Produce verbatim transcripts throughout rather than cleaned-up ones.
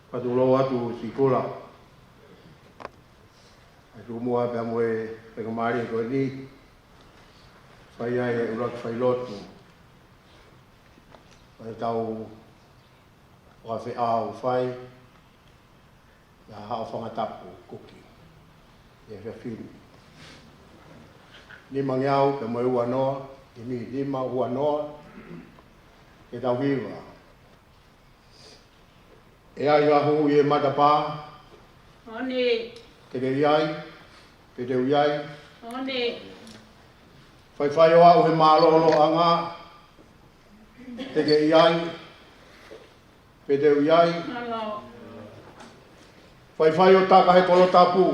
Fakatulou atu Sikula. ʻOku tuʻu muʻa pea mo e faingamālie ko eni. Fai ai e ʻuluaki failotu. Fai tau fakafeʻao fai. ʻIa Haʻofanga Tapu Kuki. ʻIa Fefini. Nimangeau pea mo e uanoa, ʻi he nima uanoa, ke tau hiva. ʻE ʻi ai ha hū ʻi he matapā? ʻOni. Te ke ʻi ai, pe te u ʻi ai? ʻOni. Faifai ʻo aʻu he mālōlōʻanga? Te ke ʻi ai, pe te u ʻi ai? Mālō. Faifai ʻo taka he kolo tapu,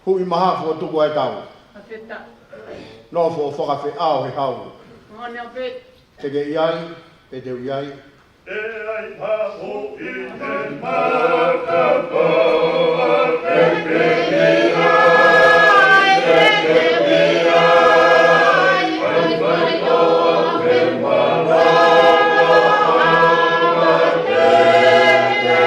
huʻi mahafu ʻo tuku ʻa e tau. Fakafetaʻi. Nofo ʻo fakafeʻao he hau. ʻOni ʻo pē. Te ke ʻi ai, pe te u ʻi ai? ʻE ʻi ai ha hū ʻi he matapā? Te ke ʻi ai, pe te u ʻi ai? Faifai ʻo aʻu he mālōlōʻanga? Te ke ʻi ai, pe te u ʻi ai?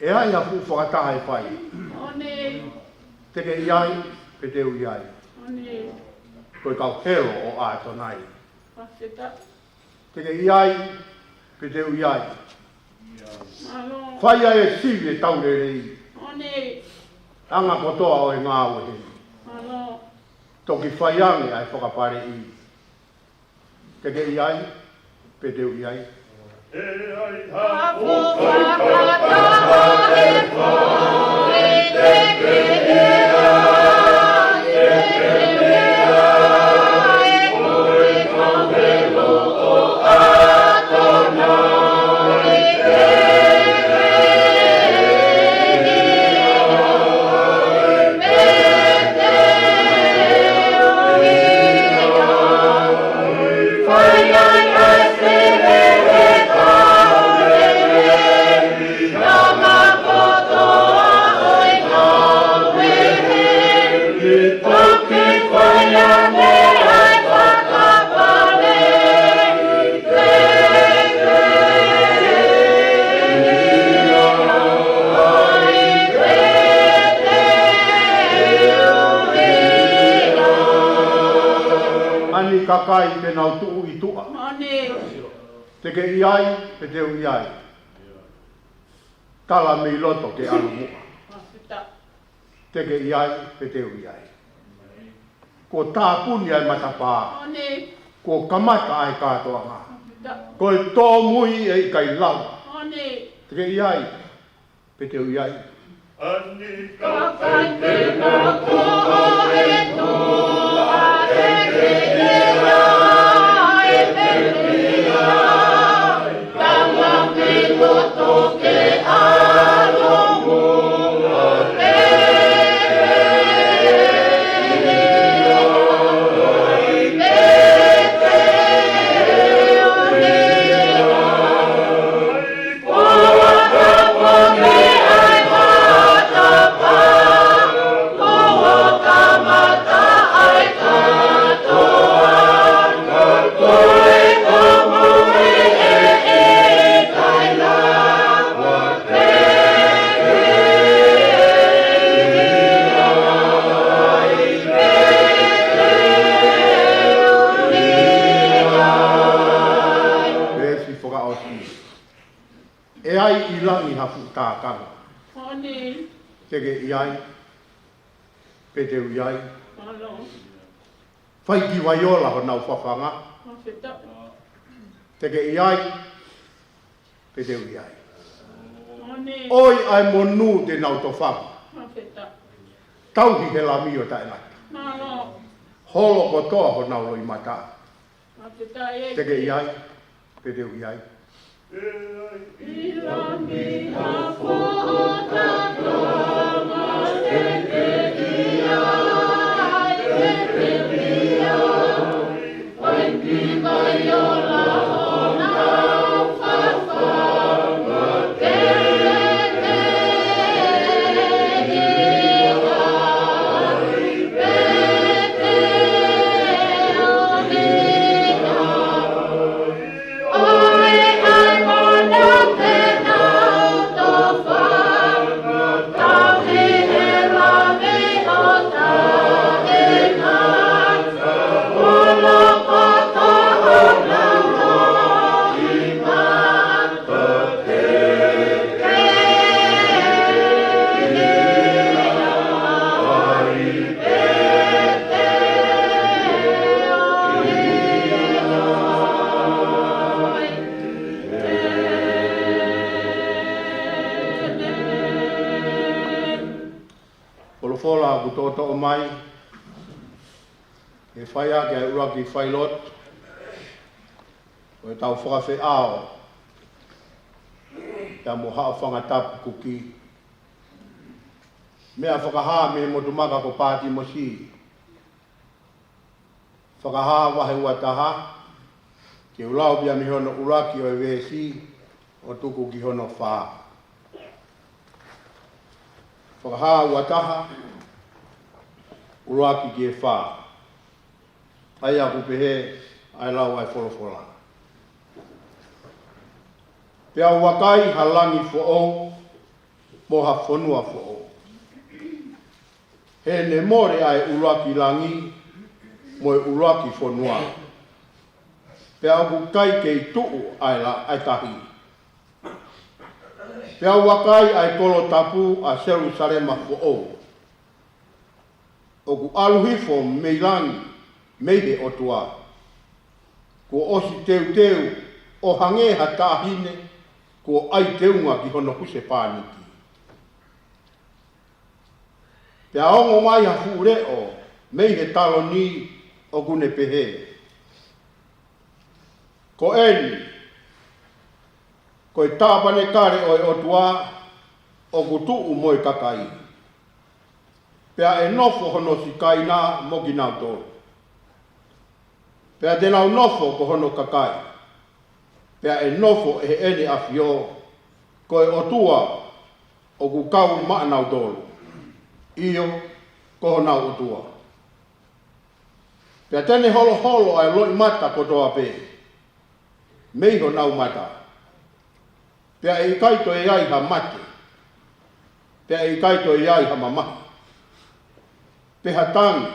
ʻE ʻi ai ha fuʻu fakataha ʻe fai? ʻOni. Te ke ʻi ai, pe te u ʻi ai? ʻOni. Ko e kau helo ʻo ʻAtonai. Fakafetaʻi. Te ke ʻi ai, pe te u ʻi ai? Mālō. Fai ai e sivi e tau lelei. ʻOni. Anga kotoa ʻo e ngāue heni. Mālō. Toki fai ange ʻa e fakapaleʻi. Te ke ʻi ai, pe te u ʻi ai? ʻE ʻi ai ha fuʻu fakataha ʻe fai? Te ke ʻi ai, pe te u ʻi ai? Ko e kau helo ʻo ʻAtonai. Kai te nau tuʻu ʻi tuʻa. Mane. Te ke ʻi ai, pe te u ʻi ai. Tala mei loto ke ʻalu muʻa. Mafita. Te ke ʻi ai, pe te u ʻi ai. Kuo tāpuni ʻa e matapā. Mane. Kuo kamata ʻa e kātoanga. Mafita. Ko e tōmui ʻe ʻikai lava. Mane. Te ke ʻi ai, pe te u ʻi ai. Veesi fakaʻosi. ʻE ʻi ai ʻi langi ha fuʻu tākanga. Mane. Te ke ʻi ai, pe te u ʻi ai. Mālō. Fai ki Vaiola honau fafanga. Mafita. Te ke ʻi ai, pe te u ʻi ai. Mane. ʻOi ʻa e monū te nau tofanga. Mafita. Tauhi he lami ʻo taʻengata. Mālō. Holo kotoa honau loʻimata. Mafita ē. Te ke ʻi ai, pe te u ʻi ai. Folofola ʻoku toʻotoʻo mai, ʻe fai ʻaki ʻa e ʻuluaki failotu ʻo ʻetau fakafeʻao ia mo Haʻofanga Tapu Kuki. Meʻa fakahā mei he motu maka ko Pātimosi. Fakahā vahe ua taha, ke u lau pē ia mei hono ʻuluaki ʻo e veesi, ʻo tuku ki hono fā. Fakahā ua taha, ʻuluaki ki he fā. ʻA ia ʻoku pehē ʻa e lau ʻa e folofola. Pea u vakai ha langi foʻou, mo ha fonua foʻou. He ne mole ʻa e ʻuluaki langi, mo e ʻuluaki fonua. Pea ʻoku ʻikai kei tuʻu ʻa e la-, ʻa e tahi. Pea u vakai ʻa e kolo tapu ʻa Selusalema foʻou. ʻOku ʻalu hifo mei langi, mei he ʻOtua. Kuo ʻosi teuteu ʻo hangē ha taʻahine, kuo ʻai teunga ki hono husepāniti. Pea ongo mai ha fuʻu leʻo mei he taloni ʻoku ne pehē. Ko eni, ko e tāpanekale ʻo e ʻOtua ʻoku tuʻu mo e kakai. Pea ʻe nofo hono sikaina mo kinautolu. Pea te nau nofo ko hono kakai. Pea ʻe nofo ʻe heʻene ʻafio, ko e ʻOtua ʻoku kau maʻanautolu. ʻIo, ko honau ʻOtua. Pea te ne holoholo ʻa e loʻimata kotoa pē mei honau mata. Pea ʻe ʻikai toe ʻi ai ha mate. Pea ʻe ʻikai toe ʻi ai ha mamahi. Pe ha tangi.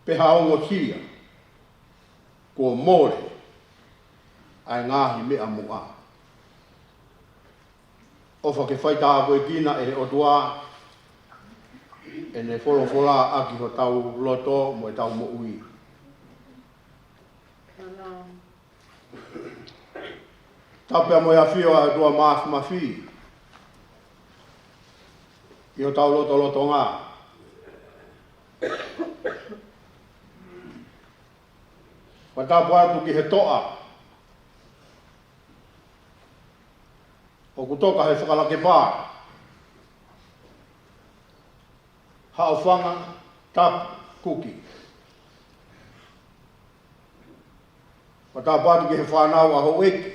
Pe ha ongosia. Kuo mole ʻa e ngaahi meʻa muʻa. ʻOfa ke faitāpuekina ʻe he ʻOtua ʻene folofola ʻaki hotau loto mo ʻetau moʻui. Tapu pea mo e ʻafio ʻa e ʻOtua Māfimafi ʻi hotau lotolotonga. Fakatapu atu ki he toʻa ʻoku toka he fakalakepa, Haʻofanga Tapu Kuki. Fakatapu atu ki he fānau ʻa houʻeiki.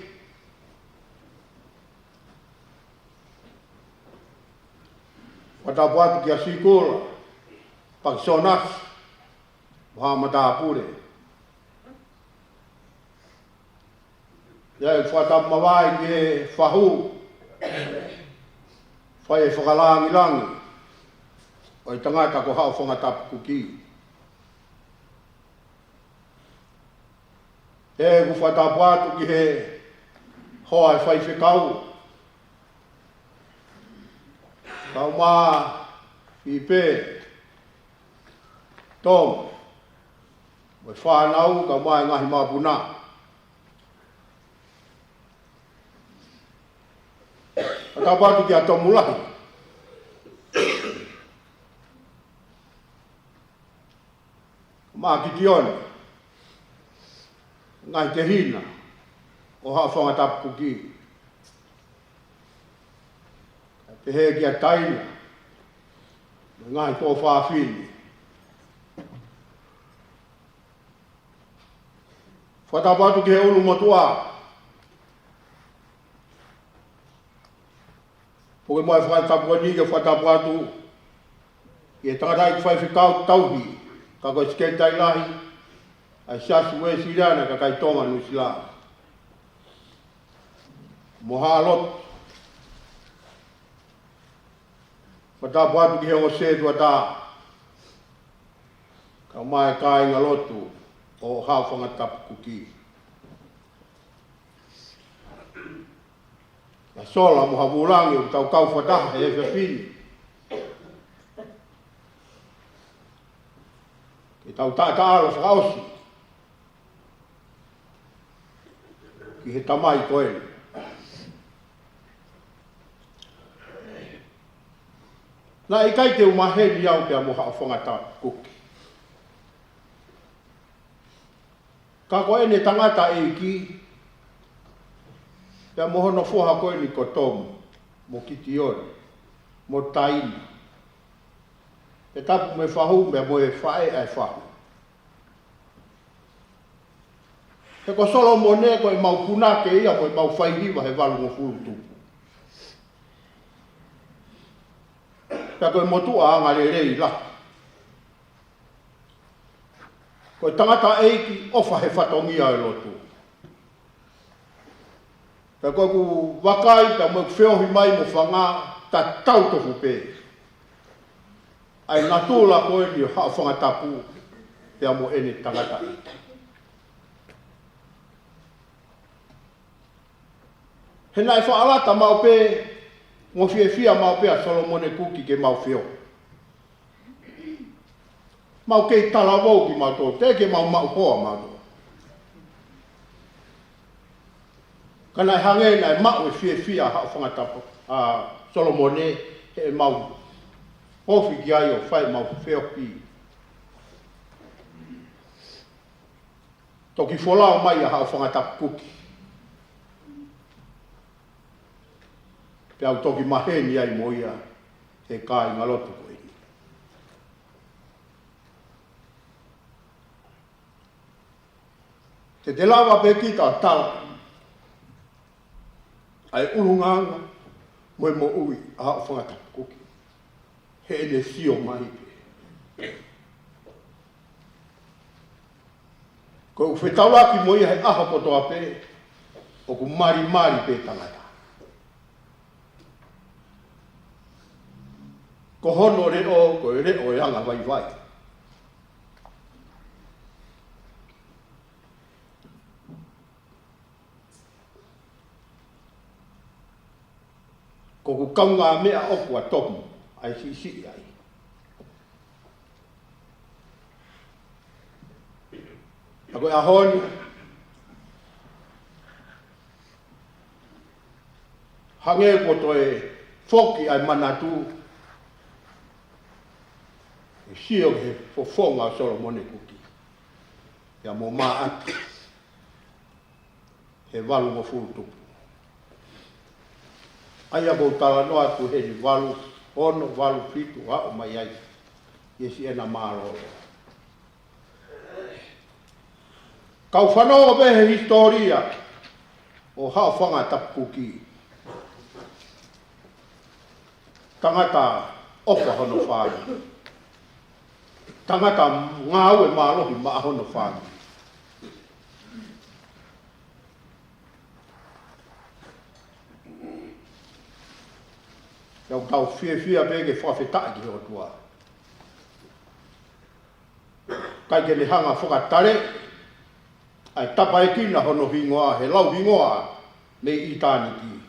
Fakatapu atu kia Sikula Pakisonasi mo haʻa matāpule. ʻIo, fakatapu mavahe ki he fahu, fai e fakalāngilangi ʻo e tangata ko Haʻofanga Tapu Kuki. ʻOku fakatapu atu ki he hoa ʻo e faifekau, kae ʻumaʻā Fipe, Tom, mo e fānau, kae ʻumaʻā e ngaahi mapuna. Fakatapu atu kia Tomu Lahi, mo Kitione, ngaahi tehina ʻo Haʻofanga Tapu Kuki. Kae pehē kia Taina mo e ngaahi tuofāfine. Fakatapu atu ki he ʻulumotuʻa. Puke mai e fakatapu ko eni ke fakatapu atu ki he tangataʻeiki faifekau tauhi, ka ko e Sekelitali Lahi ʻa e Siasi Uēsiliana Kakai Tonga Nuʻusila mo haʻa lotu. Fakatapu atu ki he ongo sētuata, kae ʻumaʻā e kāingalotu ʻo Haʻofanga Tapu Kuki. Kia Sola mo Havulangi ʻoku tau kau fakataha he efiafi ni ke tau taʻataʻalo fakaʻosi ki he tamai ko eni. Naʻe ʻikai te u maheni au pea mo Haʻofanga Tapu Kuki. Ka ko ʻene tangataʻeiki, pea mo hono foha ko eni ko Tomu, mo Kitione, mo Taina. Pea tapu mo e fahu, pea mo e faʻē ʻa e fahu. He ko Solomone ko ʻemau punake ia mo ʻemau faihiva he valungofulu tupu. Pea ko e motuʻa angalelei lahi. Ko e tangataʻeiki ʻofa he fatongia ʻo e lotu. Pea ko ʻeku vakai, pea mo ʻeku feohi mai mo fanga, tatau tofu pē ʻa e natula ko eni ʻo Haʻofanga Tapu pea mo ʻene tangataʻeiki. He naʻe faʻalata maʻu pē, mo fiefia maʻu pē ʻa Solomone Kuki ke mau feohi. Mau kei talavou kimautolu, teʻeki ke mau maʻu hoa mautolu. Ka naʻe hangē naʻe maʻu e fiefia ʻa Haʻofanga Tapu, ʻa Solomone, heʻemau ofi ki ai ʻo fai ʻemau feohi. Toki folau mai ʻa Haʻofanga Tapu Kuki. Pea u toki maheni ai mo ia he kāingalotu ko eni. Te te lava pē kita ʻo tala ʻa e ʻulungaanga mo e moʻui ʻa Haʻofanga Tapu Kuki heʻene sio mai pē. Ko ʻeku fetaulaki mo ia he ʻaho kotoa pē, ʻoku malimali pē tangata. Ko hono leʻo, ko e leʻo ʻo e anga vaivai. ʻOku kaungāmeʻa ʻoku ʻa tohi ʻa e siʻisiʻi ai. Ka ko e ʻaho ni, hangē kuo toe foki ʻa e manatu, ʻe sio ki he fofonga ʻo Solomone Kuki, pea mo Maʻake, he valungofulu tupu. ʻA ia ʻoku ou talanoa atu heni, valu ono, valu fitu, aʻu mai ai ki he siʻena mālōlō. Kau fanongo pē he hisitōlia ʻo Haʻofanga Tapu Kuki. Tangata ʻofa hono fāmili. Tangata ngāue mālohi maʻa hono fāmili. Pea ʻoku tau fiefia pē ke fakafetaʻi ki he ʻOtua. ʻIkai ke ne hanga ʻo fakataleʻi ʻa e tapaekina hono hingoa he lau hingoa mei ʻitāniti.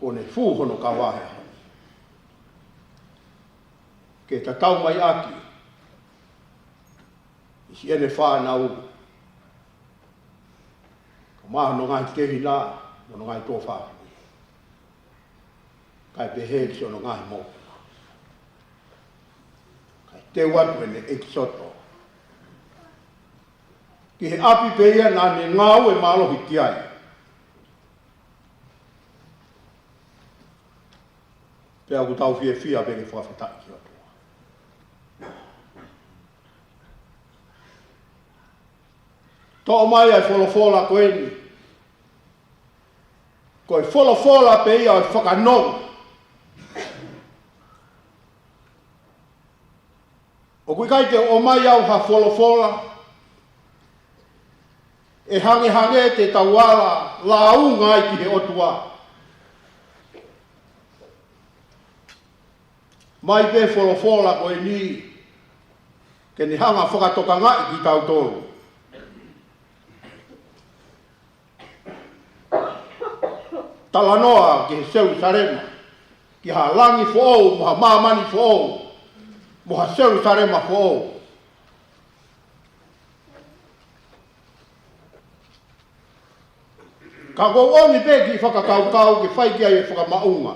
Kuo ne fū hono kava he ʻaho ni. Ke tatau mai ʻaki ʻi siʻene fānau, kae ʻumaʻā hono ngaahi tehina, mo hono ngaahi tuofāfine. Kae pehē ki hono ngaahi moʻunga. Kae teu atu ʻene ʻekisoto ki he ʻapi pē ia naʻa ne ngāue mālohi ki ai. Pea ʻoku tau fiefia pē ke fakafetaʻi ki he ʻOtua. Toʻo mai ʻa e folofola ko eni. Ko e folofola pē ia ʻo e fakanonga. ʻOku ʻikai te u ʻomai au ha folofola ʻe hangehangē te tau ala lāunga ai ki he ʻOtua. Mai pē folofola ko eni ke ne hanga ʻo fakatokangaʻi kitautolu. Talanoa ki he Selusalema, ki ha langi foʻou, mo ha māmani foʻou, mo ha Selusalema foʻou. Ka ʻoku ou ʻomi pē kiʻi fakakaukau ke fai ki ai e fakamaʻunga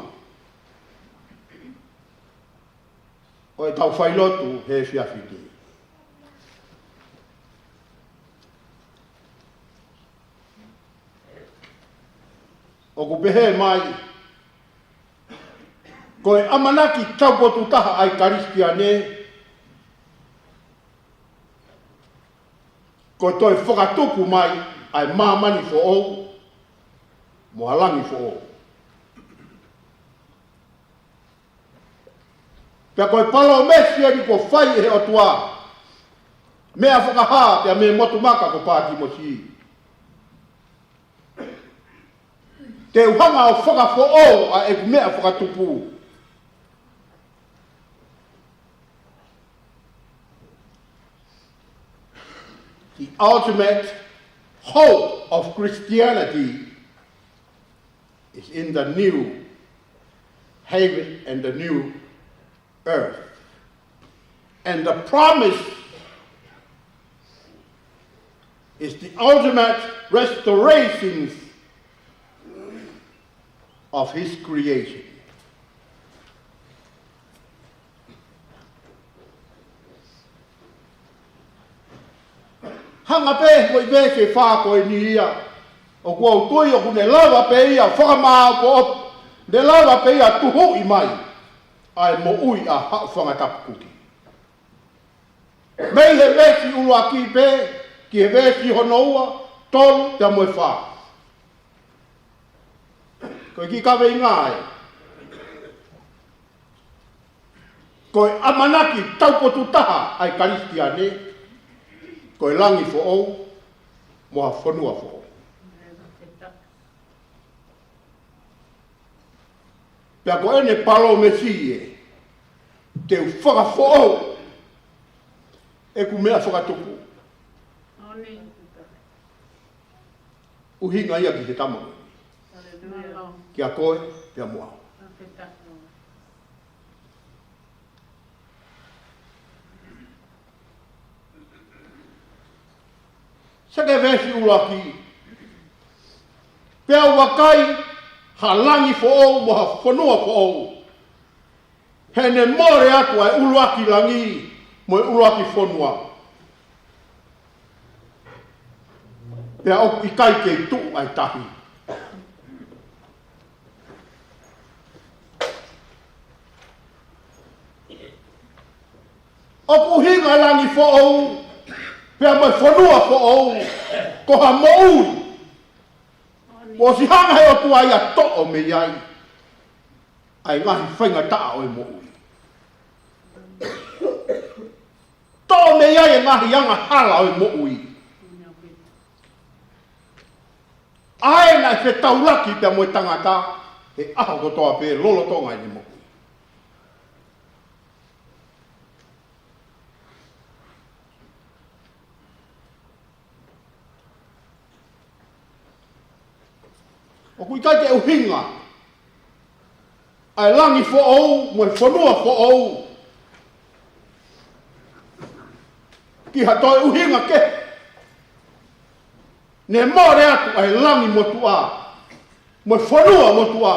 ʻo ʻetau failotu he efiafi ni. ʻOku pehē mai, ko e ʻamanaki taupotu taha ʻa e Kalisitiane, ko e toe fakatupu mai ʻa e māmani foʻou mo ha langi foʻou. Pea ko e palōmesi eni kuo fai ʻe he ʻOtua, meʻa fakahā pea mei he motu maka ko Pātimosi. Te u hanga ʻo fakafoʻou ʻa ʻeku meʻa fakatupu. The ultimate hope of Christianity is in the new heaven and the new earth. And the promise is the ultimate restoration of his creation. Hanga pē ko e veesi ʻe fā ko eni ia, ʻoku ou tui ʻoku ne lava pē ia fakamaau ko ʻoku ne lava pē ia tuhuʻi mai ʻa e moʻui ʻa Haʻofanga Tapu Kuki. Mei he veesi ʻuluaki pē ki he veesi hono ua, tolu, pea mo e fā. Ko e kiʻi kaveinga ē. Ko e ʻamanaki taupotu taha ʻa e Kalisitiane, ko e langi foʻou mo ha fonua foʻou. Pea ko ʻene palōmesi ē, te u fakafoʻou ʻeku meʻa fakatupu. ʻUhinga ia ki he tama ko eni. Kiate koe pea mo au. Seke veesi ʻuluaki. Pea ʻoku ʻikai ha langi foʻou mo ha fonua foʻou, he ʻe mole atu ʻa e ʻuluaki langi mo e ʻuluaki fonua, pea ʻoku ʻikai ke tuʻu ʻa e tahi. ʻOku ʻuhinga e langi foʻou pea mo e fonua foʻou ko ha moʻui. Kuo ʻosi hanga he ʻOtua ia ʻo toʻo mei ai ʻa e ngaahi faingataʻa ʻo e moʻui. Toʻo mei ai e ngaahi angahala ʻo e moʻui, ʻa ē naʻe fetaulaki pea mo e tangata he ʻaho kotoa pē lolotonga ʻene moʻui. ʻOku ʻikai ke ʻuhinga ʻa e langi foʻou mo e fonua foʻou ki ha toe ʻuhinga kehe. ʻE mole atu ʻa e langi motuʻa mo e fonua motuʻa.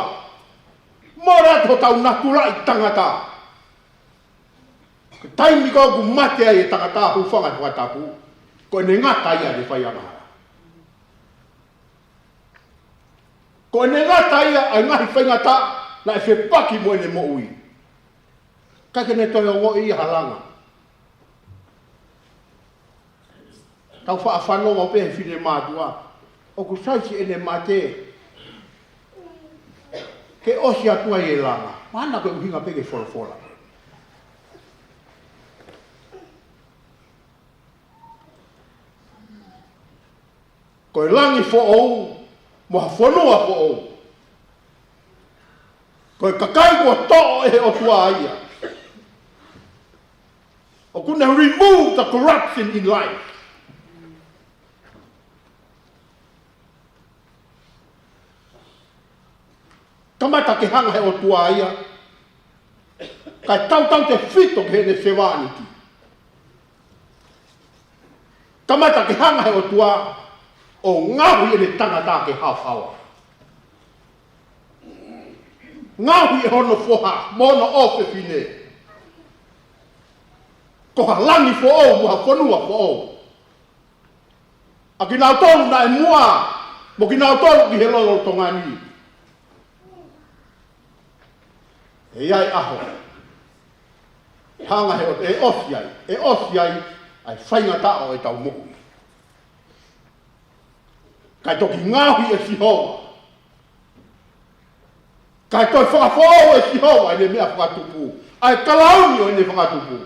Mole atu hotau natula ʻi tangata. Ko e taimi ko ē ʻoku mate ai e tangata, hūfanga he fakatapu, ko ʻene ngata ia ʻene faiangahala. Ko ʻene ngata ia ʻa e ngaahi faingataʻa naʻe fepaki mo ʻene moʻui. ʻIkai ke ne toe ongoʻi ia ha langa. Tau faʻa fanongo pē he finemātuʻa, ʻoku sai siʻene mate ke ʻosi atu ai e langa. Mahalo ko e ʻuhinga pē ki he folofola. Ko e langi foʻou mo ha fonua foʻou, ko e kakai kuo toʻo ʻe he ʻOtua ia. ʻOku ne remove the corruption in life. Kamata ke hanga he ʻOtua ia, kae tautautefito ki heʻene sevāniti. Kamata ke hanga he ʻOtua ʻo ngaohi ʻene tangata ke haohaoa. Ngaohi ʻe hono foha mo hono ʻofefine ko ha langi foʻou mo ha fonua foʻou. ʻA kinautolu naʻe muʻa mo kinautolu ki he lolotonga ni. ʻE ʻi ai e ʻaho, hanga he ʻOtua, ʻe ʻosi ai, ʻe ʻosi ai ʻa e faingataʻa ʻo ʻetau moʻui, kae toki ngaohi ʻe Sihova, kae toe fakafoʻou ʻe Sihova ʻene meʻa fakatupu, ʻa e kalauni ʻo ʻene fakatupu.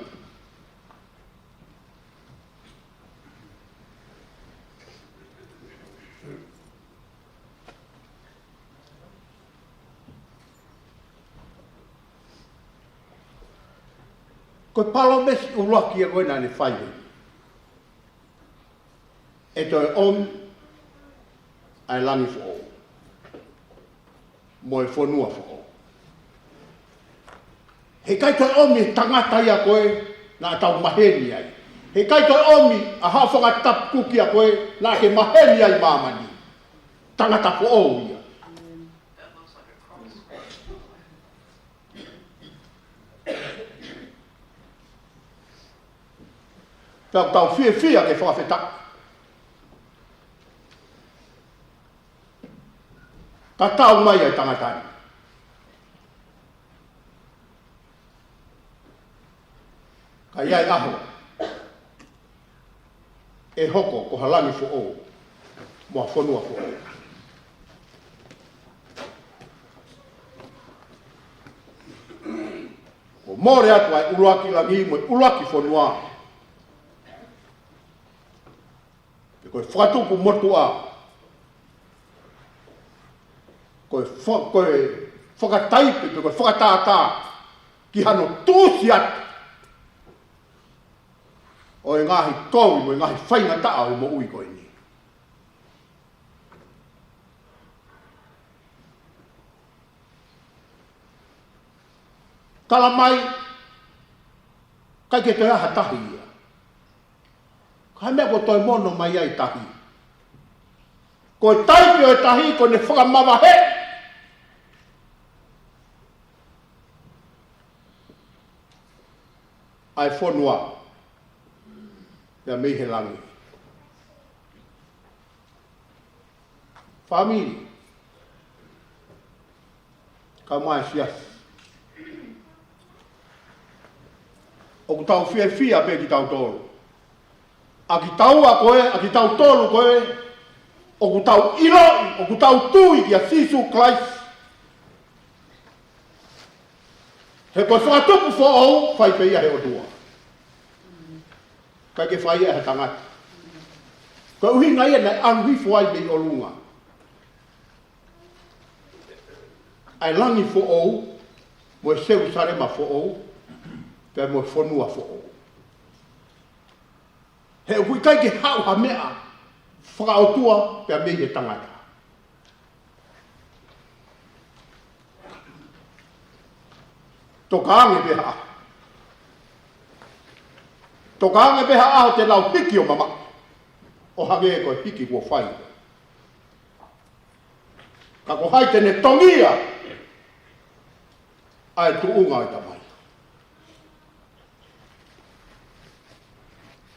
Ko e palōmesi ʻuluaki ia ko ē naʻa ne fai, ʻe toe ʻomi ʻa e langi foʻou mo e fonua foʻou. Heʻikai toe ʻomi e tangata ia ko ē naʻa tau maheni ai. Heʻikai toe ʻomi ʻa haʻo fanga tapu kuki ia ko ē naʻa ke maheni ai ʻi māmani. Tangata foʻou ia. Tau, tau fiefia ke fakafetaʻi. Ka tau mai ai tangata ni. Ka ʻi ai e ʻaho ʻe hoko ko ha langi foʻou mo ha fonua foʻou. Kuo mole atu ʻa e ʻuluaki langi mo e ʻuluaki fonua. Pe ko e fakatupu motuʻa, ko e fa-, ko e fakataipe, pe ko e fakatātā ki hano tuʻusi atu ʻo e ngaahi kovi mo e ngaahi faingataʻa ʻo e moʻui ko eni. Tala mai, ʻikai ke toe ʻi ai ha tahi ia. Ko e hā e meʻa kuo toe mono mai ai e tahi? Ko e taipe ʻo e tahi ko ʻene fakamavaheʻi ʻa e fonua ia mei he langi. Fāmili, kae ʻumaʻā e siasi, ʻoku tau fiefia pē kitautolu ʻa kitaua ko ē, ʻa kitautolu ko ē ʻoku tau ʻiloʻi, ʻoku tau tui kia Sīsū Kalaisi. He ko e fakatupu foʻou fai pē ia ʻe he ʻOtua, ʻikai ke fai ia ʻe ha tangata. Ko e ʻuhinga ia naʻe ʻalu hifo ai mei ʻolunga ʻa e langi foʻou, mo e Selusalema foʻou, pea mo e fonua foʻou. He ʻoku ʻikai ke haʻu ha meʻa fakaʻotua pea mei he tangata. Tokaʻi ange pē ha ʻaho. Tokaʻi ange pē ha ʻaho te nau hiki ʻo mamaʻo, ʻo hangē ko e hiki kuo fai. Ka ko hai te ne tongia ʻa e tuʻunga ʻo e Tamai?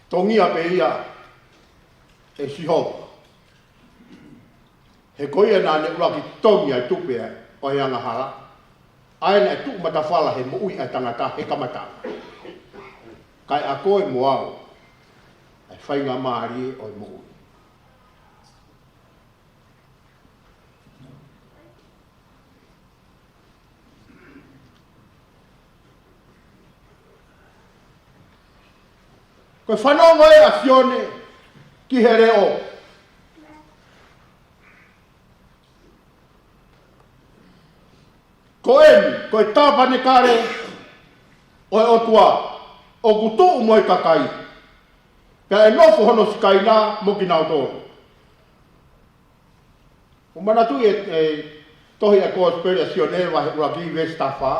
Tongia pē ia ʻe Sihova. He ko ia naʻa ne ʻuluaki tongi ʻa e tupe ʻo e angahala, ʻa ia naʻe tuʻu matafala he moʻui ʻa e tangata he kamataʻanga. Kae ʻa koe mo au ʻa e faingamālie ʻo e moʻui. Ko e fanongo ē ʻa Sione ki he leʻo. Ko eni, ko e tāpanekale ʻo e ʻOtua, ʻoku tuʻu mo e kakai, pea ʻe nofo hono Sikaina mo kinautolu. ʻOku manatuʻi e, e tohi ʻa e Kosipeli ʻa Sione vahe ʻuluaki veesi taha fā.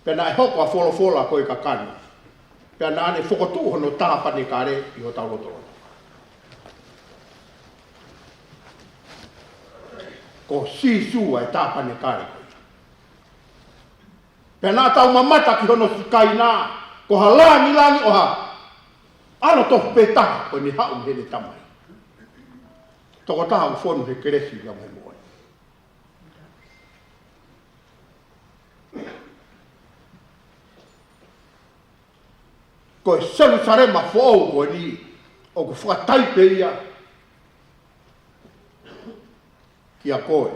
Pea naʻe hoko ʻa Folofola ko e kakano, pea naʻa ne fokotuʻu hono tāpanekale ʻi hotau lotolotonga. Ko Sīsū ʻa e tāpanekale ko ia. Pea naʻa tau mamata ki hono Sikaina, ko ha langilangi ʻo ha ʻAlo tofu pē taha ko ʻene haʻu mei heʻene Tamai. Tokotaha ʻoku fonu he kelesi pea mo e moʻoni. Ko e Selusalema foʻou ko eni ʻoku fakataipe ia kia koe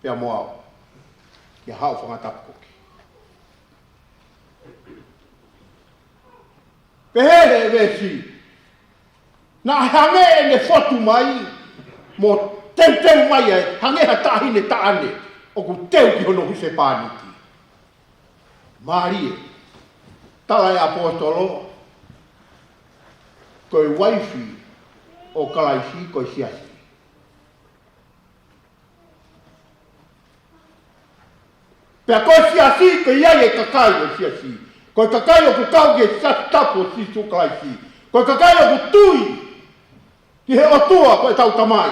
pea mo au, kia Haʻofanga Tapu Kuki. Pehē he veesi, naʻe hangē ʻene fotu mai mo teuteu mai ai, hangē ha taʻahine taʻane ʻoku teu ki hono husepāniti. Mālie, tala ʻe he ʻaposetolo, ko e uaifi ʻo Kalaisi ko e siasi. Pea ko e siasi, ko ia ʻa e kakai ʻo e siasi. Ko e kakai ʻoku kau ki he Siasi Tapu ʻo Sīsū Kalaisi. Ko e kakai ʻoku tui ki he ʻOtua ko ʻetau Tamai,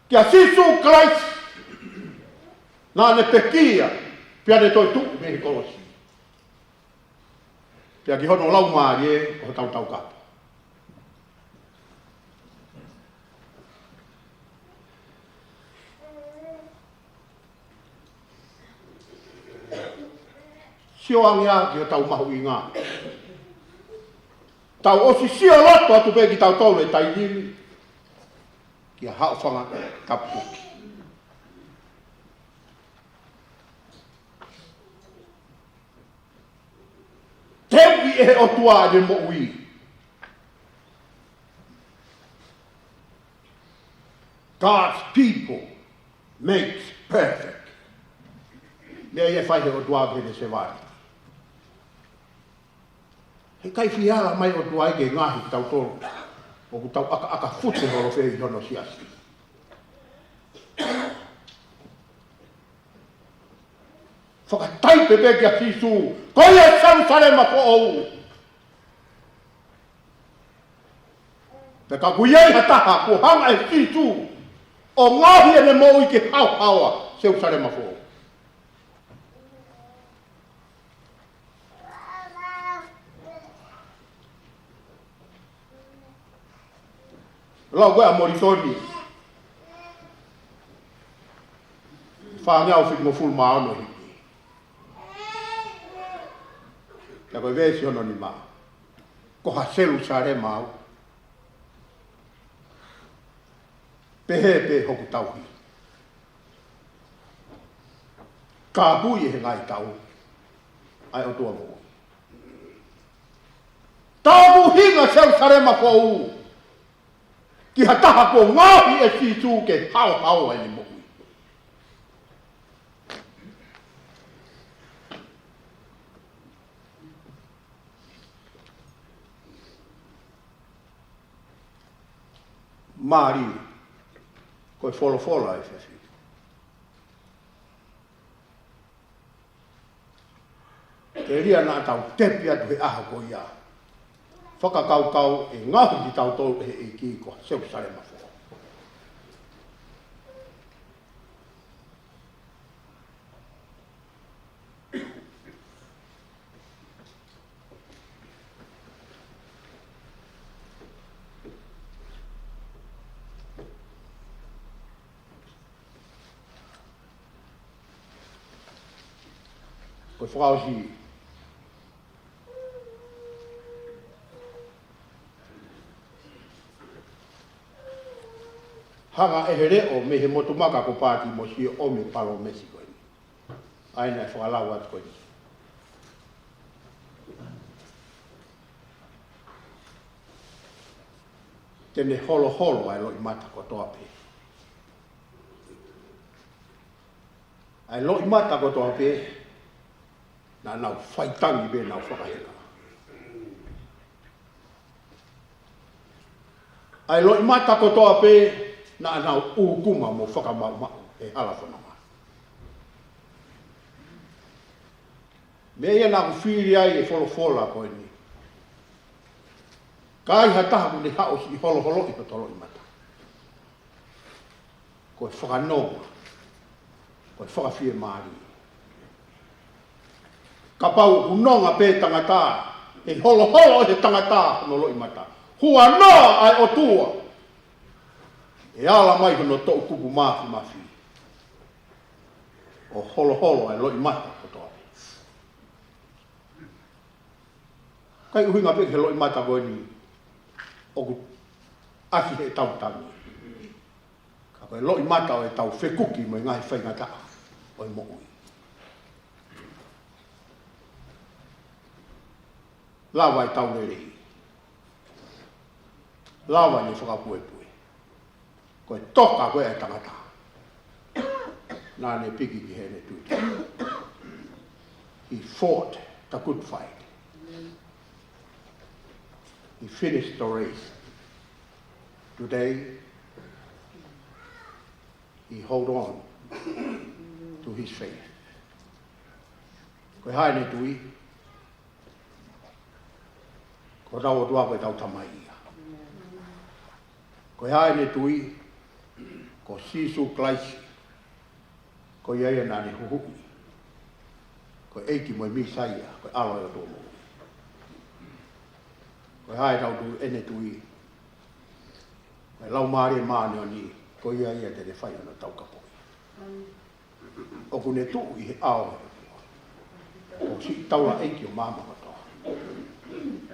kia Sīsū Kalaisi, naʻa ne pekia, pea ne toetuʻu mei he kolosi. Pea ki hono laumālie ko hotau taukapo. Sio ange ā ki hotau mahuʻinga. Tau ʻosi sio loto atu pē kitautolu he taimi ni kia Haʻofanga Tapu Kuki. Teuʻi ʻe he ʻOtua ʻene moʻui. God's people makes perfect. Meʻa ia ʻe fai ʻe he ʻOtua ki heʻene sevāniti. Heʻikai fie ala mai e ʻOtua ia ke ngaohi kitautolu ʻoku tau ʻakaʻaka fute holo fē ʻi hono siasi. Fakataipe pē kia Sīsū, ko ia Selusalema foʻou. Pea ka ʻoku ʻi ai ha taha kuo hanga ʻe Sīsū ʻo ngaohi ʻene moʻui ke haohaoa Selusalema foʻou. Lau ko ē ʻa Molitoni, fāngeau fitungofulu mā ono hiki. Pea ko e veesi hono nima: Ko ha Selusalema au, pehē pē hoku tauhi, kāpui ʻe he ngaahi tau ʻa e ʻOtua moʻui. Tauhi ʻa Selusalema foʻou ki ha taha kuo ngaohi ʻe Sīsū ke haohaoa ʻene moʻui. Mālie, ko e folofola ʻa e efiafi. Telia naʻa tau tepi atu he ʻaho ko ia, fakakaukau ʻe ngaohi kitautolu ʻe he ʻEiki ko Selusalema foʻou. Ko e fakaʻosi, hanga ʻe he leʻo mei he motu maka ko Pātimosi ʻo ʻomi e palōmesi ko eni. ʻA ia naʻe fakalau atu ko eni: Te ne holoholo ʻa e loʻimata kotoa pē. ʻA e loʻimata kotoa pē naʻa nau faitangi pē nau fakaheka. ʻA e loʻimata kotoa pē naʻa nau ʻūkuma mo fakamaʻumaʻu he hala fononga. Meʻa ia naʻa ku fili ai e folofola ko eni: Ka ai ha taha ʻoku ne haʻu ʻo siʻi holoholoʻi hoto loʻimata, ko e fakanonga, ko e fakafiemālie. Kapau ʻoku nonga pē tangata, ʻe holoholo ʻe he tangata hono loʻimata, huanoa ʻa e ʻOtua, ʻe ala mai hono toʻukupu māfimafi ʻo holoholo ʻa e loʻimata kotoa pē. ʻIkai ʻuhinga pē ki he loʻimata ko eni ʻoku ʻasi heʻetau tangi, ka ko e loʻimata ʻo ʻetau fekuki mo e ngaahi faingataʻa ʻo e moʻui. Lava ʻetau lelei, lava ʻene fakapuepue. Ko e toka ko ē ʻa e tangata naʻa ne piki ki heʻene tui. He fought the good fight. He finished the race. Today, he hold on to his faith. Ko e hā ʻene tui? Ko hotau ʻOtua ko ʻetau Tamai ia. Ko e hā ʻene tui? Ko Sīsū Kalaisi, ko ia ia naʻa ne huhuʻi, ko e ʻEiki mo e Mīsaia, ko e ʻAlo ʻo e ʻOtua moʻui. Ko e hā ʻetau tui, ʻene tui? Ko e Laumālie Māʻoniʻoni, ko ia ia te ne fai hono taukapoʻi. ʻOku ne tuʻu ʻi he ʻao ʻo e ʻOtua, ʻo siʻi taulaʻeiki ʻo māmani kotoa,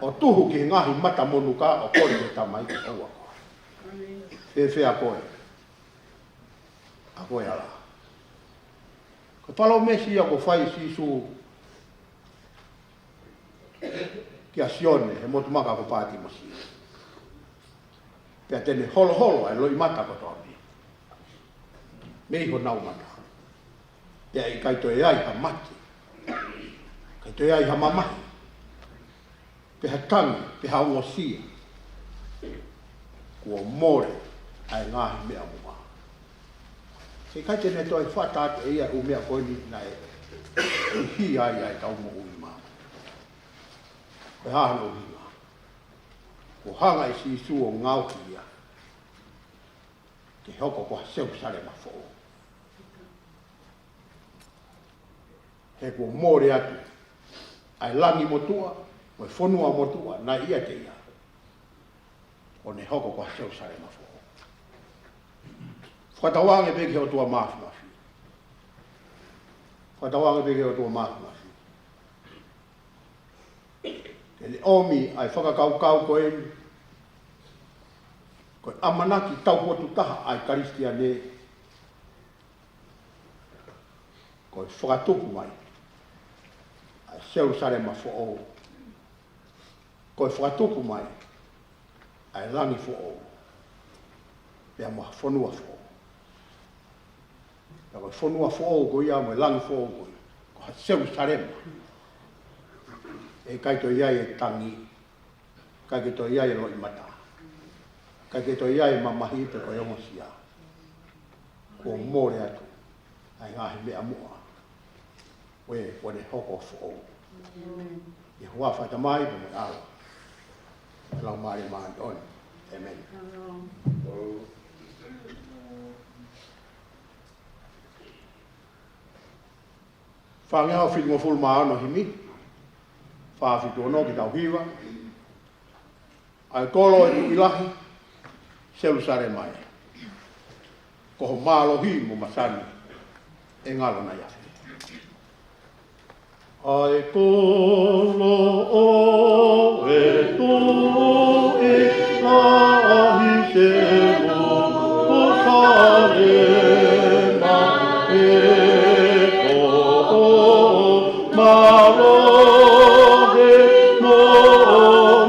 ʻo tuhu ki he ngaahi mata monuka ʻo kole ki he Tamai ke ʻoua koe. Fēfē ʻa koe? ʻA koe ʻalā. Ko e palōmesi ia kuo fai ʻe Sīsū kia Sione he motu maka ko Pātimosi. Pea te ne holoholo ʻa e loʻimata kotoa pē mei honau mata. Pea ʻikai toe ai ha mate, ʻikai toe ai ha mamahi, pe ha tangi, pe ha ongosia. Kuo mole ʻa e ngaahi meʻa muʻa. He ʻikai te ne toe fakatātā ʻe ia ʻū meʻa ko eni naʻe ʻi ai ʻa e kau moʻui māmani. Ko e hā hono ʻuhinga? Kuo hanga ʻe Sīsū ʻo ngaohi ia ke hoko ko ha Selusalema foʻou. He kuo mole atu ʻa e langi motuʻa, mo e fonua motuʻa naʻe ʻiate ia, ʻo ne hoko ko ha Selusalema foʻou. Fakatauange pē ki he ʻOtua Māfimafi. Fakatauange pē ki he ʻOtua Māfimafi. Ke ne ʻomi ʻa e fakakaukau ko eni, ko e ʻamanaki taupotu taha ʻa e Kalisitiane, ko e fakatupu mai ʻa e Selusalema foʻou, ko e fakatupu mai ʻa e langi foʻou, pea mo ha fonua foʻou. Pea ko e fonua foʻou ko ia mo e langi foʻou ko ia, ko ha Selusalema ʻe ʻikai toe ʻi ai e tangi, ʻikai ke toe ʻi ai e loʻimata, ʻikai ke toe ʻi ai e mamahi pe ko e ongosia. Kuo mole atu ʻa e ngaahi meʻa muʻa, ʻo ʻoua ʻe hoko foʻou. ʻI he huafa ʻo e Tamai pea mo e ʻAlo pea mo e Laumālie Māʻoniʻoni. ʻĒmeni. Fāngeau fitungofulu mā ono, himi fā fitu ono, ke tau hiva. ʻA e kolo ʻo e Tuʻi Lahi, Selusalema ē, ko ho mālohi mo masani ʻe ngalo nai afe. ʻA e kolo ʻo e Tuʻi Lahi, Selusalema ē, ko ho mālohi mo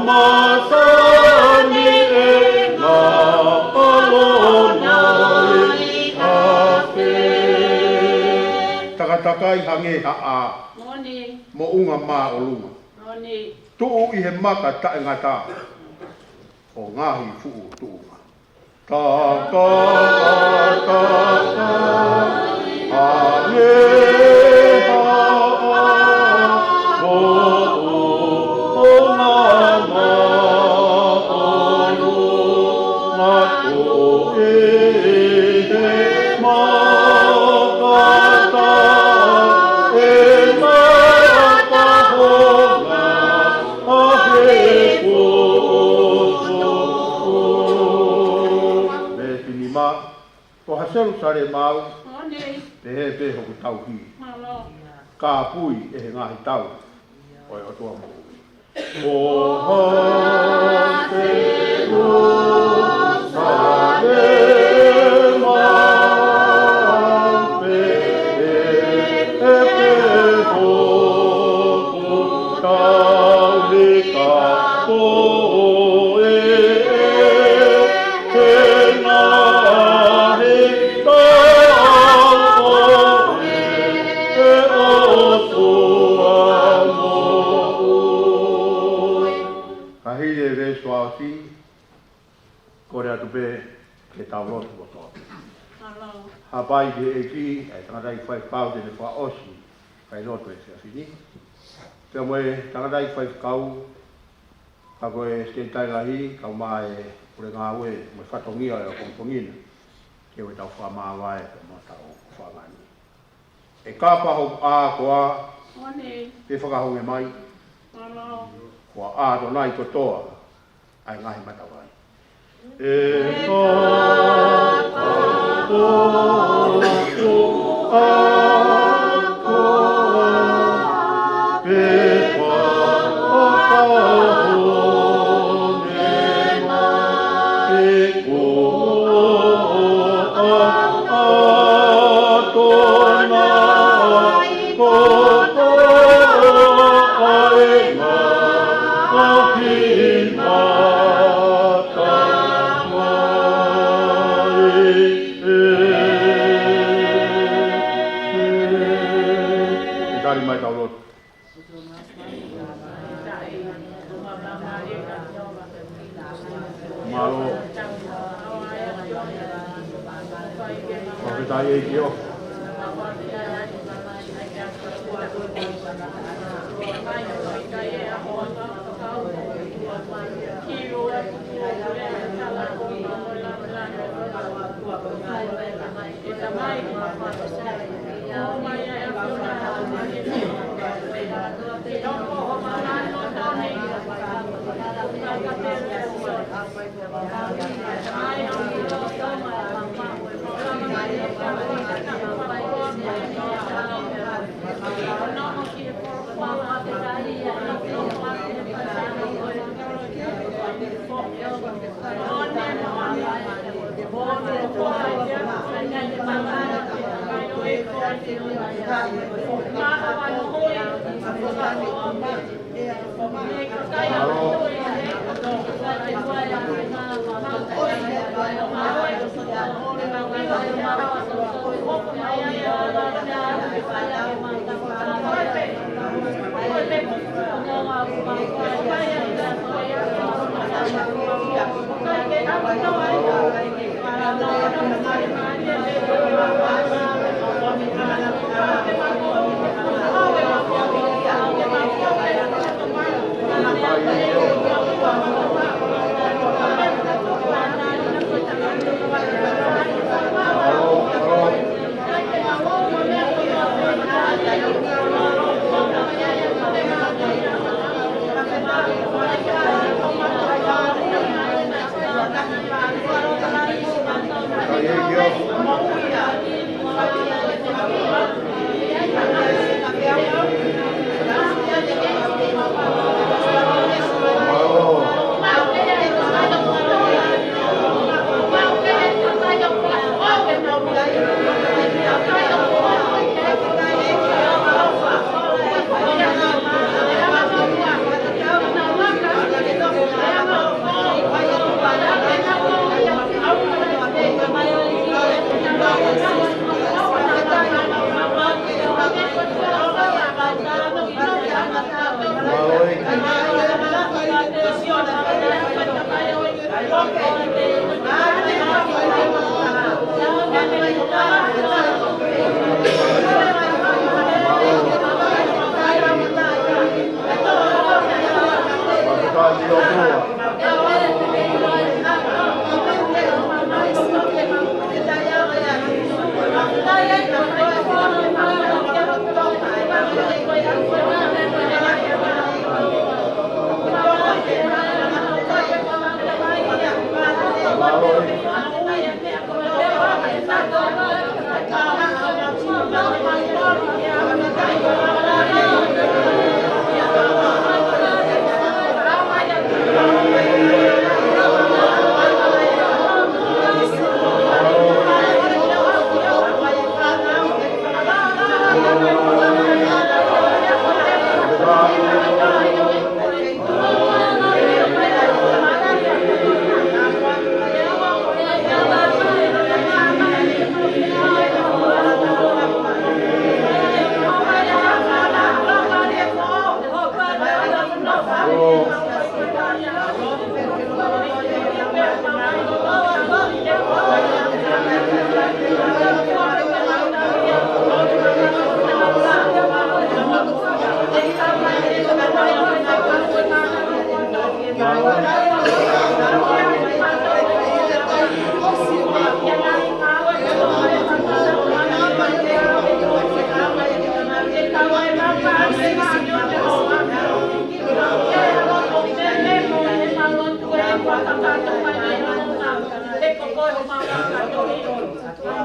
masani ʻe ngalo nai afe. Takatakai hangē ha ʻā, moʻunga māʻolunga, tuʻu ʻi he maka taʻengata ʻo e ngaahi fuʻu tuʻunga. Takatakai hangē ha ʻā, moʻunga māʻolunga, tuʻu ʻi he maka taʻengata ʻo e ngaahi fuʻu tuʻunga. Veesi nima. Ko ha Selusalema au, pehē pē hoku tauhi, kāpui ʻe he ngaahi tau ʻo e ʻOtua moʻui. Ko ha Selusalema au, pehē pē hoku tauhi, kāpui ʻe he ngaahi tau ʻo e ʻOtua moʻui. Ka hili e veesi ʻosi, kole atu pē ke tau lotu kotoa. Hapai ki he ʻEiki ʻa e tangataʻeiki faifekau te ne fakaʻosi ʻa e lotu ʻo e efiafi ni, pea mo e tangataʻeiki faifekau, ka ko e Siteitalahi, kaeʻumaʻā e pule ngāue mo e fatongia ʻo e pongipongi ni, ke ʻoua te tau fakamāvae pea mo hotau fanga ni. ʻE kapa hoku ʻā koā, pea fakahonge mai, kuo ʻā ʻa ʻAtonai kotoa ʻa e ngaahi matavai. ʻE kapa hoku ʻā koā, pea fakahonge mai, kuo ʻā ʻa ʻAtonai kotoa ʻa e ngaahi matavai. ʻĒmeni. Tali mai tau lotu. Mālō. Fakafetaʻi ʻEiki ʻo.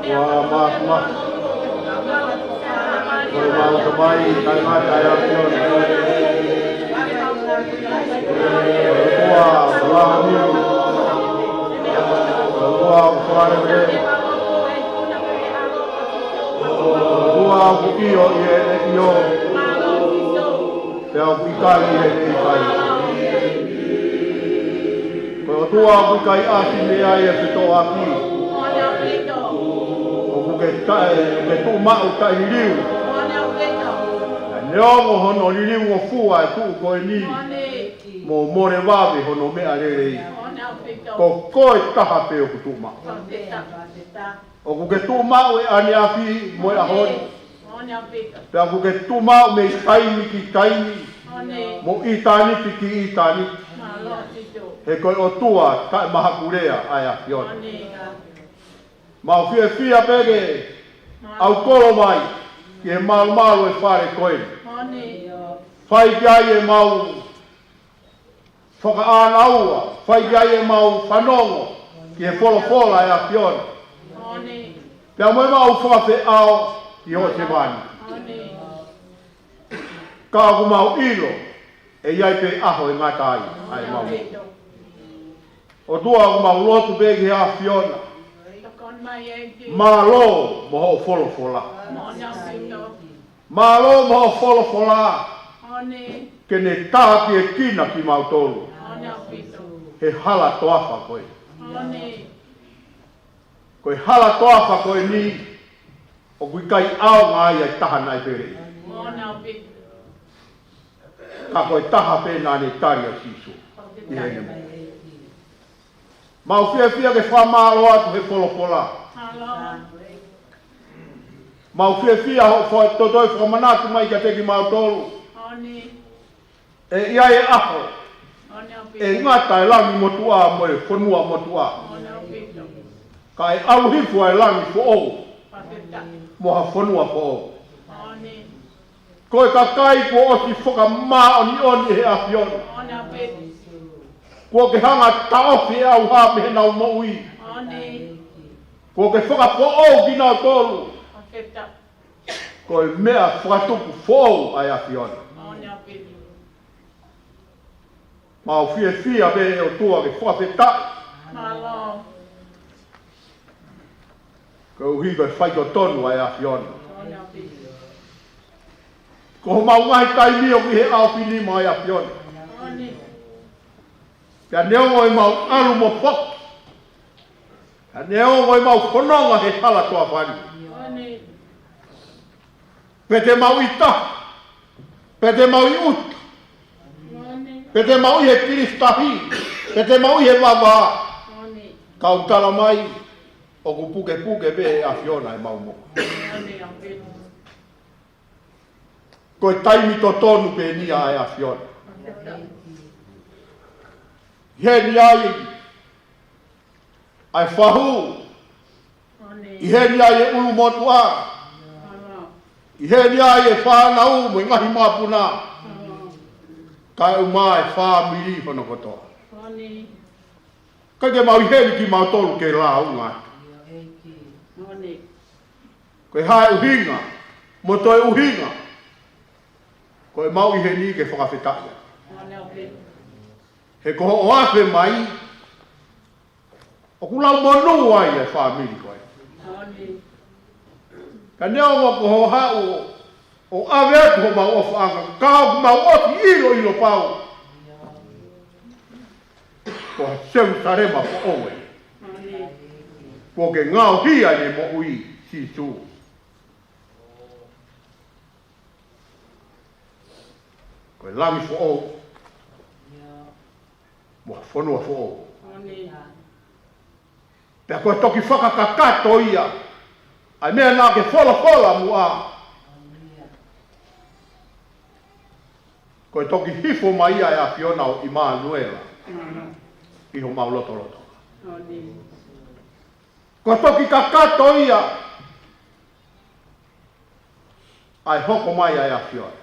Ua ma ma. Kau mau ka mai, kai mata e afiona. Kua, kua, kua, kua, kua, kua, ʻio, ʻio. Pea ʻoku ʻikai ʻe ʻikai. Ko e ʻOtua ʻoku ʻikai ʻasi mei ai e fetoʻaki. ʻOku ke taʻe, ke tuʻu maʻu taʻe liliu. Neongo hono liliu ngofua e tuʻu ko eni. Mo mole vave hono meʻa lelei. Ko koe taha pē ʻoku tuʻu maʻu. ʻOku ke tuʻu maʻu e ʻaneafi mo e ʻaho ni. Pea ʻoku ke tuʻu maʻu mei taimi ki taimi, mo ʻitāniti ki ʻitāniti. He ko e ʻOtua taʻemahakulea ʻa e ʻAfiona. Mau fiefia pē ke ʻaukolo mai ki he malumalu e fale ko eni. Fai ki ai ʻemau fakaʻānaua, fai ki ai ʻemau fanongo ki he folofola ʻa e ʻAfiona. Pea mo ʻemau fakafeʻao ki hoʻo sevāniti. Ka ʻoku mau ʻilo ʻe ʻi ai pē ʻaho ʻe ngata ai ʻa ʻemau moʻui. ʻOtua, ʻoku mau lotu pē ki he ʻAfiona. Mālō mo hoʻo folofola. Mālō mo hoʻo folofola. Ke ne tākiekina kimautolu he hala toafa ko ē. Ko e hala toafa ko eni ʻoku ʻikai ʻaonga ai ʻa e taha naʻe pele. Ka ko e taha pē naʻa ne tali ʻa Sīsū ʻi heʻene moʻui. Mau fiefia ke fakamālō atu he folofola. Mau fiefia hoʻo fa-, totoi fakamanatu mai kiate kimautolu. ʻE ʻi ai e ʻaho ʻe ngata e langi motuʻa mo e fonua motuʻa. Ka ʻe ʻalu hifo e langi foʻou mo ha fonua foʻou. Ko e kakai kuo ʻosi fakamāʻoniʻoni ʻe he ʻAfiona. Kuo ke hanga taʻofi e ʻauha mei heʻenau moʻui. Kuo ke fakafoʻou kinautolu. Ko e meʻa fakatupu foʻou ʻa e ʻAfiona. Mau fiefia pē ʻe ʻOtua ke fakafetaʻi. Koeʻuhi ko e faitotonu ʻa e ʻAfiona. Ko homau ngaahi taimi ʻoku ʻi he ʻaofinima ʻa e ʻAfiona. Pea neongo ʻemau ʻalu mo foki, pea neongo ʻemau fononga he hala toafa ni, pe te mau ʻi tahi, pe te mau ʻi ʻuta, pe te mau ʻi he kilisitahi, pe te mau ʻi he vavā, ka ʻoku tala mai ʻoku pukepuke pē ʻe he ʻAfiona ʻemau moʻui. Ko e taimi totonu pē eni ʻa e ʻAfiona. ʻI heni ai ʻa e fahu. ʻI heni ai e ʻulumotuʻa. ʻI heni ai e fānau mo e ngaahi māpuna. Kae ʻumaʻā e fāmili hono kotoa. ʻIkai ke mau ʻi heni kimautolu ke lāunga atu. Ko e hā e ʻuhinga mo toe ʻuhinga, ko ʻemau ʻi heni ke fakafetaʻi atu. He ko hoʻo afe mai, ʻoku lau monū ai e fāmili ko ē. Ka neongo ko hoʻo haʻu ʻo ʻave atu homau ʻofaʻanga, ka ʻoku mau ʻosi ʻiloʻilo pau ko ha Selusalema foʻou ē. Kuo ke ngaohi ai e moʻui, Sīsū. Ko e langi foʻou mo ha fonua foʻou. Pea ko e toki fakakakato ia ʻa e meʻa naʻa ke folofola muʻa. Ko e toki hifo mai ia ʻa e ʻAfiona ʻo ʻImanuela ʻi homau lotolotonga. Ko e toki kakato ia ʻa e hoko mai ʻa e ʻAfiona.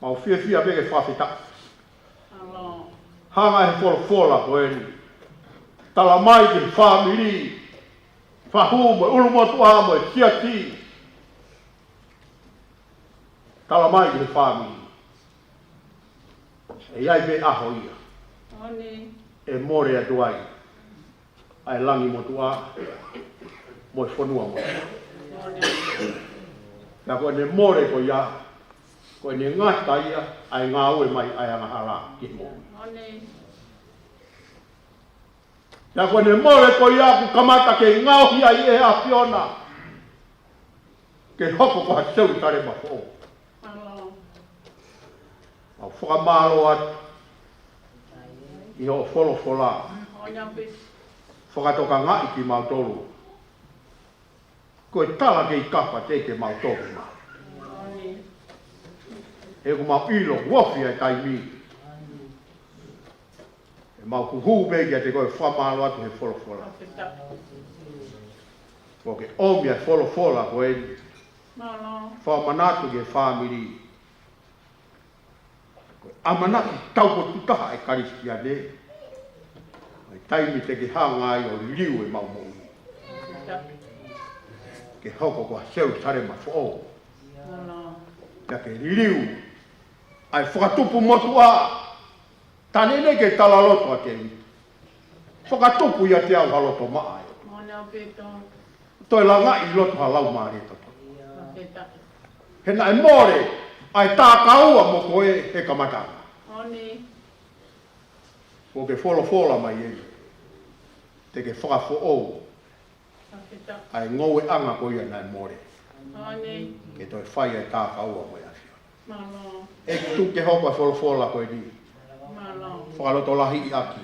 Mau fiefia pē ke fakafetaʻi. Hanga ʻe he folofola ko eni, tala mai ki he fāmili, fahu mo e ʻulumotuʻa mo e siasi. Tala mai ki he fāmili, ʻe ʻi ai pē ʻaho ia ʻe mole atu ai ʻa e langi motuʻa mo e fonua motuʻa. Pea ko ʻene mole ko ia, ko ʻene ngata ia ʻa e ngāue mai ʻa e angahala ki he moʻui. Pea ko ʻene mole ko ia ʻoku kamata ke ngaohi ai ʻe he ʻAfiona ke hoko ko ha Selusalema foʻou. Mau fakamālō atu ʻi hoʻo folofola. Fakatokangaʻi kimautolu Ko e tala kei kapa te ke mau toki mai. He ko mau ʻilo ʻoku ofi ʻa e taimi. ʻE mau kuhū pē kiate koe, fakamālō atu he folofola. Ko ke ʻomi ʻa e folofola ko eni. Fakamanatu ki he fāmili. Ko e ʻamanaki taupotu taha ʻa e Kalisitiane. ʻA e taimi te ke hanga ai ʻo liliu ʻemau moʻui. Ke hoko ko ha Selusalema foʻou. Pea ke liliu ʻa e fakatupu motuʻa. Tane ne ke talaloto ʻa Tēvita. Fakatupu ʻiate au ha loto maʻa ʻe. Toe langaʻi loto ha laumālie toto. He naʻe mole ʻa e tākaua mo koe he kamataʻanga. Ko ke folofola mai eni. Te ke fakafoʻou ʻa e ngoueʻanga ko ia naʻe mole. Ke toe fai ʻa e tākaua mo e ʻAfiona. ʻEiki, tuku ke hoko ʻa e folofola ko eni. Fakalotolahiʻi ʻaki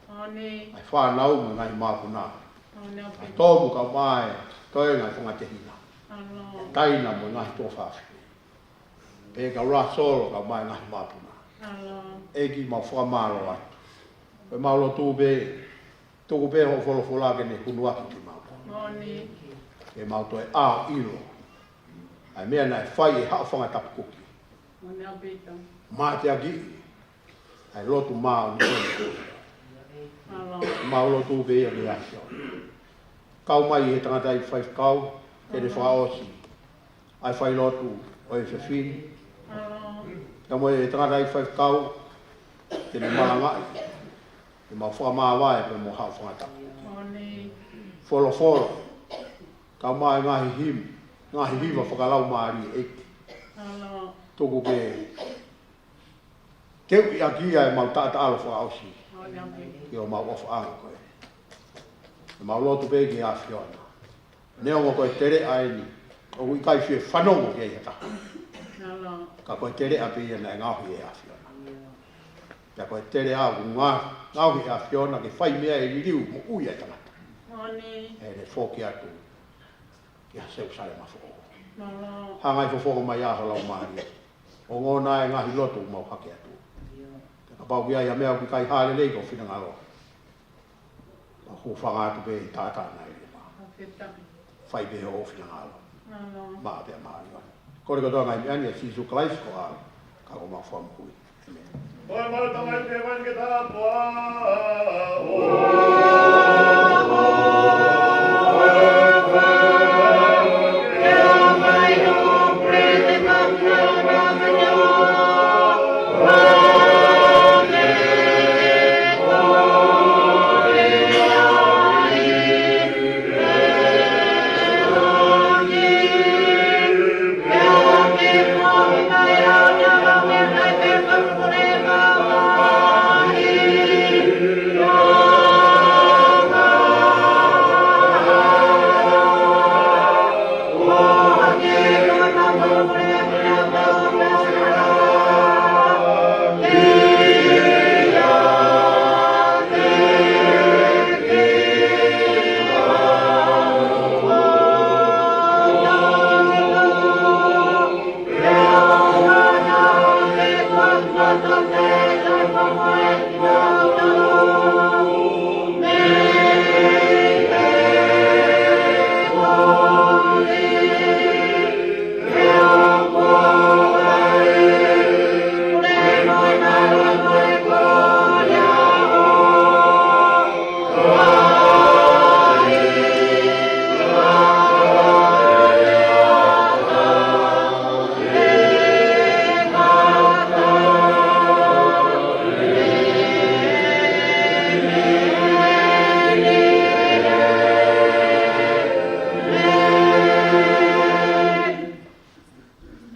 ʻa e fānau mo e ngaahi māpuna. Tomu kau mai, toe ngaahi fanga tehina. Taina mo e ngaahi tuofāfine. Pe kau Rasolo kau mai ngaahi māpuna. ʻEiki, mau fakamālō atu. Ko e mau lotu pē, tuku pē hoʻo folofola ke ne hunuaki kimautolu. Ke mau toe ʻilo ʻa e meʻa naʻe fai ʻe haʻo fanga tapu kuki. Mateaki ʻa e lotu māʻoniʻoni. Mau lotu pē ia ke ʻAfiona. Kau mai he tangataʻeiki faifekau, ke ne fakaʻosi ʻa e failotu ʻo e fefine. Ka mo e tangataʻeiki faifekau, ke ne malangaʻi. Ke mau fakamāvae pē mo haʻo fanga tapu. Folofola. Kau mai ngaahi himi, ngaahi hiva fakalaumālie ʻEiki. Tuku ke teuʻi ʻaki ia ʻemau taʻataʻalo fakaʻosi. Ki homau ʻofaʻanga ko ē. ʻE mau lotu pē ki he ʻAfiona. Neongo ko e teleʻa eni, ʻoku ʻikai fie fanongo ki ai ha taha. Ka ko e teleʻa pē ia naʻe ngaohi ʻe he ʻAfiona. Pea ko e teleʻa ʻoku nga-, ngaohi ʻe he ʻAfiona ke fai meʻa ʻe liliu moʻui ʻa e tangata. ʻE ne foki atu ki ha Selusalema foʻou. Hanga ʻi he fofonga mai ʻa ho laumālie. ʻO ngona e ngaahi lotu mau hake atu. Pea kapau ʻoku ʻi ai ha meʻa ʻoku ʻikai hā lelei ki ho finangalo. Mau hūfanga atu pē ʻi he taʻataʻa ʻa e lima. Fai pē hoʻo finangalo. Maʻa pē ʻa mālō. Kole kotoa ngaahi meʻa ni ʻia Sīsū Kalaisi ko homau Fakamoʻui. ʻĒmeni.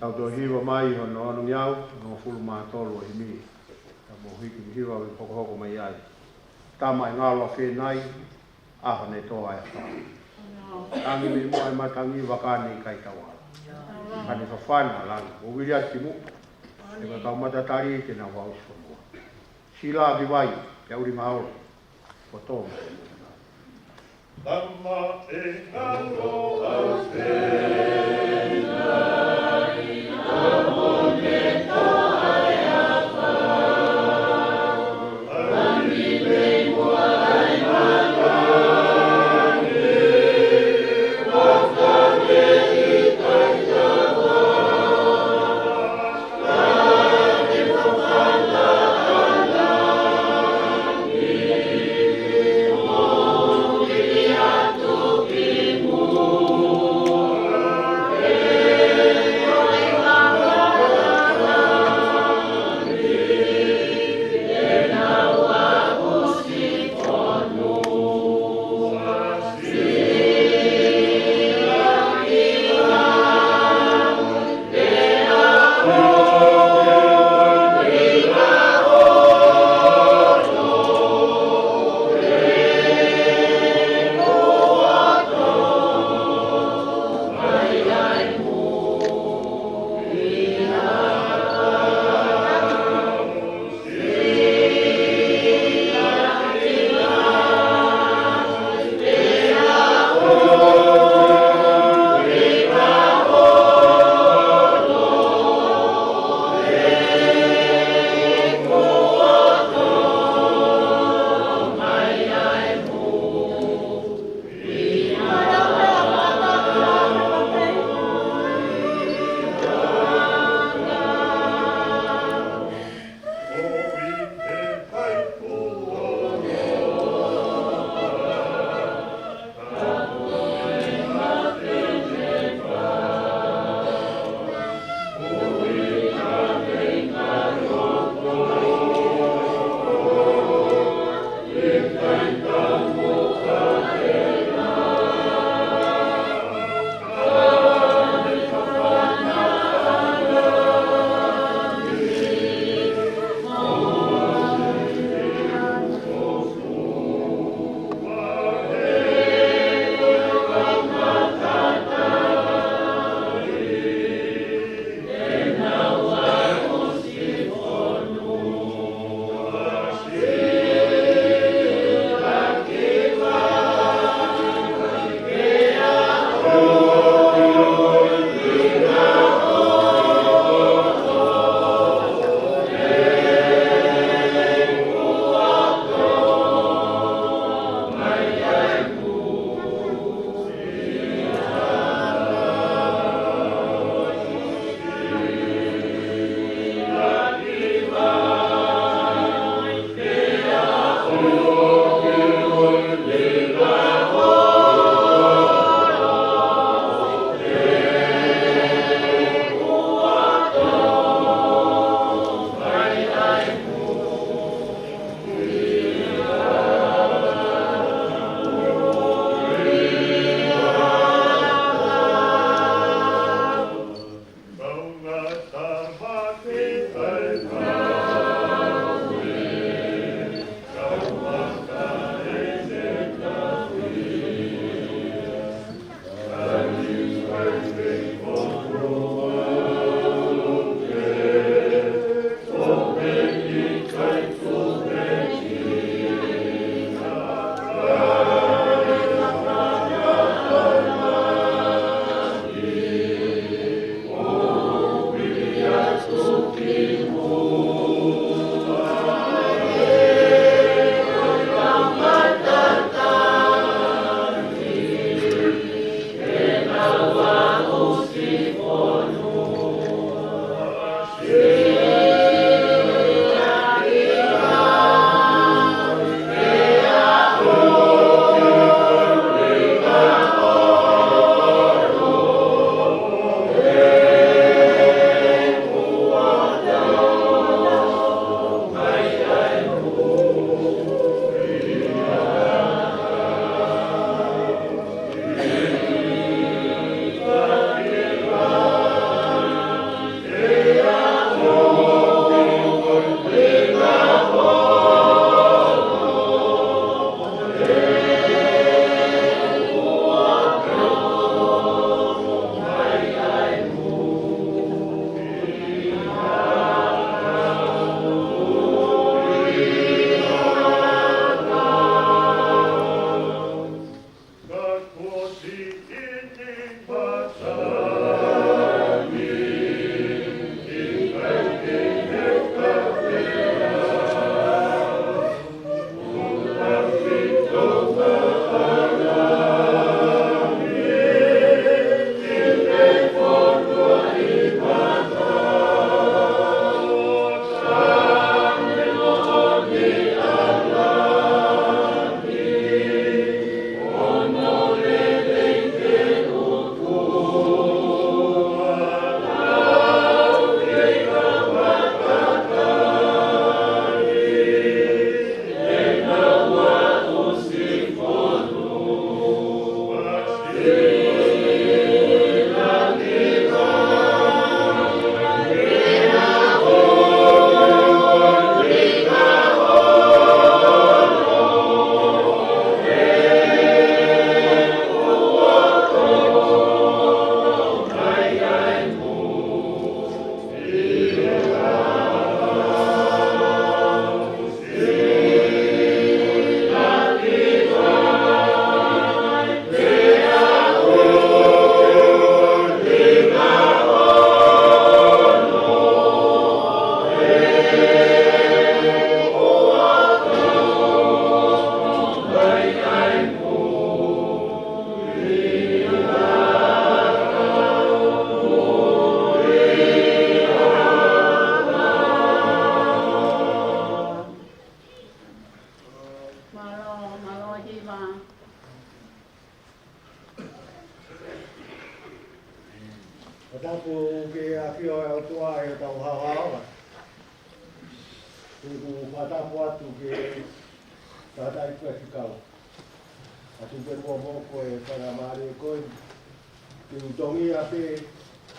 Tau toe hiva mai hono onongeau hongofulu mā tolu ʻo e himi. Tau mou hiki hiva ʻo hokohoko mai ai. Tama ʻe ngalo ʻa Fenai, ʻaho ne tō ai ʻa Fā. Tangi mei muʻa e matangi, vaka ne ʻikai tau ala. Ka ne fafana ʻa langi, ʻo vili atu ki muʻa. He ko e kau matatali te nau aʻusia muʻa. Sila ki vai, pea ʻuli mahalo. Ko tō mai. Tama e kalo a Fakatapu ki he ʻafio ʻa e ʻOtua ʻi hotau haohaoa. Pea ʻoku ou fakatapu atu ki he tangataʻeiki faifekau. ʻA ia ʻoku pehē muʻa ko e faingamālie ko eni ke u tongia pē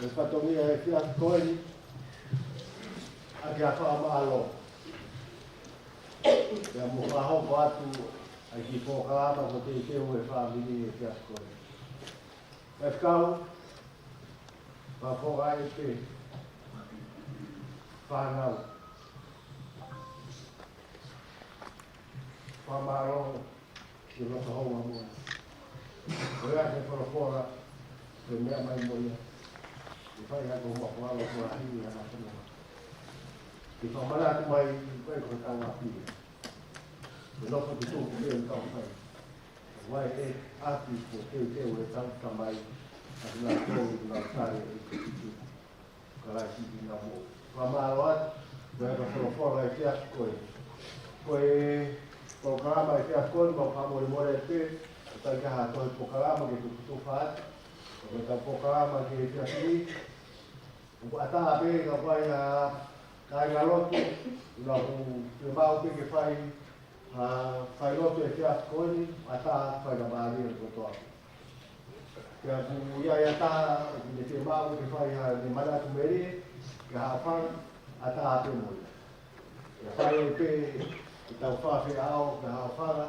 e fatongia ʻo e efiafi ko eni ʻaki ha fakamālō. Pea mo fakahoko atu ʻa e kiʻi polokalama ko e teuteu ʻa e fāmili ʻo e efiafi ko eni. Faifekau, fakafofongaʻi pē fānau. Fakamālō ki he loto houngaʻia. Ko ia ke folofola, ke meʻa mai mo ia. Ke fai hake ʻo mafualo ko ahi ia na kono. Ke fakamanatu mai, ko e ko tau api. Ke nofo tutuku ke tau fai. Vai e api ko teuteu ʻe tau tamai. Ka na ko na tare e tutuku. Kalaisi ʻi na mo. Fakamālō atu, mo e ka folofola ʻa e efiafi ko eni. Ko e polokalama ʻa e efiafi ko eni, mau fakamolemole pē, ʻoku ʻikai ha toe polokalama ke tukutuku atu. Ko e tau polokalama ki he efiafi ni, ʻoku ʻatā pē ka fai ha kāingalotu, na ku te mau pē ke fai ha failotu ʻa e efiafi ko eni, ʻatā faingamālie kotoa. Pea ʻoku ʻi ai ha taha ʻoku ne fiemaʻu ke fai haʻane manatu melie ki ha haʻofanga, ʻatā pē mo ia. Pea fai pē ʻetau fafeʻao ki ha haʻofanga,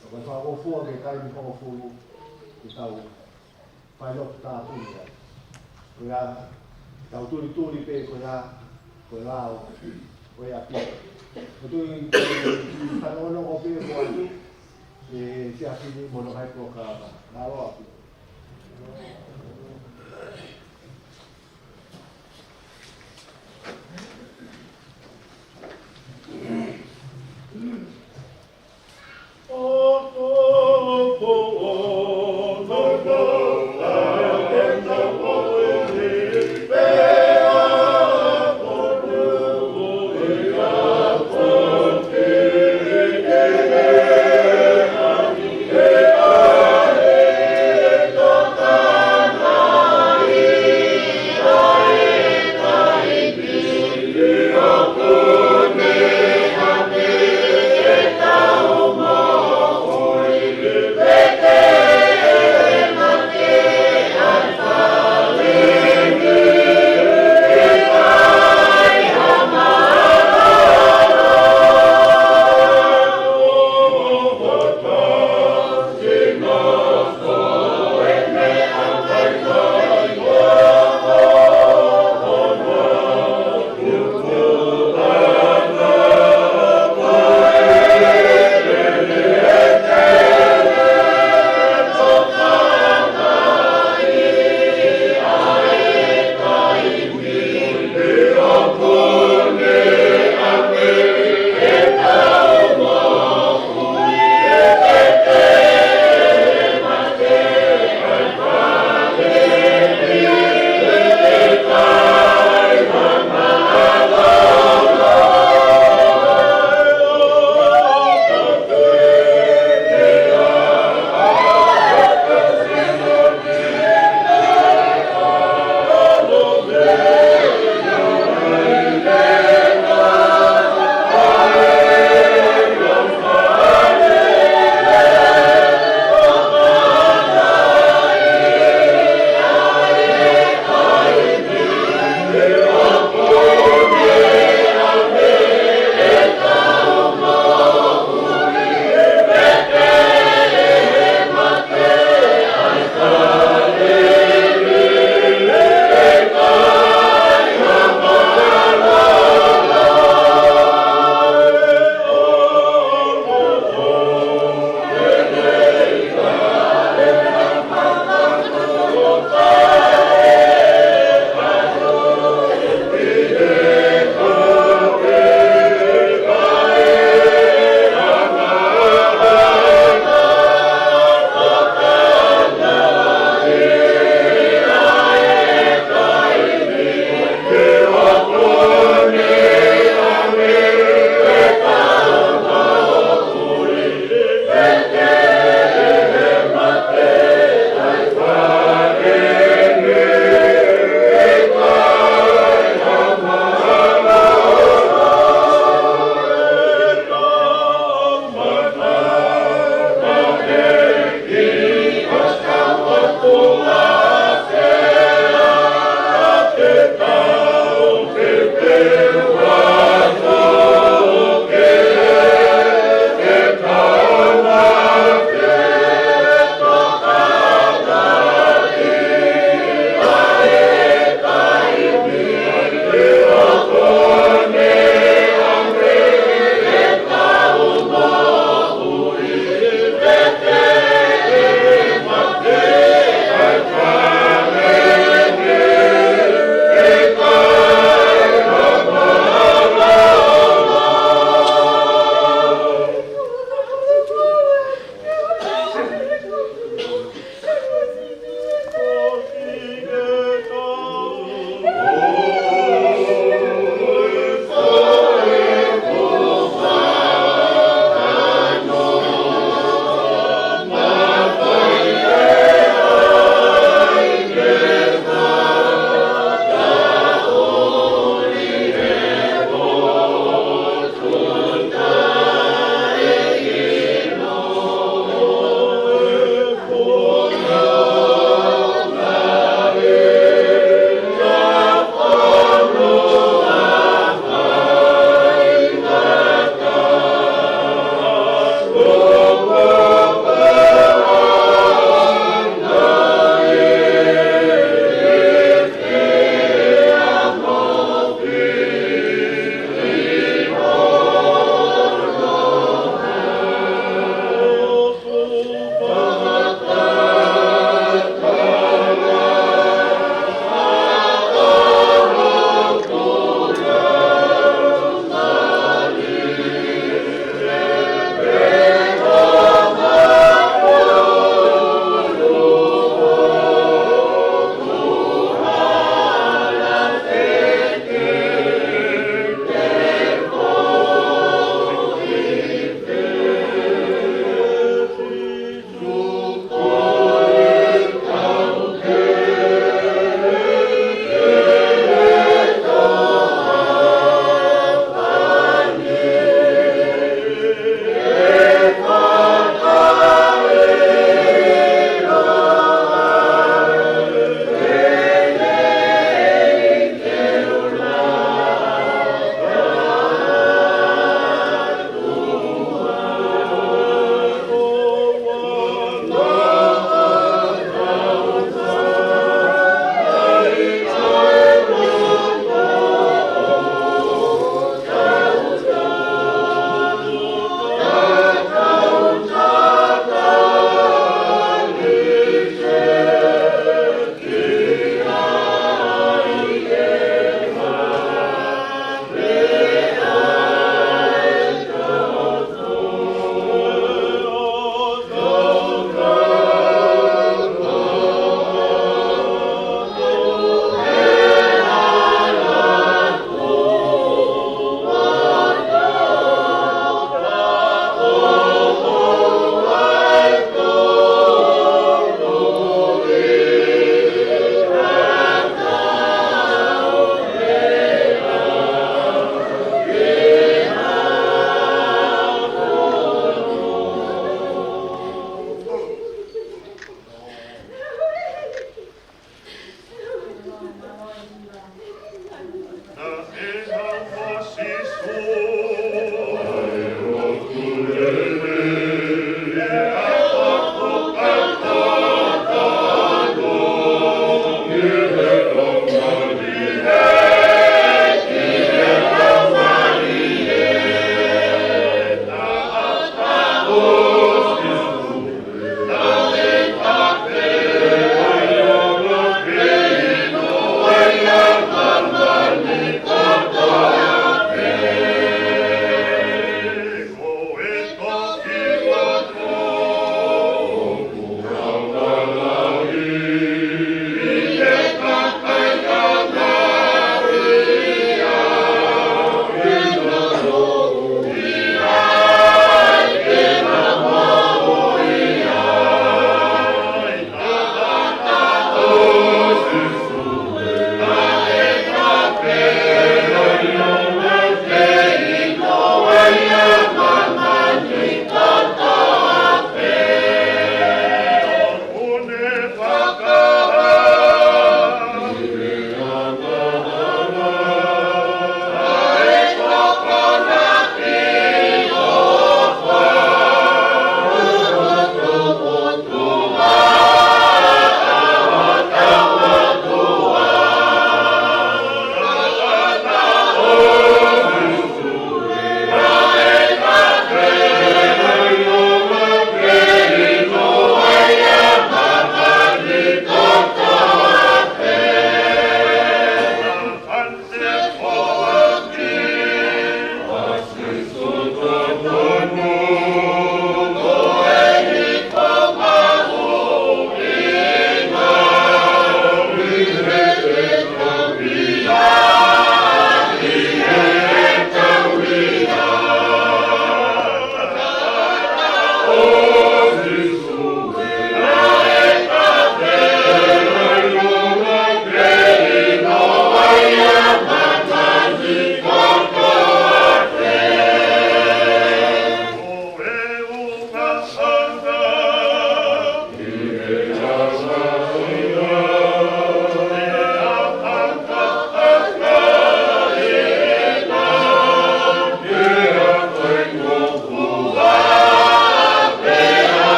ka ko e fakangofua ki he taimi hongofulu, ke tau failotu tāpuni ai. Ko ia, tau tulituli pē ko ia, ko e lao ʻo e ʻapi. Ko e tui, ko e fanongonongo pē ko atu, ʻe siʻi ʻapi ni mo hono ʻai polokalama. Lao ʻapi.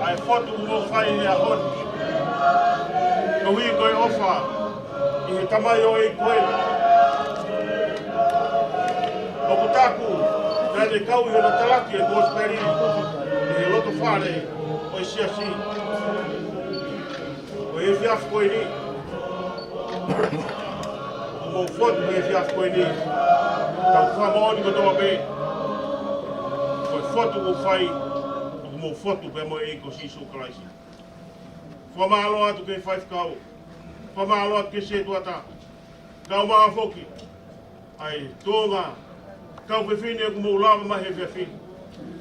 ʻA e fotu ʻoku mou fai he ʻaho ni, koeʻuhi ko e ʻofa ʻi he tamai ʻo e ʻEiki ko eni. ʻOku taku naʻa ne kau ʻi hono talaki e kosipeli ʻi he loto fale ʻo e siasi ʻo e efiafi ko eni. ʻOku mou fotu he efiafi ko eni. Tau fakamoʻoni kotoa pē, ko e fotu ʻoku fai, ʻoku mou fotu pē mo e ʻEiki ko Sīsū Kalaisi. Fakamālō atu ki he faifekau. Fakamālō atu ki he sētuata. Kau mai foki ʻa e tuʻunga kau fefine ʻoku mou lava mai he efiafi ni,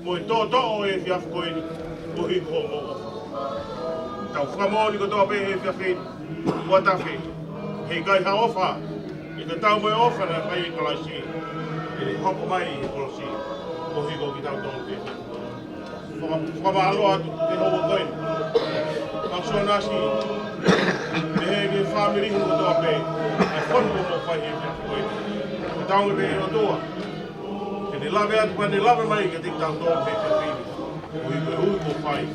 mo e toʻotoʻo e efiafi ko eni, koeʻuhi ko hoʻomou ʻofa. Tau fakamoʻoni kotoa pē he efiafi ni, ʻoku tafe, heʻikai ha ʻofa ʻe tatau mo e ʻofa naʻe fai ʻe Kalaisi, ʻi heʻene hoko mai he kolosi, koeʻuhi ko kitautolu pē. Faka-, fakamālō atu ki he houa ko eni. Kau Sionasi, pehē ki he fāmili hono kotoa pē, ʻa e fotu ʻoku mou fai he efiafi ko eni. Ko e tau pē ʻOtua ke ne lave atu, pea ne lave mai kiate kitautolu he efiafi ni, koeʻuhi ko e ui kuo fai ʻe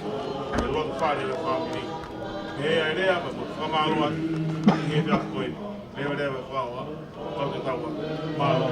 he loto fale ʻo e fāmili. Pea ʻe lea pea mo fakamālō atu ki he efiafi ko eni. Leveleva e fakaʻofa. Kau te tau atu. Mālō.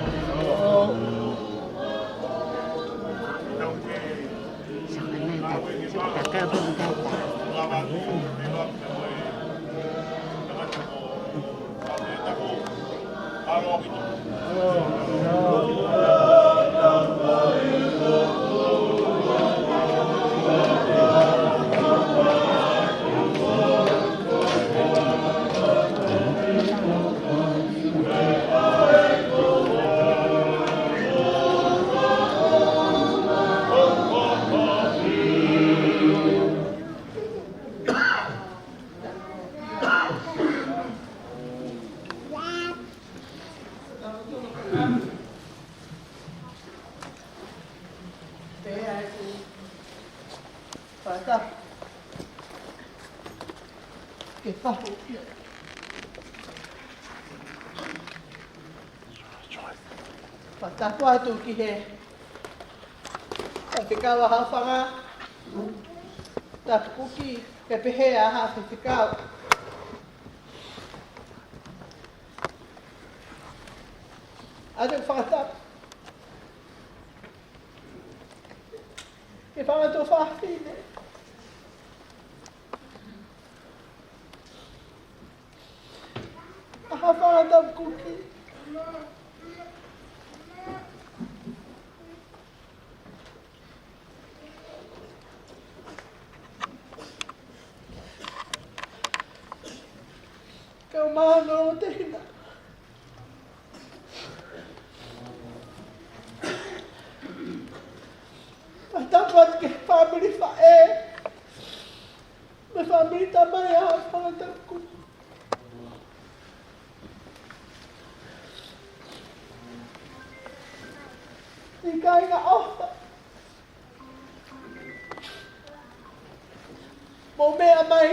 Pea ʻoku fakatapu ke pahu ia. Fakatapu atu ki he faifekau ʻa Haʻafanga, Tapu Kuki, pea pehē ʻa Haʻa Faifekau. ʻOatu e fakatapu ki he fanga tuofāfine ʻa Haʻafanga, Tapu Kuki. Kau mālō tehina. Fakatapu atu ki he fāmili faʻē mo e fāmili tamai ʻa Haʻafanga, Tapu Kuki. ʻIkai ngata ʻofa mo e meʻa mai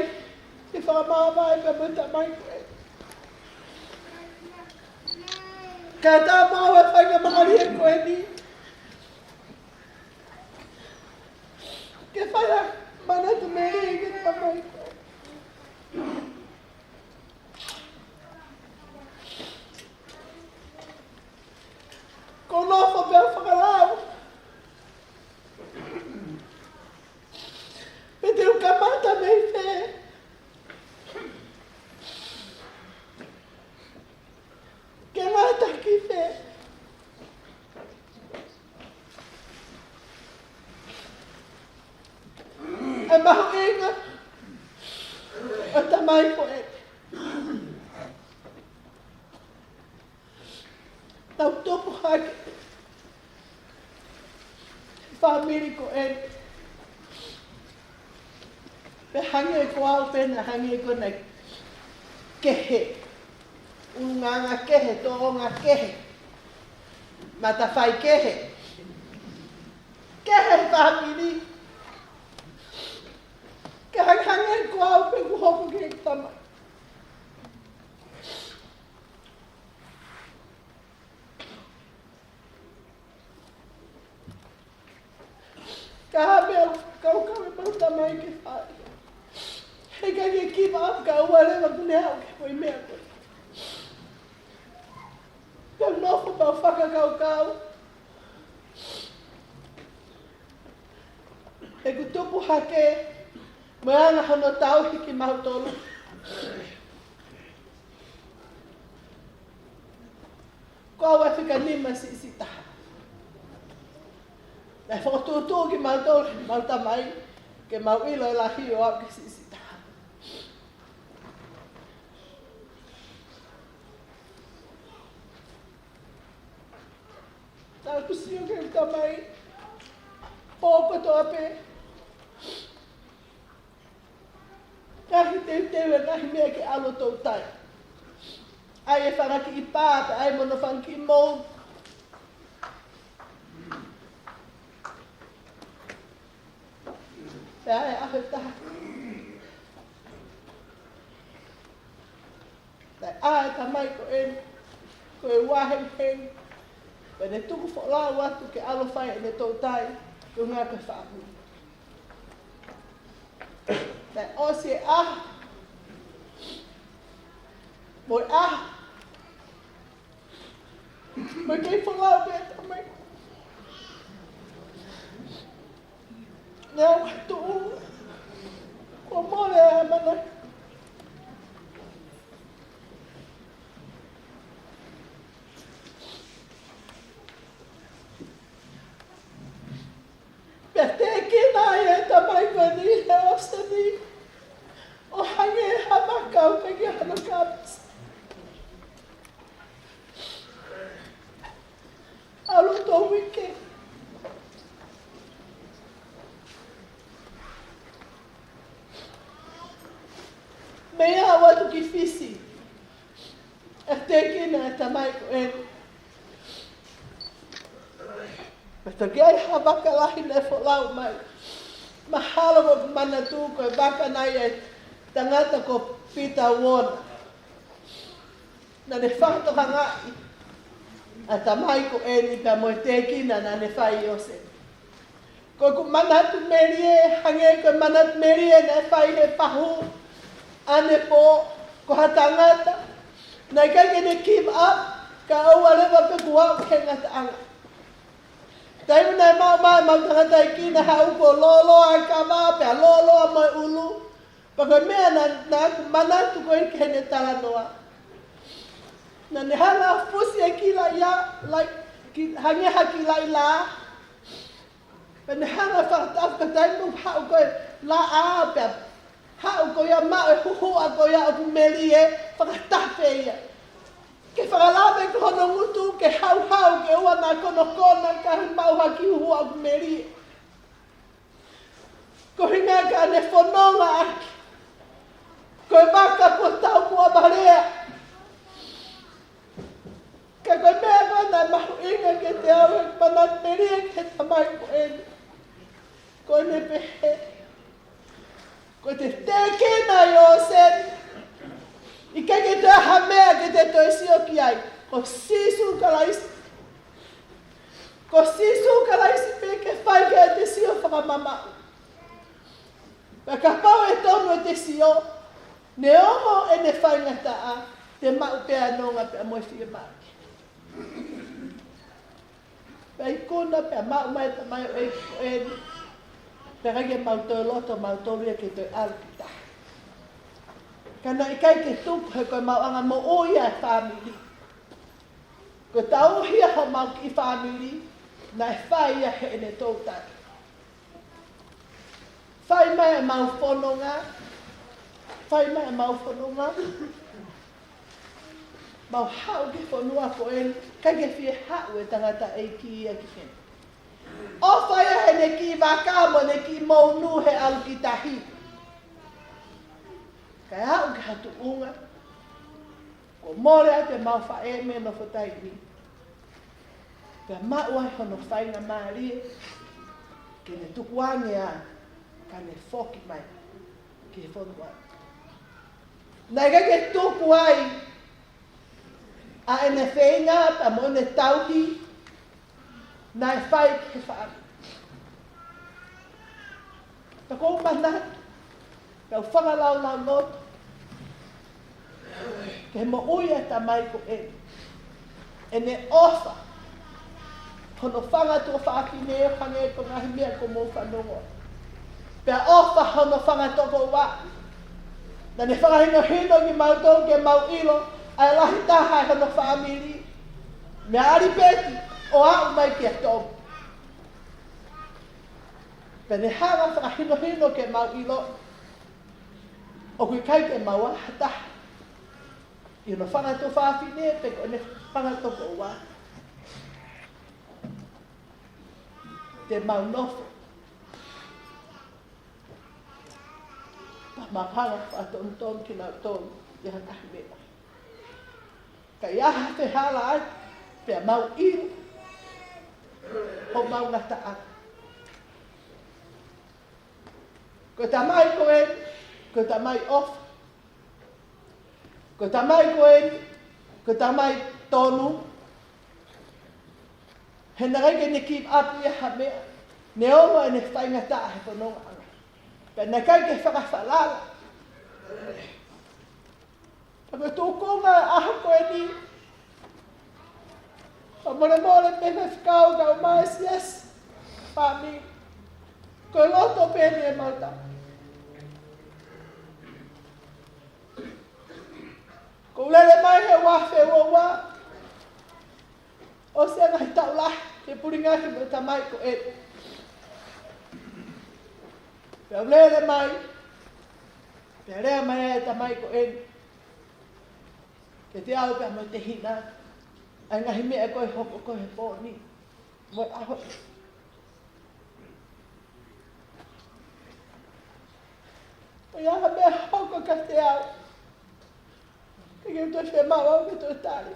ke fakamāvae pea mo e tamai ko ē. Ka ta mau e faingamālie ko eni ke fai ha manatu melie ki he tamai ko ē. Ko e nofo pē ʻo fakalau, pe te u kamata mei fē, ke ngata ki fē. ʻA e mahuʻinga ʻo e tamai ko ē. Tau tupu hake he fāmili ko ē. Pea hangē ko au pē naʻe hangē ko ʻena kehe. ʻUlungaanga kehe, tōʻonga kehe, matafai kehe. Kehe he fāmili. Ke hangehangē ko au pē kuo hoko ki he tamai. Ka ha meʻa ʻoku kau ki ai ʻemau tamai ke fai. He ʻikai ke give up, kae ʻoua leva kuo ne aʻu ki he foʻi meʻa ko ē. Pea u nofo pea u fakakaukau. He kuo tupu hake, mo e anga hono tauhi kimautolu. Ko au e fika nima siʻisiʻi taha. Naʻe fokotuʻutuʻu kimautolu ʻe heʻemau tamai, ke mau ʻilo e lahi ʻo aʻu ki he siʻisiʻi taha. Naʻá ku sio ki heʻeku tamai, pō kotoa pē. Ngaahi teuteu e ngaahi meʻa ke ʻalu ʻo toutai. ʻAi e fanga kiʻi pā, pea ʻai mo hono fanga kiʻi mou. Pea ʻai e ʻaho ʻe taha. Naʻe ʻā e tamai ko eni, ko e uahengihengi, pea ne tuku folau atu ke ʻalu ʻo fai ʻene toutai, ko e ngaahi ko e faʻahi. Naʻe ʻosi e ʻaho, mo e ʻaho, mo e kei folau pē e tamai. Naʻe ʻoatu, kuo mole ʻa e ʻamanaki. Pea tēkina ai e tamai ko eni he ʻōseni, ʻo hangē ha vaka ʻoku ʻikai ke ʻi ai hano kāpasa. ʻAlu ʻo toutai. Mei ai ʻo aʻu atu ki Fisi, ʻe tēkina e tamai ko eni. Pea toki ʻi ai ha vaka lahi naʻe folau mai. Mahalo ʻoku manatu ko e vaka naʻe ʻi ai e tangata ko Pita Uona. Naʻá ne fakatokangaʻi ʻa e tamai ko eni pea mo e tēkina naʻá ne fai ʻi ʻōseni. Ko ʻeku manatu melie, hangē ko e manatu melie naʻe fai he fahu ʻanepō, ko ha tangata naʻe ʻikai ke ne give up, kae ʻoua leva pē kuo aʻu ki he ngataʻanga. Taimi naʻe maʻu mai ʻemau tangataʻeiki naʻe haʻu kuo lōloa e kava, pea lōloa mo e ʻulu. Pea ko e meʻa naʻá, naʻá ku manatu ko ē ki heʻene talanoa. Naʻá ne hanga ʻo fusi e kiʻi laʻi ia, laʻi, ki, hangē ha kiʻi laʻi lā. Pea ne hanga ʻo fakatafu ka taimi ʻoku haʻu ko ē laʻā pea haʻu ko ia maʻu e huhuʻa ko ia ʻoku melie, fakatafe ia. Ke fakalave ki hono ngutu, ke hauhau, ke ʻoua naʻa konokona, kae maʻu ha kiʻi huhuʻa ʻoku melie. Ko e ʻuhinga ka ne fononga ʻaki ko e vaka kuo taumuʻa valea. Ka ko e meʻa ko ē naʻe mahuʻinga kiate au he manatu melie ki he tamai ko eni, ko ʻene pehē, ko ʻete tēkina ʻi ʻōseni, ʻikai ke toe ʻi ai ha meʻa ke te toe sio ki ai. Ko Sīsū Kalaisi. Ko Sīsū Kalaisi pē ke fai ki ai ʻete sio fakamamaʻu. Pea kapau ʻe tonu ʻete sio, neongo ʻene faingataʻa, te maʻu pē ʻa e nonga pea mo e fiemaʻu. Pea ikuna pea maʻu mai e tamaioʻeiki ko eni. Pea ʻikai ke mau toe loto mautolu ia ke toe ʻalu ki tahi. Ka naʻe ʻikai ke tuku he ko e maʻuʻanga moʻui ʻa e fāmili. Ko e tauhi ʻa homau kiʻi fāmili, naʻe fai ia heʻene toutai. Fai mai ʻemau fononga, fai mai ʻemau fononga. Mau haʻu ki he fonua ko eni, ʻikai ke fie haʻu e tangataʻeiki ia ki heni. ʻOfa ia heʻene kiʻi vaka mo ʻene kiʻi mounu he ʻalu ki tahi. Kae aʻu ki ha tuʻunga, kuo mole atu ʻemau faʻē mei he nofo taimi. Pea maʻu ai hono faingamālie ke ne tukuange ā, ka ne foki mai ki he fonua. Naʻe ʻikai ke tuku ai ʻa ʻene feinga pea mo ʻene tauhi naʻe fai ki he fāmili. Ka ʻoku ou manatu, ka u fakalaulauloto ki he moʻui ʻa e tamai ko eni. ʻEne ʻofa, hono fanga tuofāfine ʻo hangē ko e ngaahi meʻa kuo mou fanongo. Pea ʻofa hono fanga tokoua. Naʻa ne fakahinohino kimautolu ke mau ʻilo ʻa e lahi taha ʻi hono fāmili, meia ʻAlipeti ʻo aʻu mai kia Tomu. Pea ne hanga fakahinohino ke mau ʻilo ʻoku ʻikai ke mau ʻi ai ha taha ʻi hono fanga tuofāfine pe ko ʻene fanga tokoua te mau nofo, pea mau hanga fakatonutonu kinautolu ʻi ha ngaahi meʻa. Ka ʻi ai ha fehālaaki, pea mau ʻilo homau ngataʻanga. Ko e tamai ko eni, ko e tamai ʻofa. Ko e tamai ko eni, ko e tamai tonu. He naʻe ʻikai ke ne give up ʻi ha meʻa, neongo ʻene faingataʻa he fonongaʻanga. Pea naʻe ʻikai ke fakafalala. Pea ko e tuʻunga ʻo e ʻaho ko eni, fakamolemole pē faifekau kae ʻumaʻā e siasi, fāmili. Ko e loto pē eni ʻemau tamai. Kuo u lele mai he uaafe uaua, ʻosi e ngaahi taʻu lahi ke pulingaki mo e tamai ko eni. Pea u lele mai, pea lea mai ʻa e tamai ko eni kiate au pea mo e tehina, ʻa e ngaahi meʻa ko ē ʻe hoko ko ē he pō ni mo e ʻaho ni. Ko ia ha meʻa hoko kiate au, ʻikai ke u toe fiemaʻu au ke toe tali.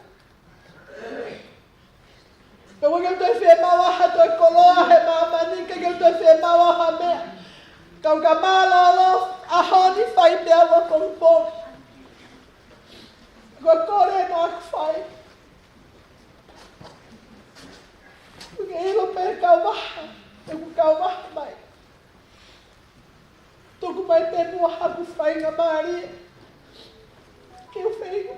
ʻIkai ke u toe fiemaʻu au ha toe koloa he māmani, ʻikai ke u toe fiemaʻu au ha meʻa. Ka u ka mālōlō ʻaho ni, fai pē au ʻapongipongi. Ko e kole ʻeni ʻoku fai. Ke ʻilo pē kae vaha, ʻoku kae vaha mai. Tuku mai pē muʻa haku faingamālie ke u feinga.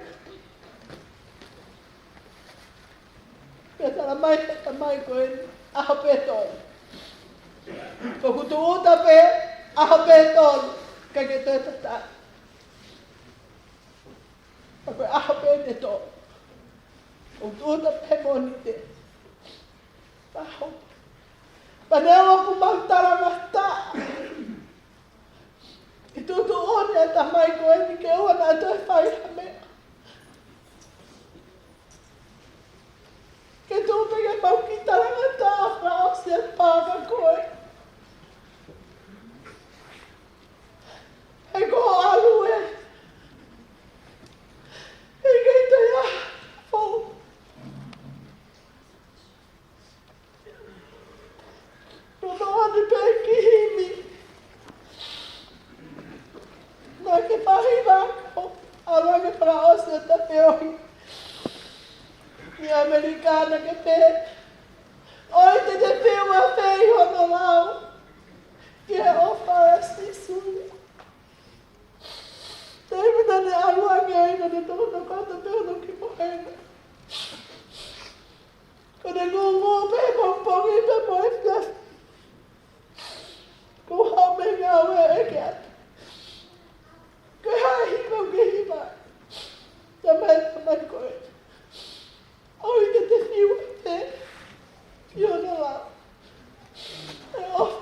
Pea tala mai he tamai ko eni, ʻaho pē tolu. Ko ʻeku tūʻuta pē, ʻaho pē tolu, ʻikai ke toe tatali. Pea ko e ʻaho pē ʻe tolu, ʻoku tūʻuta pē he Mōnite. Pea hoko. Pea neongo ʻoku mau talangataʻa, ʻe tuʻutuʻuni ʻa e tamai ko eni ke ʻoua naʻa toe fai ha meʻa. Ke tuʻu pē ke mau kiʻi talangataʻa fakaʻosi e paaka ko ē. He ko hoʻo ʻalu ē, he ʻikai toe ʻi ai ha foʻi. Naʻe ʻi ai pē kiʻi himi naʻa ke pāhila ko ʻalu ange fakaʻosi e tapeohi ʻi ʻAmelika, naʻa ke pehē, ʻoua te te fiu ʻafē ʻi hono lau ki he ʻofa ʻa Sīsū. Taimi naʻa ne ʻalu ange ai, naʻa ne tokanga kotoa pē hono kiʻi mohenga. Ko ʻene ngūngū pē he pongipongi pea mo e efiafi. Ko e hā mai ngāue ʻeke atu, ko e hā e hiva ʻoku ke hiva ai? Tamai, tamai ko ē, ʻoua te te fiu ʻafē ʻi hono lau e ʻofa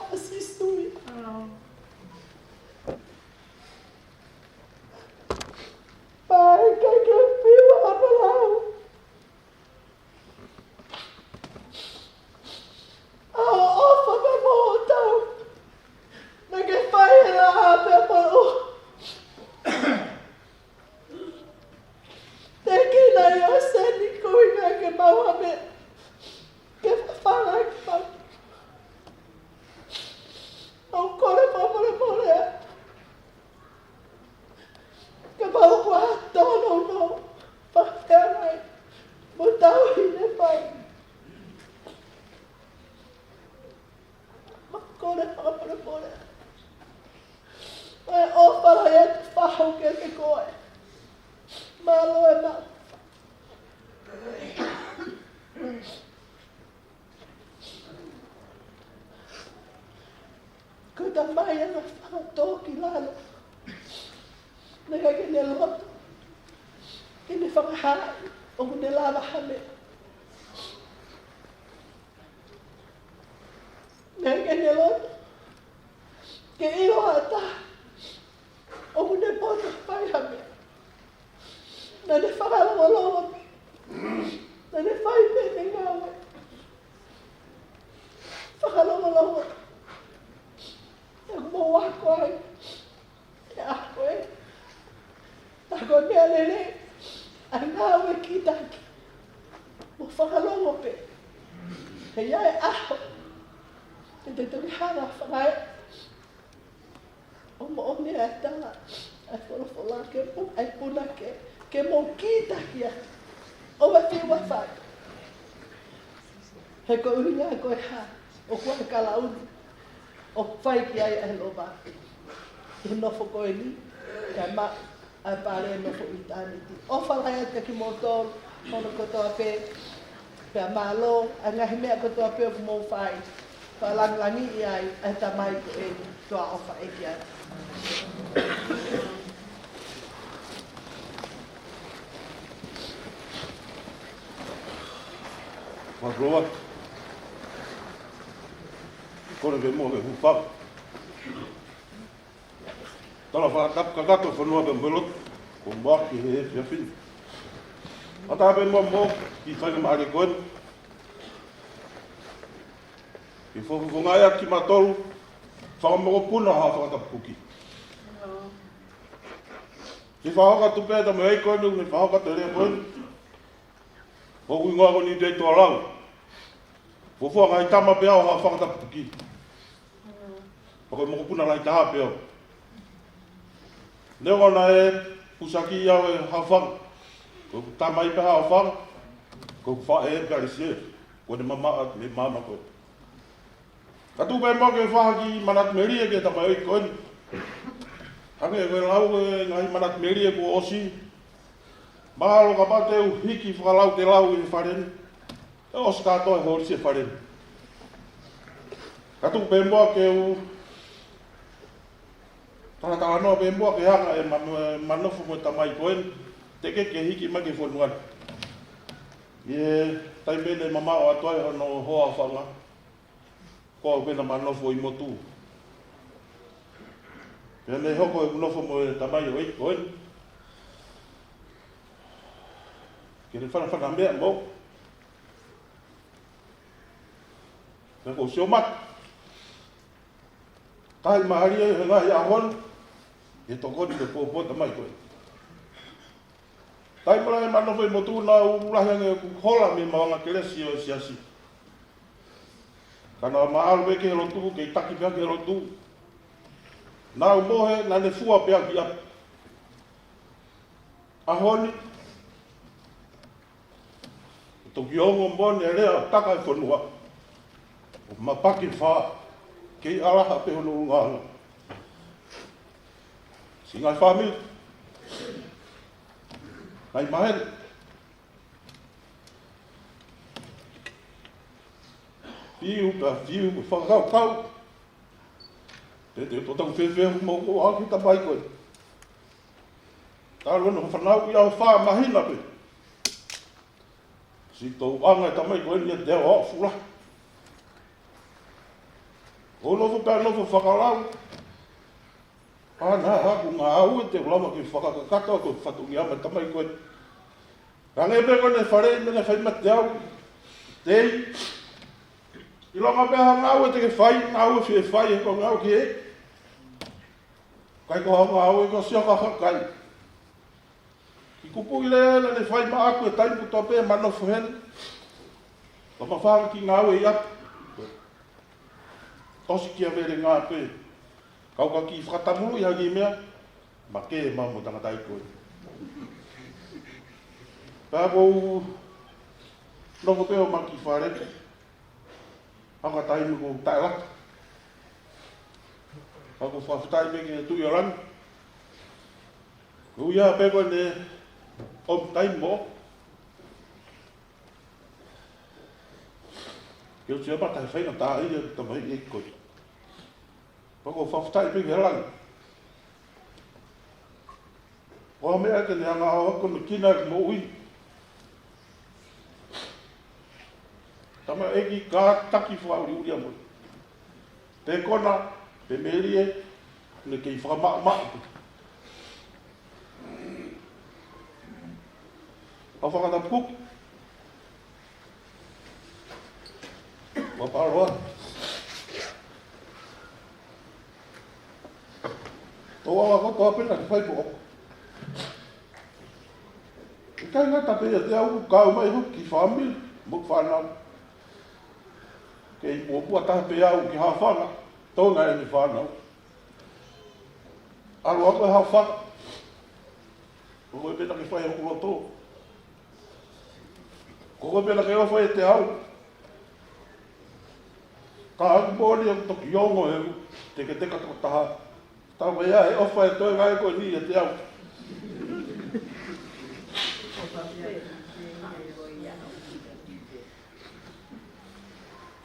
kiate koe. Mālō e ma. Ko e tamai ʻena fakatōkilalo. Naʻe ʻikai ke ne loto ke ne fakahā ʻoku ne lava ha meʻa. Naʻe ʻikai ke ne loto ke ʻilo ha taha ʻoku ne poto fai ha meʻa. Naʻa ne fakalongolongo. Naʻa ne fai pē ʻene ngāue. Fakalongolongo. ʻOku mou ako ai. ʻE ako e. Ako e meʻa lelei. ʻA e ngāue kītaki. Mou fakalongo pē. He ʻe ʻi ai e ʻaho te te toki hanga fakae ʻo moʻoni ʻa e tala ʻa e folofola ke pu-, ʻa e punake, ke mou kītaki atu ʻo ʻoua ʻe fiu ʻa fai. He ko e ʻuhinga ko e hā, ʻoku ʻi ai e kalauni ʻoku fai ki ai ʻa e lova. Ke nofo ko eni, kae maʻu ʻa e pale nofo ʻitāniti. ʻOfa lahi atu kia kimoutolu, hono kotoa pē, pea mālō ʻa e ngaahi meʻa kotoa pē ʻoku mou fai. Fakalāngilangiʻi ai ʻa e tamai ko eni, toa ʻofa ʻeiki atu. Mālō atu. Kole ke mou ke hūfanga. Tala fakatapu kakato fonua pea mo e lotu, ko Moaki he efiafi ni. Ata pē mo mo ki fai ma are koen. Ke fofonga ia kimautolu, fanga mokopuna Haʻa Fakatapu Kuki. Ke fakahoko atu pē ʻeta meʻa ʻi koen, ke fakahoko atu e lea koen. ʻOku ʻi ngoa ko ni te toa lau. Fuofua ngaahi tama pē ʻo Haʻa Fakatapu Kuki. Pea ko e mokopuna lahi taha pē au. Neongo naʻe pusaki au ʻe Haʻofanga. Ko e tamai pē Haʻofanga. Ko e faʻē pē Alisie. Ko ʻene mamaʻo mei māmani ko ē. Ka tuku pē mo ke fakahā ki he manatu melie ki he tamai ko eni. Hangē ko e lau e ngaahi manatu melie kuo ʻosi. Mahalo kapau te u hiki fakalau ke lau ʻi he fale ni. ʻE ʻosi kātoa e holisi e fale ni. Ka tuku pē mo ke u talatalanoa pē mo ke hanga ʻe ma-, ma-, ma nofo mo e tamai ko eni. Teʻeki ke hiki mai ki he fonua ni. ʻI he taimi naʻe mamaʻo atu ai hono hoa fanga. Ko au pē naʻa ma nofo ʻi motu. Pea ne hoko ʻeku nofo mo e tamai ʻo ʻeiki ko eni. Ke ne fanafana meʻa mo. Pea ko siomata. Kai mahalia he ngaahi ʻaho ni. ʻE tokoni ke pōpō tamai ko eni. Taimi lahi ma nofo ʻi motu naʻa ku lahi ange ʻeku hola mei he maʻuʻanga kelesi ʻo e siasi. Ka naʻa ma ʻalu pē ki he lotu, kei taki pē ki he lotu. Naʻa ku mohe, naʻa ne fua pē au ki ʻapi. ʻAho ni, toki ongo mo ne lea ʻo taka e fonua. ʻO mapaki fā, kei ʻalaha pē hono ʻulungaanga. Siʻi ngaahi fāmili. Ngaahi maheni. Fiu pea fiu, fakakaukau. Te te totau fēfē mo ko au ki tamai ko ē. Talu ʻena fanauʻi au fā māhina pē. Siʻi tōʻonga e tamai ko eni ia te au ʻo fula. ʻO nofo pē nofo fakalau. Pea naʻa haʻaku ngāue te u lava ke fakakakato ʻeku fatongia mo e tamai ko eni. Hangē pē ko ʻene fale ʻi he meʻa naʻe fai meiate au. Tei. ʻIlonga pē ha ngāue te ke fai, ngāue fie fai he ko e ngāue ki he. ʻIkai ko ha ngāue ko e sio kakakai. Ki kupu ʻi lea naʻa ne fai maʻaku he taimi kotoa pē ma nofo heni. Ka ma fanga ki ngāue ʻi ʻapi. ʻOsi kia vele ngā pē. Kau ka ki fakatamulu ʻi ha kiʻi meʻa. Ma ke ma mo tangata ʻi koe. Pea ko u nofo pē ʻo ma ki fale. Hanga taimi ko taʻelaka. Ka ko fakafetaʻi pē ki he Tuʻi ʻo Langi. Ko ia pē ko ʻene ʻomi taimi mo ke u sio pē ʻa e faingataʻaʻia ʻa e tamaiki ko ē. Pea ʻoku ou fakafetaʻi pē ki he langi. ʻO meʻa ke ne hanga ʻo konekina e moʻui. Tamaiki kātaki fakaʻuliʻulia mo e. Pē kona, pē melie, ne kei fakamaʻumaʻu. ʻOku ou fakatapu. Ua paloa. Tau ala kotoa pē naʻa ke fai ko ʻoku. ʻIkai ngata pē ia te au kau mai hoki ki fāmili, mo e fānau. Kei muʻomuʻa taha pē au ki Haʻafanga, Tonga ʻene fānau. ʻAlu au ki Haʻafanga. Ko koe pē naʻa ke fai hoku loto. Ko koe pē naʻa ke ʻofa ʻiate au. Ka ʻoku moʻoni ʻoku toki ongo e teketeka tokotaha. Tau mai ʻa e ʻofa ʻa e Tonga ko eni ʻiate au.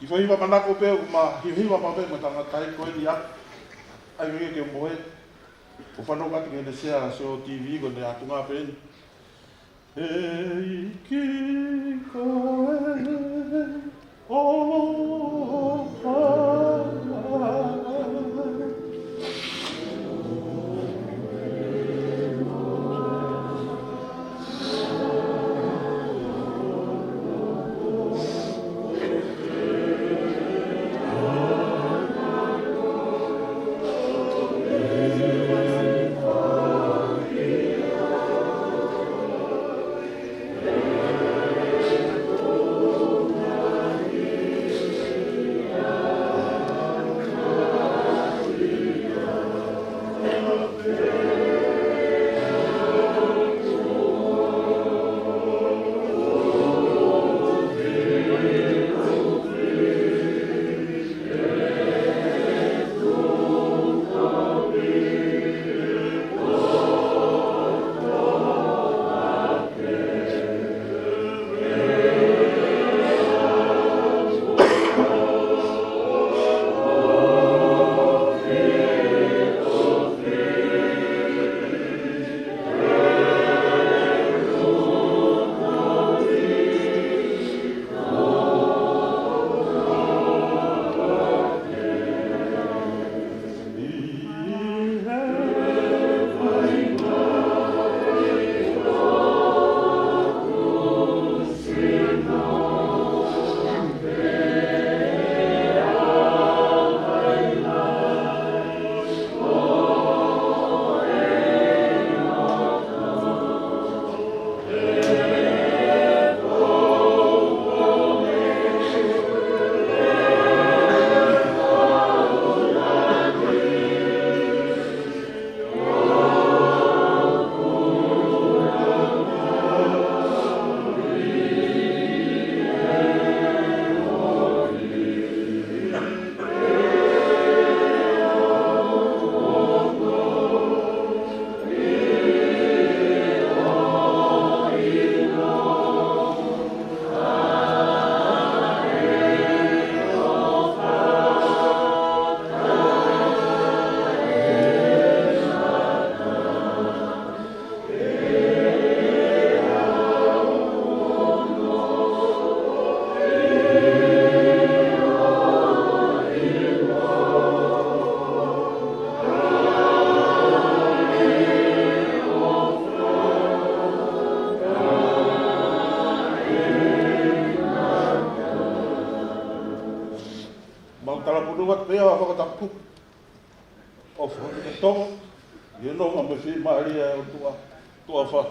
Kiʻi foʻi hiva manako pē ʻoku ma hivahiva maʻu pē mo e tangataʻeiki ko eni ʻa. ʻAi ke ke mohe. ʻOku fanongo atu ki heʻene sea sio T V ko ʻene ʻatunga pē eni. ʻEiki ko e ʻofa. Mau talapunu atu pē ʻa e fakatapu. ʻOfa ke tō, ʻi he nonga mo e fiemālie ʻa e ʻOtua, tuʻa fa.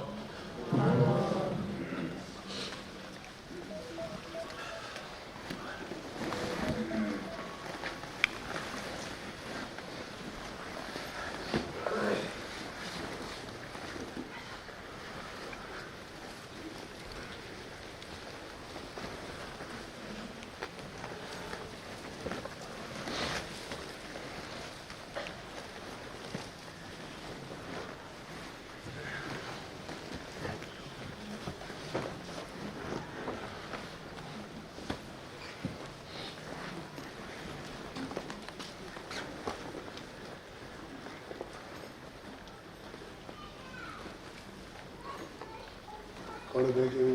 Kole pē ke u,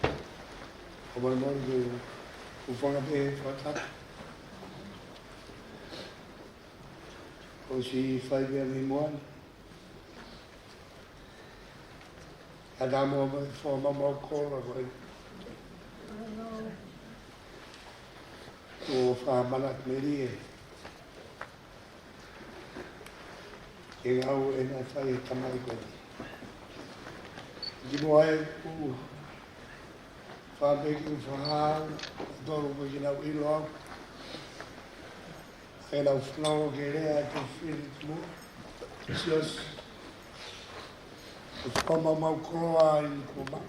ʻoku molemole ke u hūfanga pē he fakatapu. ʻOsi fai pē mei muʻa ni. Ka tā mo e foha maumau koloa ko ē. Ko e foha manatu melie. Ke ngāue naʻe fai ʻe he tamai ko eni. Kimuʻa ʻeku fakapiki fakahā, tolu ko ē ke nau ʻilo au. ʻE nau fanongo ki he lea ʻa e tuofefine kimuʻa. Siasi. Ko e foha maumau koloa eni kuo maʻu.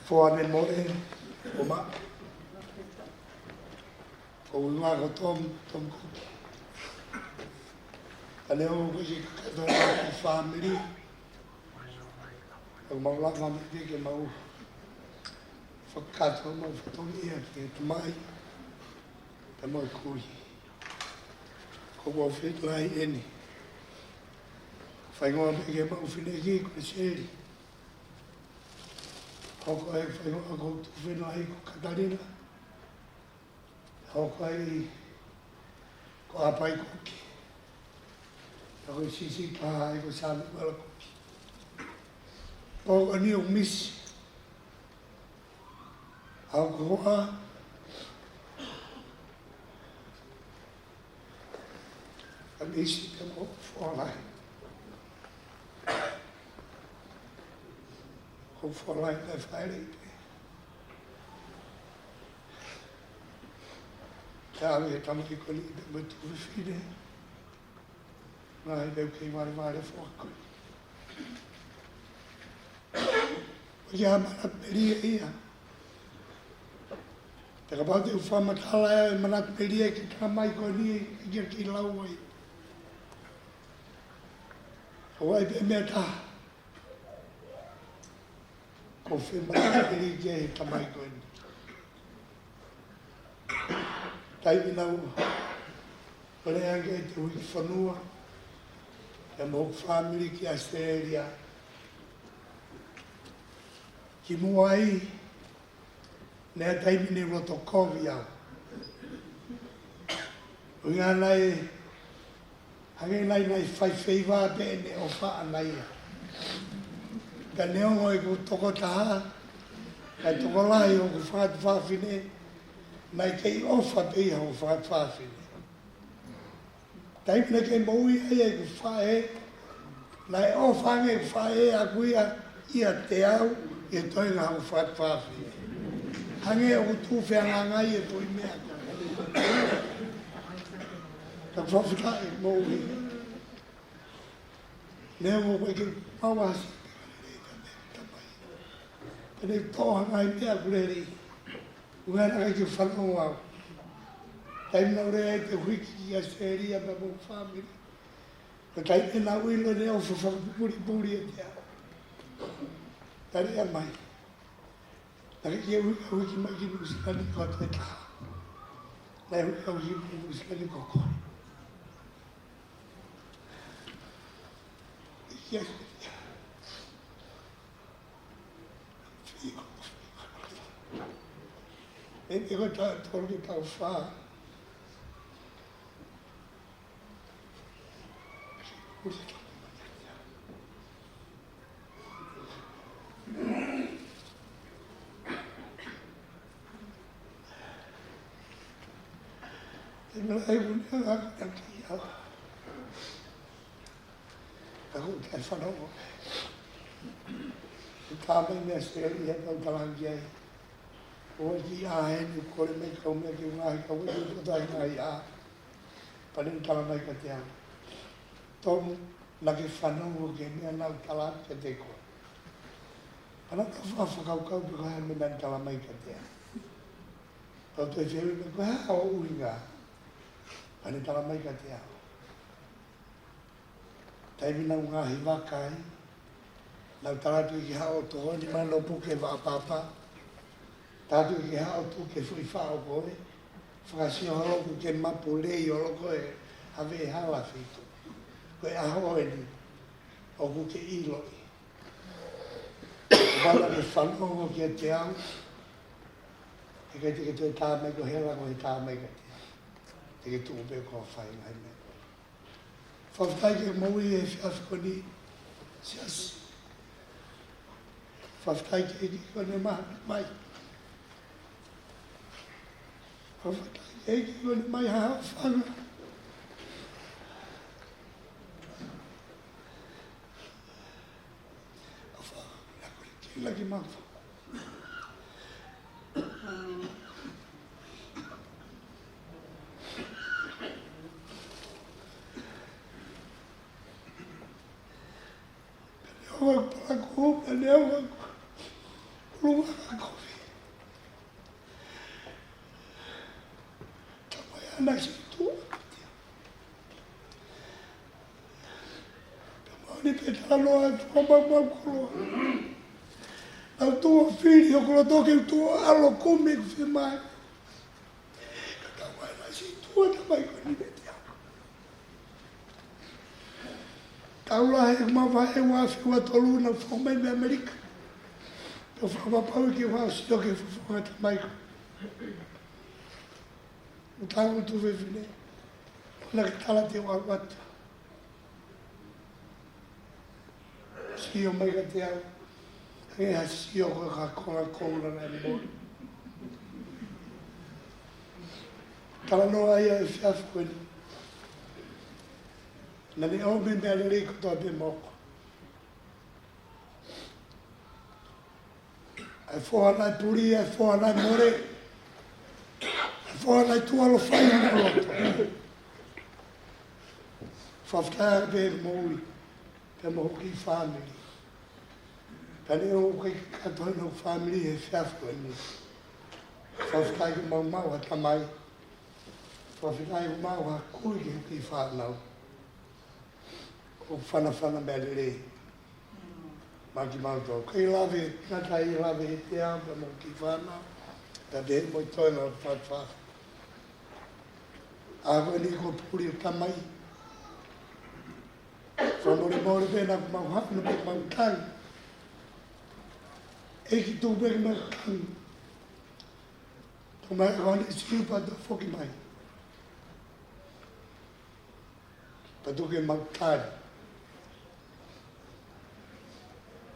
Foha ne mole kuo maʻu. Ko e ʻuhinga ko Tom, Tom Kuki. Ka neongo ko e kakato ʻa e fāmili, ʻoku mau lava mai pē ke mau fakakakato homau fatongia ki he tamai, pea mo e kui. Ko e foha lahi eni. Faingataʻa pē ke mau fine ki ko Seli. Ko e foha ko e tuofefine lahi ko Katalina. Hoko ai ko ʻApai Kuki. Ko e siʻisiʻi pā ai ko Sāmiuela Kuki. Ko eni ʻoku misi. ʻOku hoa. ʻA misi pē mo e foha lahi. Ko e foha lahi naʻe fāʻeleʻi pē. Ka ʻave ʻe he tamai ko eni pea mo e tuofefine. Ngaahi leu kei valevale foha ko ē. ʻOku ʻi ai ha manatu melie ia. Pea kapau te u fakamatala ʻa e manatu melie ki he tamai ko eni, ʻikai ke u lau ai. ʻOku ʻi ai pē meʻa ʻe taha. Ko e fēmālie ki he tamai ko eni. Taimi naʻa ku lele ange ʻi he Huikifonua, pea mo hoku fāmili ki ʻAositelēlia. Kimuʻa ai, naʻe ʻi ai e taimi ne u loto kovi au. ʻUhinga naʻe, hangē naʻe, naʻe fai feiva pē ʻene ʻofa ʻana ia. Ka neongo ʻeku tokotaha, ka tokolahi hoku fanga tuofefine, naʻe kei ʻofa pē ia hoku fanga tuofefine. Taimi naʻe kei moʻui ai ʻeku faʻē, naʻe ʻofa ange ʻeku faʻē ʻaʻaku ia, ʻiate au, ʻi he toenga hoku fanga tuofefine. Hangē ʻoku tuʻu fehangahangai e foʻi meʻa ko ē. Ka fakafetaʻi moʻui. Neongo ʻeku ʻikai ke u maʻu ha sēpeli, ka ne u toʻo ha ngaahi meʻa ʻoku lelei. ʻUhinga naʻe ʻikai ke u fanongo au. Taimi naʻa ku lele ai ʻi he Huiki ki ʻAositelēlia pea mo hoku fāmili. Ko e taimi naʻa ku ʻilo ʻene ʻofa fakapulipuli ʻiate au. Tali ia mai. Naʻe ʻikai ke u huiki mai ki Nuʻusila ni ko e taha. Naʻe huiki mai ki Nuʻusila ni ko koe. Ia, ia. ʻE, ʻe ko e taʻu tolu ki he taʻu fā. Te mea ai puni a ngā kaki au. Ka ko e fanongo. Ka mai mea seli ia kau talangi ai. ʻOua ki ʻaeni kole mai kau meʻa ke u ngaahi kau e ki kotahi ngaahi ʻā. Pea ne tala mai kiate au. Tom, naʻa ke fanongo ki he meʻa naʻa ku tala kiate koe? Pea naʻa ku fakakaukau pe ko e hā e meʻa naʻa ne tala mai kiate au. Pea u toe fehuʻi mai ko e hā hoʻo ʻuhinga. Pea ne tala mai kiate au. Taimi naʻa ku ngaahi vaka ai, naʻa ku tala atu ki he haʻo tokoni mai ʻo puke vaʻa papa. Tala atu ki he haʻo puke fuʻu faʻo ko ē. Fakasio holo ʻoku ke mapu lei holo ko ē, ʻave hala fitu. Ko e ʻaho eni, ʻoku ke ʻiloʻi. Fala ke fanongo kiate au. He ʻikai te ke toe tā mai ko hela, ko e tā mai kiate au. Te ke tuʻu pē ko e fai mai meʻa. Fakafetaʻi ke moʻui he efiafi ko eni, siasi. Fakafetaʻi ki he ʻEiki ko ʻene maʻu mai. Fakafetaʻi ki he ʻEiki ko ʻene maʻu ha fanga. Kila ki mafa. Pea ne ʻoua palaku, pea ne ʻoua kulunga kovi. Tamai ʻa e siʻi tuʻa. Pea mahino pē talanoa ʻa e fakamaau koloa. Naʻa ku tuʻu ʻo fili ʻo koloa toke tuʻu ʻo ʻalu ʻo kumi ʻeku fiemaʻu. Ka tamai ʻa e siʻi tuʻa, tamai ko eni pē te au. Taʻu lahi ʻeku mavahe ua afe ua tolu naʻa ku foki mai mei ʻAmelika. Pea u fakapapauʻi ke u ʻalu ʻo sio ki he fofonga tamai ko ē. ʻO tangutu fefine. Naʻa ke tala te u ʻalu atu. Sio mai kiate au. Hangē ha sio ko e kakola koula naʻe mole. Talanoa ia he efiafi ko eni. Naʻa ne ʻomi e meʻa lelei kotoa pē moʻoku. ʻA e foha naʻe puli, ʻa e foha naʻe mole, ʻa e foha naʻe tuʻu ʻo ʻalu ʻo fai hono loto. Fakafetaʻi pē moʻui, pea mo hoku kiʻi fāmili. Pea neongo ʻoku ʻikai ke kātoa hoku fāmili he efiafi ko eni. Fakafetaʻi kuo mau maʻu ha tamai. Fakafetaʻi kuo mau maʻu ha kui ki hoku kiʻi fānau. ʻO fanafana meʻa lelei maʻa kimautolu. Kei lave, ngata ai lave ʻiate au pea mo e kiʻi fānau, pea pehē mo e toenga ʻo e fāfā. ʻA ko eni ko e puli ʻo tamai. Fakamolemole pē naʻa mau haʻu pē mau tangi. ʻEiki, tuku pē ke mau tangi. Tamai, ko eni siʻi pea toe foki mai. Pea tuku ke mau tali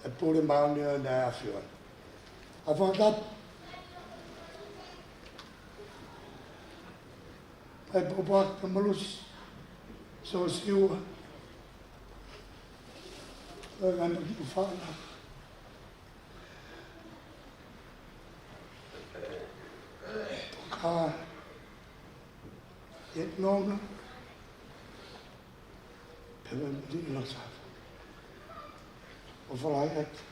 e pule māʻoniʻoni ʻa e ʻAfiona. ʻA e fakatapu mai Pōpoaki, Malusi, Siosiua, ʻo e ngaahi kiʻi fānau. Toka. ʻIo, nonga. Pea mo e mili na sa. ʻO falai atu.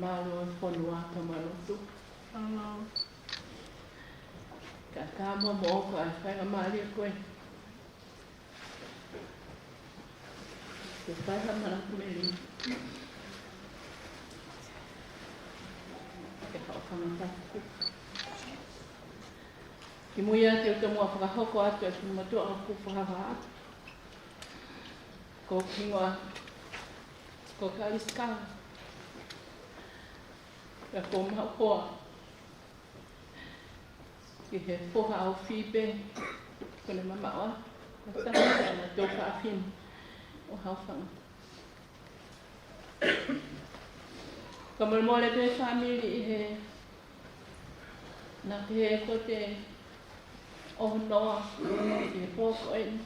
Mālō e fonua pea mo e lotu. Mālō. Ka ka mo mo ka fai ngā mālie ko ē. Ke fai ha manatu mei. Ke hao fanga tapu. Kimuʻa te u tomuʻa fakahoko atu e kiʻi mātuʻa ʻoku fakahā atu. Ko e hingoa ko Kaliska. Pea ko maʻu hoa ki he foha ʻo Fipe, ko ne mamaʻo ʻa e taha ʻa e tuofāfine ʻo Haofanga. Ka molemole pē fāmili ʻi he, naʻa ke he kote ʻo noa ʻi he pō ko eni.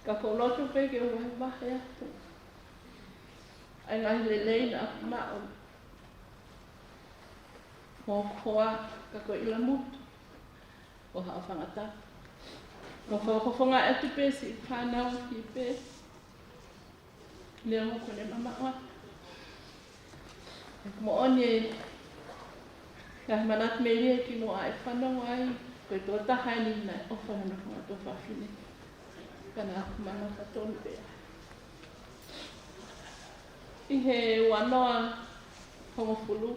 Ka ko e lotu pē ke u vahevahe atu ʻa e ngaahi lelei naʻa ku maʻu mo hoku hoa ka ko e ʻilamutu ʻo Haofanga Tapu. Mo fakafofonga atu pē siʻi fānau ʻa Fipe. Leo mo ko ne mamaʻo atu. Moʻoni e ngaahi manatu mei he kimuʻa e fanongo ai, ko e tokotaha eni naʻe ʻofa hono fanga tuofāfine. Ka naʻa ku manako tonu pē. ʻI he ua noa hongofulu,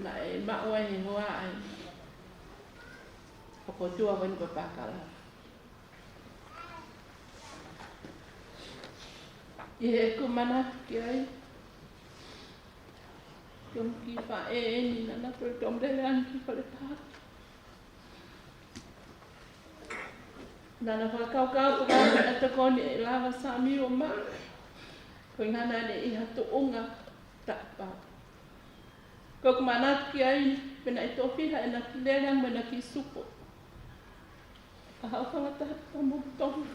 naʻe maʻu ai he hoa ʻa e fokotuʻa ko eni ko Pakala. ʻI heʻeku manatu ki ai, ko e kiʻi faʻē eni naʻa na toe tomu lele ʻi he kiʻi fale taha. Naʻa na fakakaukau ko ka naʻe tokoni ʻe lava Samiu ʻo maʻu. Ko e ngana ne ʻi ha tuʻunga taʻepau. Ko ʻeku manatu ki ai, pe naʻe tofiha ʻena kiʻi lele mo ʻena kiʻi supo. ʻA Haofanga Tapu mo Tonga.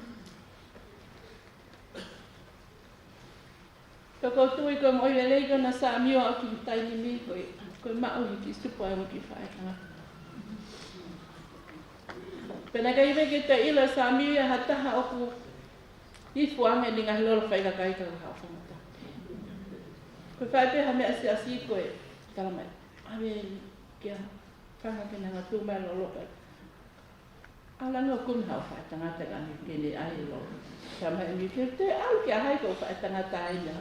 Ka ko e tui ko e moʻui lelei ko ena ʻa Samiu ʻo aʻu ki he taimi ni ko e, ko e maʻu he kiʻi supo ʻa e kiʻi faʻē tangata. Pea naʻe ʻikai pē ke toe ʻilo ʻe Samiu ia ha taha ʻoku hifo ange ʻene ngaahi lolo fai kakai ka ko Haofanga Tapu. Ko e fai pē ha meʻa siasi ko e tala mai, ʻave kia Fanga ke na hanga ʻo tuʻu mai lolo ka. ʻAlu ange ʻo kumi haʻo faʻē tangata ka ne ke ne ʻai lolo. Tala mai mi ke te ʻalu kia hai ko e faʻē tangata ai na.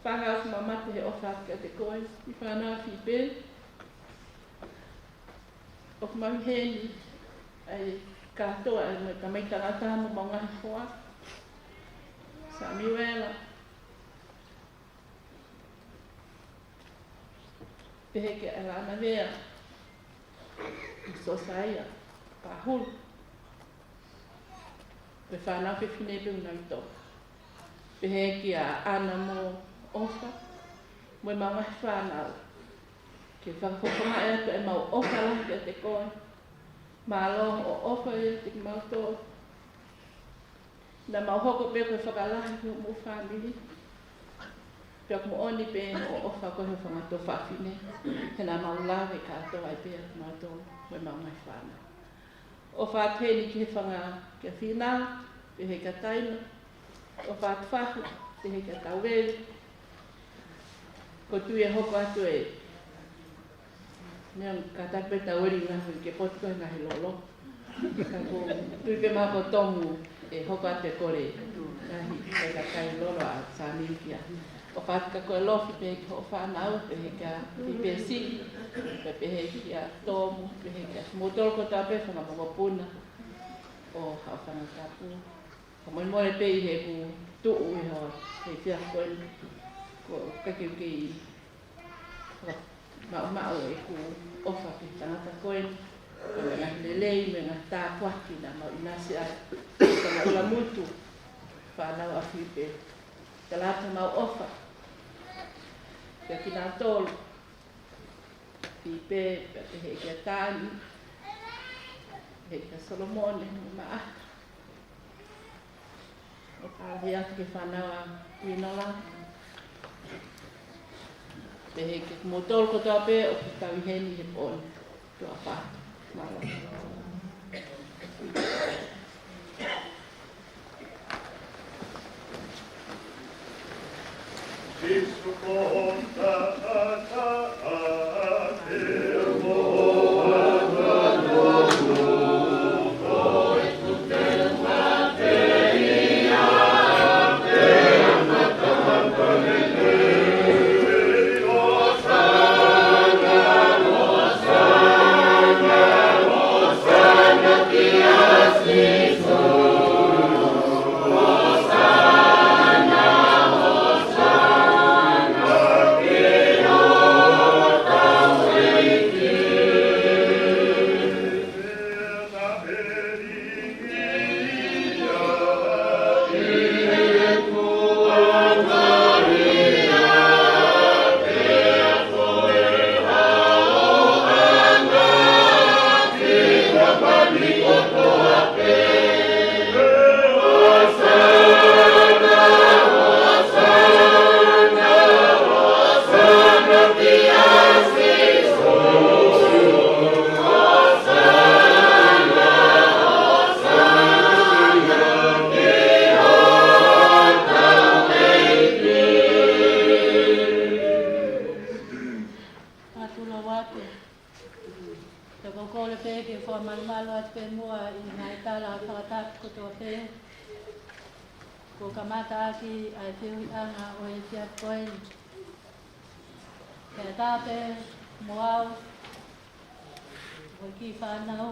Fanga ʻoku mamate he ʻofa kiate koe, ʻi fānau ʻa Fipe. ʻOku mau ʻi heni, ʻa e kātoa ʻa e ngaahi tamaiki tangata mo homau ngaahi hoa. Samiuela. Pehē kia ʻAlana Vea, Sosaia, Pahulu. Pea fānau fefine pē ʻoku nau ʻi Tonga. Pehē kia ʻAna mo ʻOfa, mo e mau ngaahi fānau. Ke fakafofongaʻi atu ʻemau ʻofa lahi kiate koe. Mālō hoʻo ʻofa ʻiate kimautolu. Naʻa mau hoko pē ko e fakalahi ki homou fāmili. Pea ʻoku moʻoni pē hoʻo ʻofa ko e ho fanga tuofāfine. He naʻa mau lave kātoa ai pē ʻa kimautolu, ko e mau ngaahi fānau. ʻOfa atu heni ki he fanga kia Fina, pehē kia Taina. ʻOfa atu fahu, pehē kia Tauveli. Ko e tui ʻe hoko atu ē. Neongo ka tapu pē Tauveli ngaahi ke potu ko e ngaahi lolo. Ka ko e tui pē mahalo ko Tomu ʻe hoko atu e kole. Ngaahi kakai lolo ʻa Samiu kia. ʻOfa atu ka ko e lofi pē ki hoʻo fānau, pehē kia Pipesi, pea pehē kia Tomu, pehē kia kimoutolu kotoa pē fanga mokopuna ʻo Haofanga Tapu. Ka molemole pē ʻi heʻeku tuʻu ʻi he efiafi ko eni, ko e kei kei maʻumaʻu ʻeku ʻofa ki he tangata ko eni, ko e ngaahi lelei mo e ngaahi tāpuaki naʻa mau ʻinasi ai, ko e ngaahi ʻilamutu, fānau ʻa Fipe. Tala atu homau ʻofa kia kinautolu, Fipe, pea pehē kia Tani, pehē kia Solomone, mo Maʻata. ʻOfa lahi atu ki he fānau ʻa Vinola. Pehē kia kimoutolu kotoa pē ʻoku tau ʻi heni he pō ni. Tuʻa ʻofa atu. Mālō. Fakatulou atu. Te u kole pē ke u fakamalumalu atu pē muʻa ʻi he ngaahi tala fakatapu kotoa pē kuo kamata ʻaki ʻa e feohiʻanga ʻo e efiafi ko eni. Pea tā pē mo au, mo e kiʻi fānau,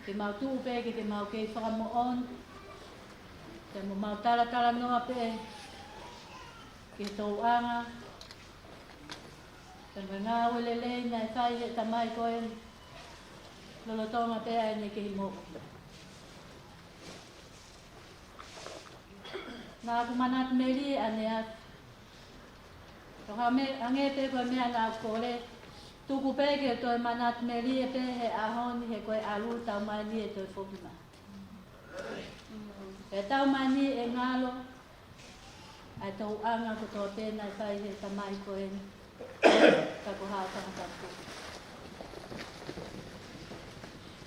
ke mau tuʻu pē ke, ke mau kei fakamoʻoni, pea mo mau talatalanoa pē ki he tōʻonga, pea mo e ngāue lelei naʻe fai ʻe he tamai ko eni lolotonga pē ʻa ʻene kei moʻui. Naʻá ku manatu melie ʻaneafi. Ko e hā e meʻa, hangē pē ko e meʻa naʻá ku kole, tuku pē ke u toe manatu melie pē he ʻaho ni he ko e ʻalu tau mai ni ʻe toe foki mai. ʻE tau mai ni ʻe ngalo ʻa e tōʻonga kotoa pē naʻe fai ʻe he tamai ko eni, ka ko Haʻofangatapu.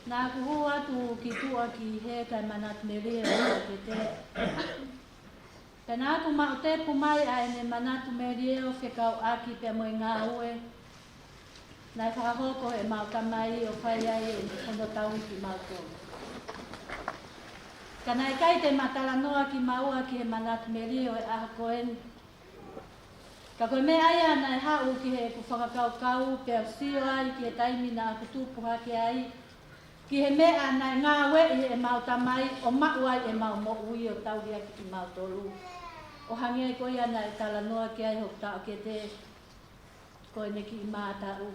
Naʻá ku hū atu ki tuʻa ki hē kae manatu melie ʻa Kete. Pea naʻá ku maʻu tepu mai ʻa ʻene manatu melie ʻo fekauʻaki pea mo e ngāue naʻe fakahoko ʻe heʻemau tamai ʻo fai ai ʻene hono tauhi kimautolu. Ka naʻe ʻikai te ma talanoa kimaua ki he manatu melie ʻo e ʻaho ko eni. Ka ko e meʻa ia naʻe haʻu ki heʻeku fakakaukau pea u sio ai ki he taimi naʻá ku tupu hake ai, ki he meʻa naʻe ngāueʻi ʻe heʻemau tamai ʻo maʻu ai ʻemau moʻui ʻo tauhi ʻaki kimautolu. ʻO hangē ko ia naʻe talanoa ki ai hoku taʻokete, ko ʻene kiʻi mātaʻu,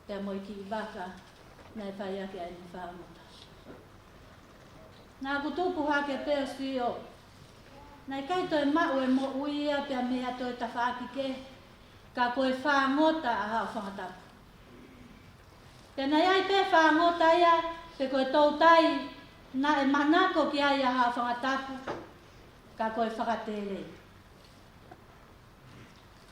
pea mo e kiʻi vaka naʻe fai ʻaki ʻa ʻene fāngota. Naʻá ku tupu hake pē ʻo sio, naʻe ʻikai toe maʻu e moʻui ia pea mei ha toe tafaʻaki kehe, ka ko e fāngota ʻa Haʻofangatapu. Pea naʻe ʻi ai pē fāngota ia, pe ko e toutai naʻe manako ki ai ʻa Haʻofangatapu, ka ko e fakatele.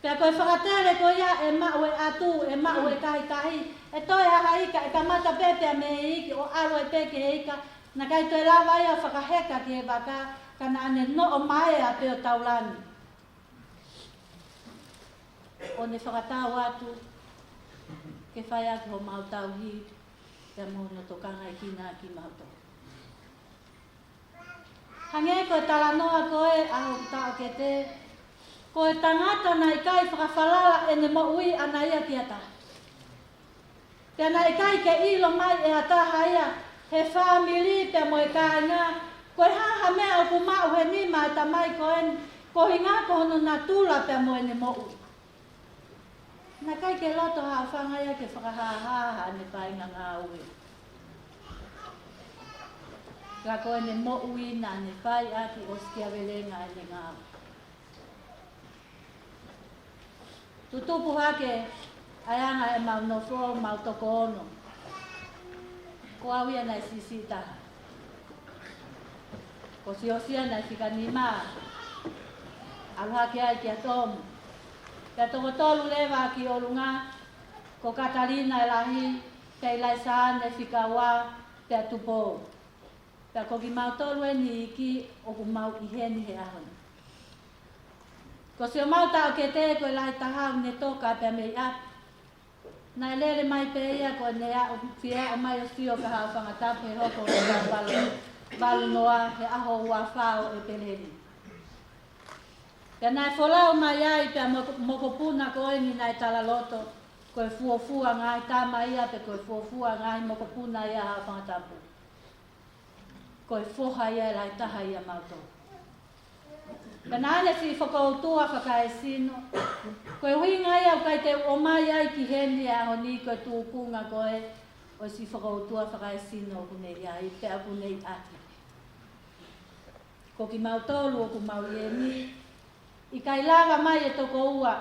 Pea ko e fakatele ko ia ʻe maʻu ʻe ʻAtu, ʻe maʻu ʻe Kahikahi, ʻe toe ʻa ha ika, ʻe kamata pē pea mei he iiki ʻo ʻalu ai pē ki he ika, naʻe ʻikai toe lava ia ʻo fakaheka ki he vaka, ka naʻá ne noʻo mai ʻa pē ʻo taulani ʻo ne fakatau atu ke fai ʻaki homau tauhi pea mo hono tokangaʻi kimautolu. Hangē ko e talanoa ko ē ʻa hoku taʻokete, ko e tangata naʻe ʻikai fakafalala ʻene moʻui ʻaʻana ia ki ha taha. Pea naʻe ʻikai ke ʻilo mai ʻe ha taha ia he fāmili pea mo e kāinga, ko e hā ha meʻa ʻoku maʻu he nima ʻa e tamai ko eni, koeʻuhinga ko hono natula pea mo ʻene moʻui. Naʻe ʻikai ke loto Haʻofanga ia ke fakahāhā haʻane faʻahinga ngāue. Ka ko ʻene moʻui naʻá ne fai ʻaki ʻo sikiavelenga ʻene ngāue. Tutupu hake ʻa e anga ʻemau nofo, mau toko ono. Ko au ia naʻe siʻisiʻi taha. Ko Siosia naʻe fika nima, ʻalu hake ai kia Tomu. Pea toko tolu leva ki ʻolunga, ko Katalina ʻe lahi, pea ʻIlaisa naʻe fika ua, pea Tupou. Pea ko kimautolu eni iiki ʻoku mau ʻi heni he ʻaho ni. Ko siʻomau taʻokete ko e lahi taha ʻoku ne toka pea mei ʻapi. Naʻe lele mai pē ia ko ʻene aʻu, fie aʻu mai ʻo sio ki he haʻofanga tapu he hoko ʻo valu, valu noa he ʻaho ua fā ʻo ʻEpeleli. Pea naʻe folau mai ai pea mo, mokopuna ko eni naʻe talaloto, ko e fuofua ngaahi tama ia pe ko e fuofua ngaahi mokopuna ia haʻofanga tapu. Ko e foha ia ʻe lahi taha ia mautolu. Pea naʻa ne siʻi fokoutua fakaesino. Ko e ʻuhinga ia ʻoku ʻikai te u ʻomai ai ki heni he ʻaho ni ko e tūkunga ko ē ʻo e siʻi fokoutua fakaesino ʻoku ne ʻi ai, pea ʻoku ne ʻi ʻapi. Ko kimautolu ʻoku mau ʻi heni, ʻikai lava mai e toko ua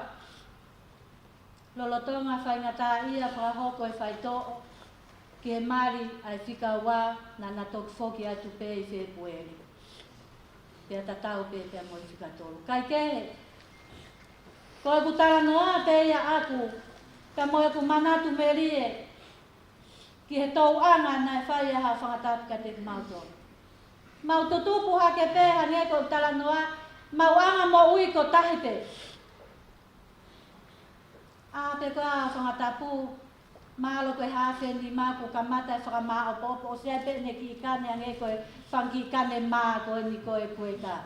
lolotonga faingataʻaʻia fakahoko e faitoʻo ki he mali ʻa e fika ua naʻa na toki foki atu pē ʻi Fēpueli. Pea tatau pē pea mo e fika tolu. Kaikehe, ko ʻeku talanoa pē ia ʻaku, pea mo ʻeku manatu melie ki he tōʻonga naʻe fai ʻe he haʻofanga tapu kiate kimautolu. Mau tutupu hake pē hangē ko ʻeku talanoa, mau anga moʻui ko tahi pē. ʻA pē ko e haʻofanga tapu, mahalo ko e haafe nima kuo kamata e fakamāʻopoʻopo, ʻosi ʻi ai pē ʻene kiʻi kane hangē ko e fanga kiʻi kane mā ko eni ko e kueka.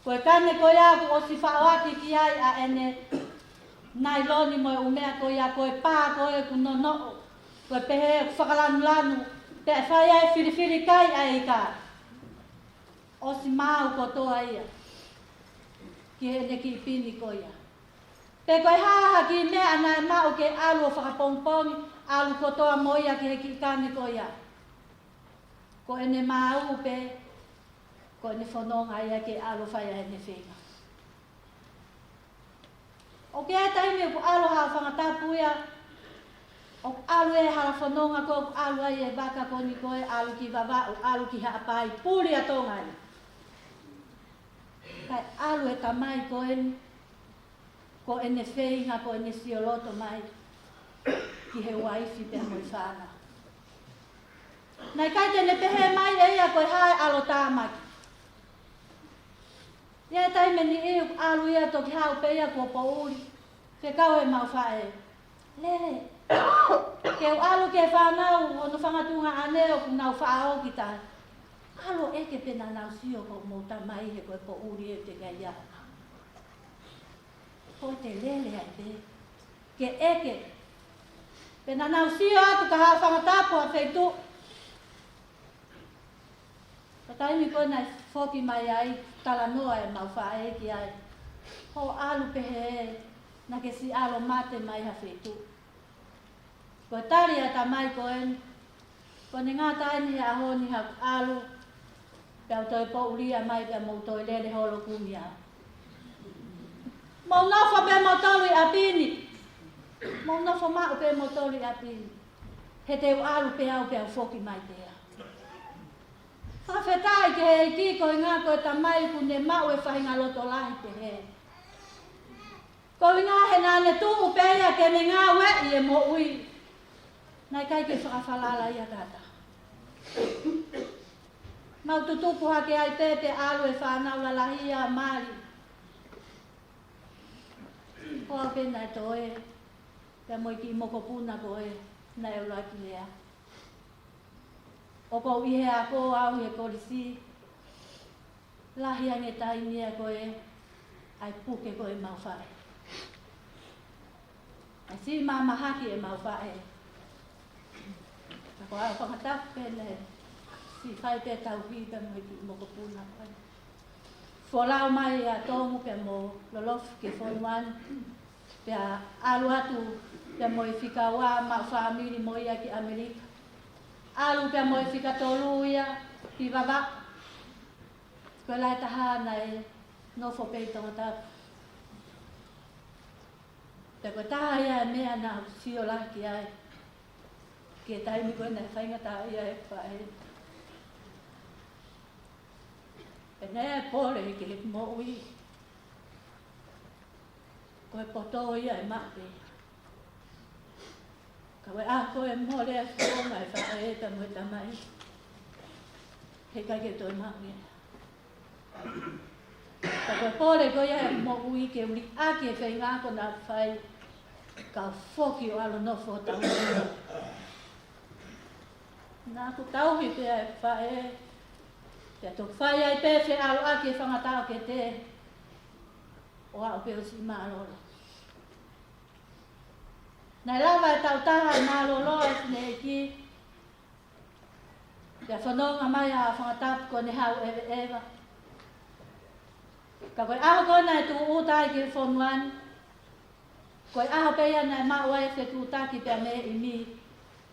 Ko e kane ko ia kuo ʻosi faʻoaki ki ai ʻa ʻene nailoni mo e ʻū meʻa ko ia, ko e pā ko ē kuo nonoʻo, ko e pehē kuo fakalanulanu, pea fai ai e filifili kai ʻa e ika. ʻOsi maau kotoa ia ki heʻene kiʻi pini ko ia. Pe ko e hā ha kiʻi meʻa naʻe maʻu ke ʻalu ʻo fakapongipongi, ʻalu kotoa mo ia ki he kiʻi kane ko ia. Ko ʻene maau pē, ko ʻene fononga ia ke ʻalu ʻo fai ʻa ʻene feinga. ʻOku ʻi ai e taimi ʻoku ʻalu ha haʻofanga tapu ia, ʻoku ʻalu he hala fononga ko ē, ʻoku ʻalu ai e vaka ko eni ko ē, ʻalu ki Vavaʻu, ʻalu ki Haʻapai, puli ʻa Tonga ia. Kae ʻalu e tamai ko eni, ko ʻene feinga, ko ʻene sioloto mai ki he uaifi pea mo e fānau. Naʻe ʻikai te ne pehē mai ʻe ia ko e hā e ʻalotāmaki. ʻI ai e taimi ʻe niʻihi ʻalu ia toki haʻu pē ia kuo poʻuli. Fekau ʻe heʻemau faʻē, "Lele, ke u ʻalu ki he fānau hono fanga tuongaʻane ʻoku nau faʻa ō ki tahi. ʻAlu ʻo ʻeke pe naʻa nau sio ki hoʻomou tamai he ko e poʻuli ē te ngai ia." Ko e te lele ai pē ke ʻeke pe naʻa nau sio atu ki ha haʻofanga tapu ha feituʻu. Ko e taimi ko ē naʻe foki mai ai, talanoa ʻemau faʻē ki ai, "Hoʻo ʻalu pehē naʻa ke siʻi ʻalu ʻo mate mai ha feituʻu." Ko e tali ʻa e tamai ko eni, "Ko ʻene ngata eni he ʻaho ni haʻaku ʻalu, pea u toe poʻuli ia mai pea mou toe lele holo kumi au. Mou nofo pē moutolu ʻi ʻapi ni. Mou nofo maʻu pē moutolu ʻi ʻapi ni. He te u ʻalu pē au pea u foki mai pē au." Fakafetaʻi ki he ʻEiki koeʻuhinga ko e tamai kuo ne maʻu e faʻahinga loto lahi pehē. Koeʻuhinga he naʻa ne tuʻu pē ia ke ne ngāueʻi e moʻui. Naʻe ʻikai ke fakafalala ia ki ha taha. Mau tutupu hake ai pē pea ʻalu e fānau lalahi ia ʻo mali. Ko au pē naʻe toe, pea mo e kiʻi mokopuna ko ē naʻe ʻuluaki lea. ʻOku ou ʻi he ako au he kolisi, lahi ange taimi ia ko ē ʻa e puke ko ē ʻemau faʻē. ʻA e siʻi mamahaki ʻemau faʻē. Ka ko e haʻofanga tapu pē naʻe siʻi fai pē tauhi pea mo e kiʻi mokopuna ko ē. Folau mai ʻa Tomu pea mo Lolofi ki he fonua ni. Pea ʻalu atu pea mo e fika ua maʻu fāmili mo ia ki ʻAmelika. ʻAlu pea mo e fika tolu ia ki Vavaʻu. Ko e lahi taha naʻe nofo pē ʻi Tongatapu. Pea ko e taha ia e meʻa naʻa ku sio lahi ki ai, ki he taimi ko ē naʻe faingataʻaʻia ai ʻeku faʻē. Pea naʻe pole ki heʻeku moʻui. Ko e poto ia ʻe maʻu pē. Ka ko e ʻaho ko ē mole ai e founga ʻa e faʻē pea mo e tamai, heʻikai ke toe maʻu ia. Ka ko e pole ko ia ʻeku moʻui ke u liʻaki e feinga ko ē naʻa ku fai, kau foki ʻo ʻalu ʻo nofo ʻo tauhi. Naʻa ku tauhi pē ʻa e faʻē, pea toki fai ai pē feʻaluʻaki e fanga taʻokete, ʻo aʻu pē ʻo siʻi mālōlō. Naʻe lava e taʻu taha e mālōlō ʻa e fineʻeiki, pea fononga mai ʻa e fanga tapu ko ē ne haʻu ʻeveʻeva. Ka ko e ʻaho ko ē naʻe tūʻuta ai ki he fonua ni, ko e ʻaho pē ia naʻe maʻu ai e fetuʻutaki pea mei he ʻimi,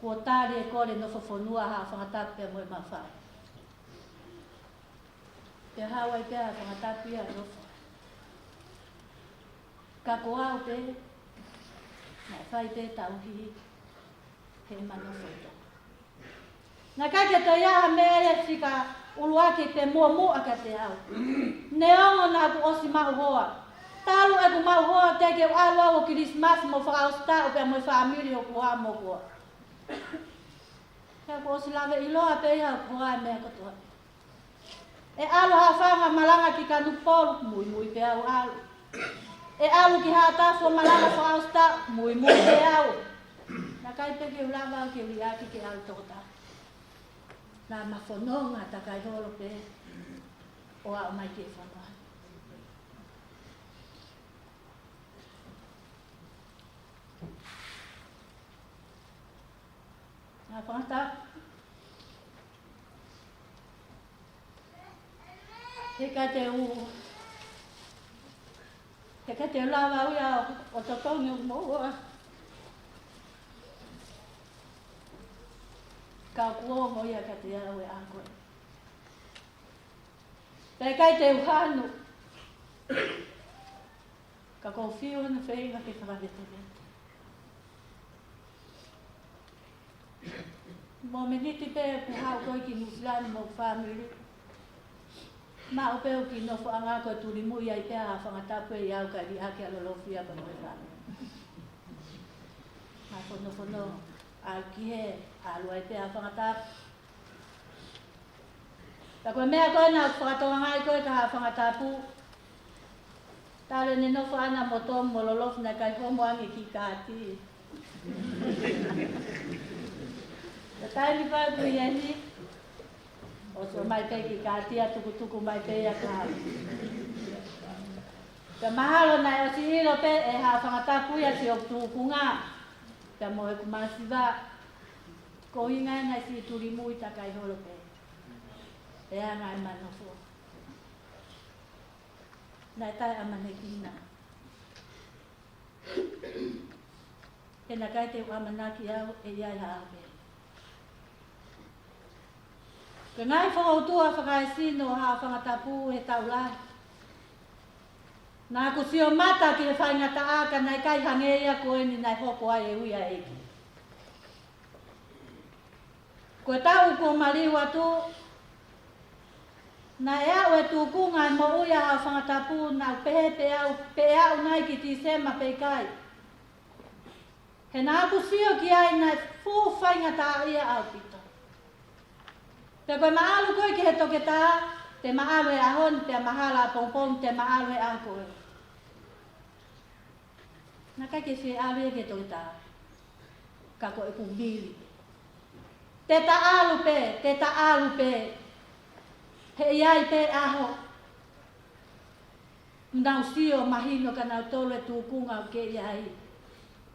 kuo tali e kole nofo fonua ʻa e fanga tapu pea mo e mafai. Pea haʻu ai pē ʻa e fanga tapu ia ʻo nofo. Ka ko au pē, naʻe fai pē tauhi, heʻema nofo ʻi Tonga. Naʻe ʻikai ke toe ʻi ai ha meʻa ia ʻe fika ʻuluaki pe muʻomuʻa kiate au. Neongo naʻa ku ʻosi maʻu hoa. Talu ʻeku maʻu hoa teʻeki ke u ʻalu au ʻo Kilisimasi mo fakaʻosi taʻu pea mo e fāmili ʻoku ʻi ai mo koa. Pea kuo ʻosi laveʻiloa pē ia ʻe hoku hoa e meʻa kotoa. ʻE ʻalu ha fanga malanga ki Kanokupolu, muimui pē au ʻalu. ʻE ʻalu ki Haʻatafu ʻo malanga fakaʻosi taʻu, muimui pē au. Naʻe ʻikai pē ke u lava au ke u liʻaki ke ʻalu toko taha. Naʻa ma fononga takai holo pē ʻo aʻu mai ki he fonua. Naʻa fanga tapu. Heʻikai te u, heʻikai te u lava au ia ʻo totongi ʻeku moʻua. Ka kuo ongo ia kiate au e ʻaho ko ē. Pea ʻikai te u hanu. Ka ʻoku ou fiu hono feinga ke fakavetevete. Mōmeniti pē ʻeku haʻu ko ē ki Nuʻusila ni mo e fāmili. Maʻu pē ʻeku kiʻi nofoʻanga ko e tulimui ai pē ʻa e fanga tapu ʻe ʻi ai au kae liʻaki ʻa Lolofia pea mo e fāmili. Naʻa fonofono ʻalu ki hē, ʻalu ai pē ʻa e fanga tapu. Ka ko e meʻa ko ē naʻa ku fakatokangaʻi ko ē ki ha fanga tapu. Talu ʻene nofo ʻana mo Tom mo Lolofi naʻe ʻikai homo ange kiʻi kaati. Ka taimi pē ʻoku ʻi heni, ʻosi ʻomai pē kiʻi kaati ʻa tukutuku mai pē ia ka. Ka mahalo naʻe ʻosi ʻilo pē ʻe ha fanga tapu ia siʻoku tūkunga. Pea mo ʻeku masiva. Ko e ʻuhinga ia naʻe siʻi tulimui takai holo pē. ʻE anga ʻema nofo. Naʻe taʻeʻamanekina. He naʻe ʻikai te u ʻamanaki au ʻe ʻi ai ha ʻaho pehē. Ko e ngaahi fokoutua fakaesino ʻa ha fanga tapu he taʻu lahi. Naʻa ku sio mata ki he faingataʻa ka naʻe ʻikai hangē ia ko eni naʻe hoko ai e ui ʻa e ʻEiki. Ko e taʻu kuo maliu atu, naʻe aʻu e tūkunga e moʻui ʻa ha fanga tapu naʻa ku pehē pe ʻe aʻu, pe ʻe aʻu nai ki Tīsema pe ʻikai. He naʻa ku sio ki ai naʻe fuʻu faingataʻaʻia ʻaupito. Pea ko e ma ʻalu ko ē ki he toketā, te ma ʻalu he ʻaho ni, pea ma hala ʻapongipongi, te ma ʻalu he ʻaho ko ē. Naʻe ʻikai ke fie ʻalu ia ki he toketā. Ka ko ʻeku vili. Te ta ʻalu pē, te ta ʻalu pē. He ʻe ʻi ai pē ʻaho. Nau sio mahino kia nautolu e tūkunga ʻoku ke ʻi ai.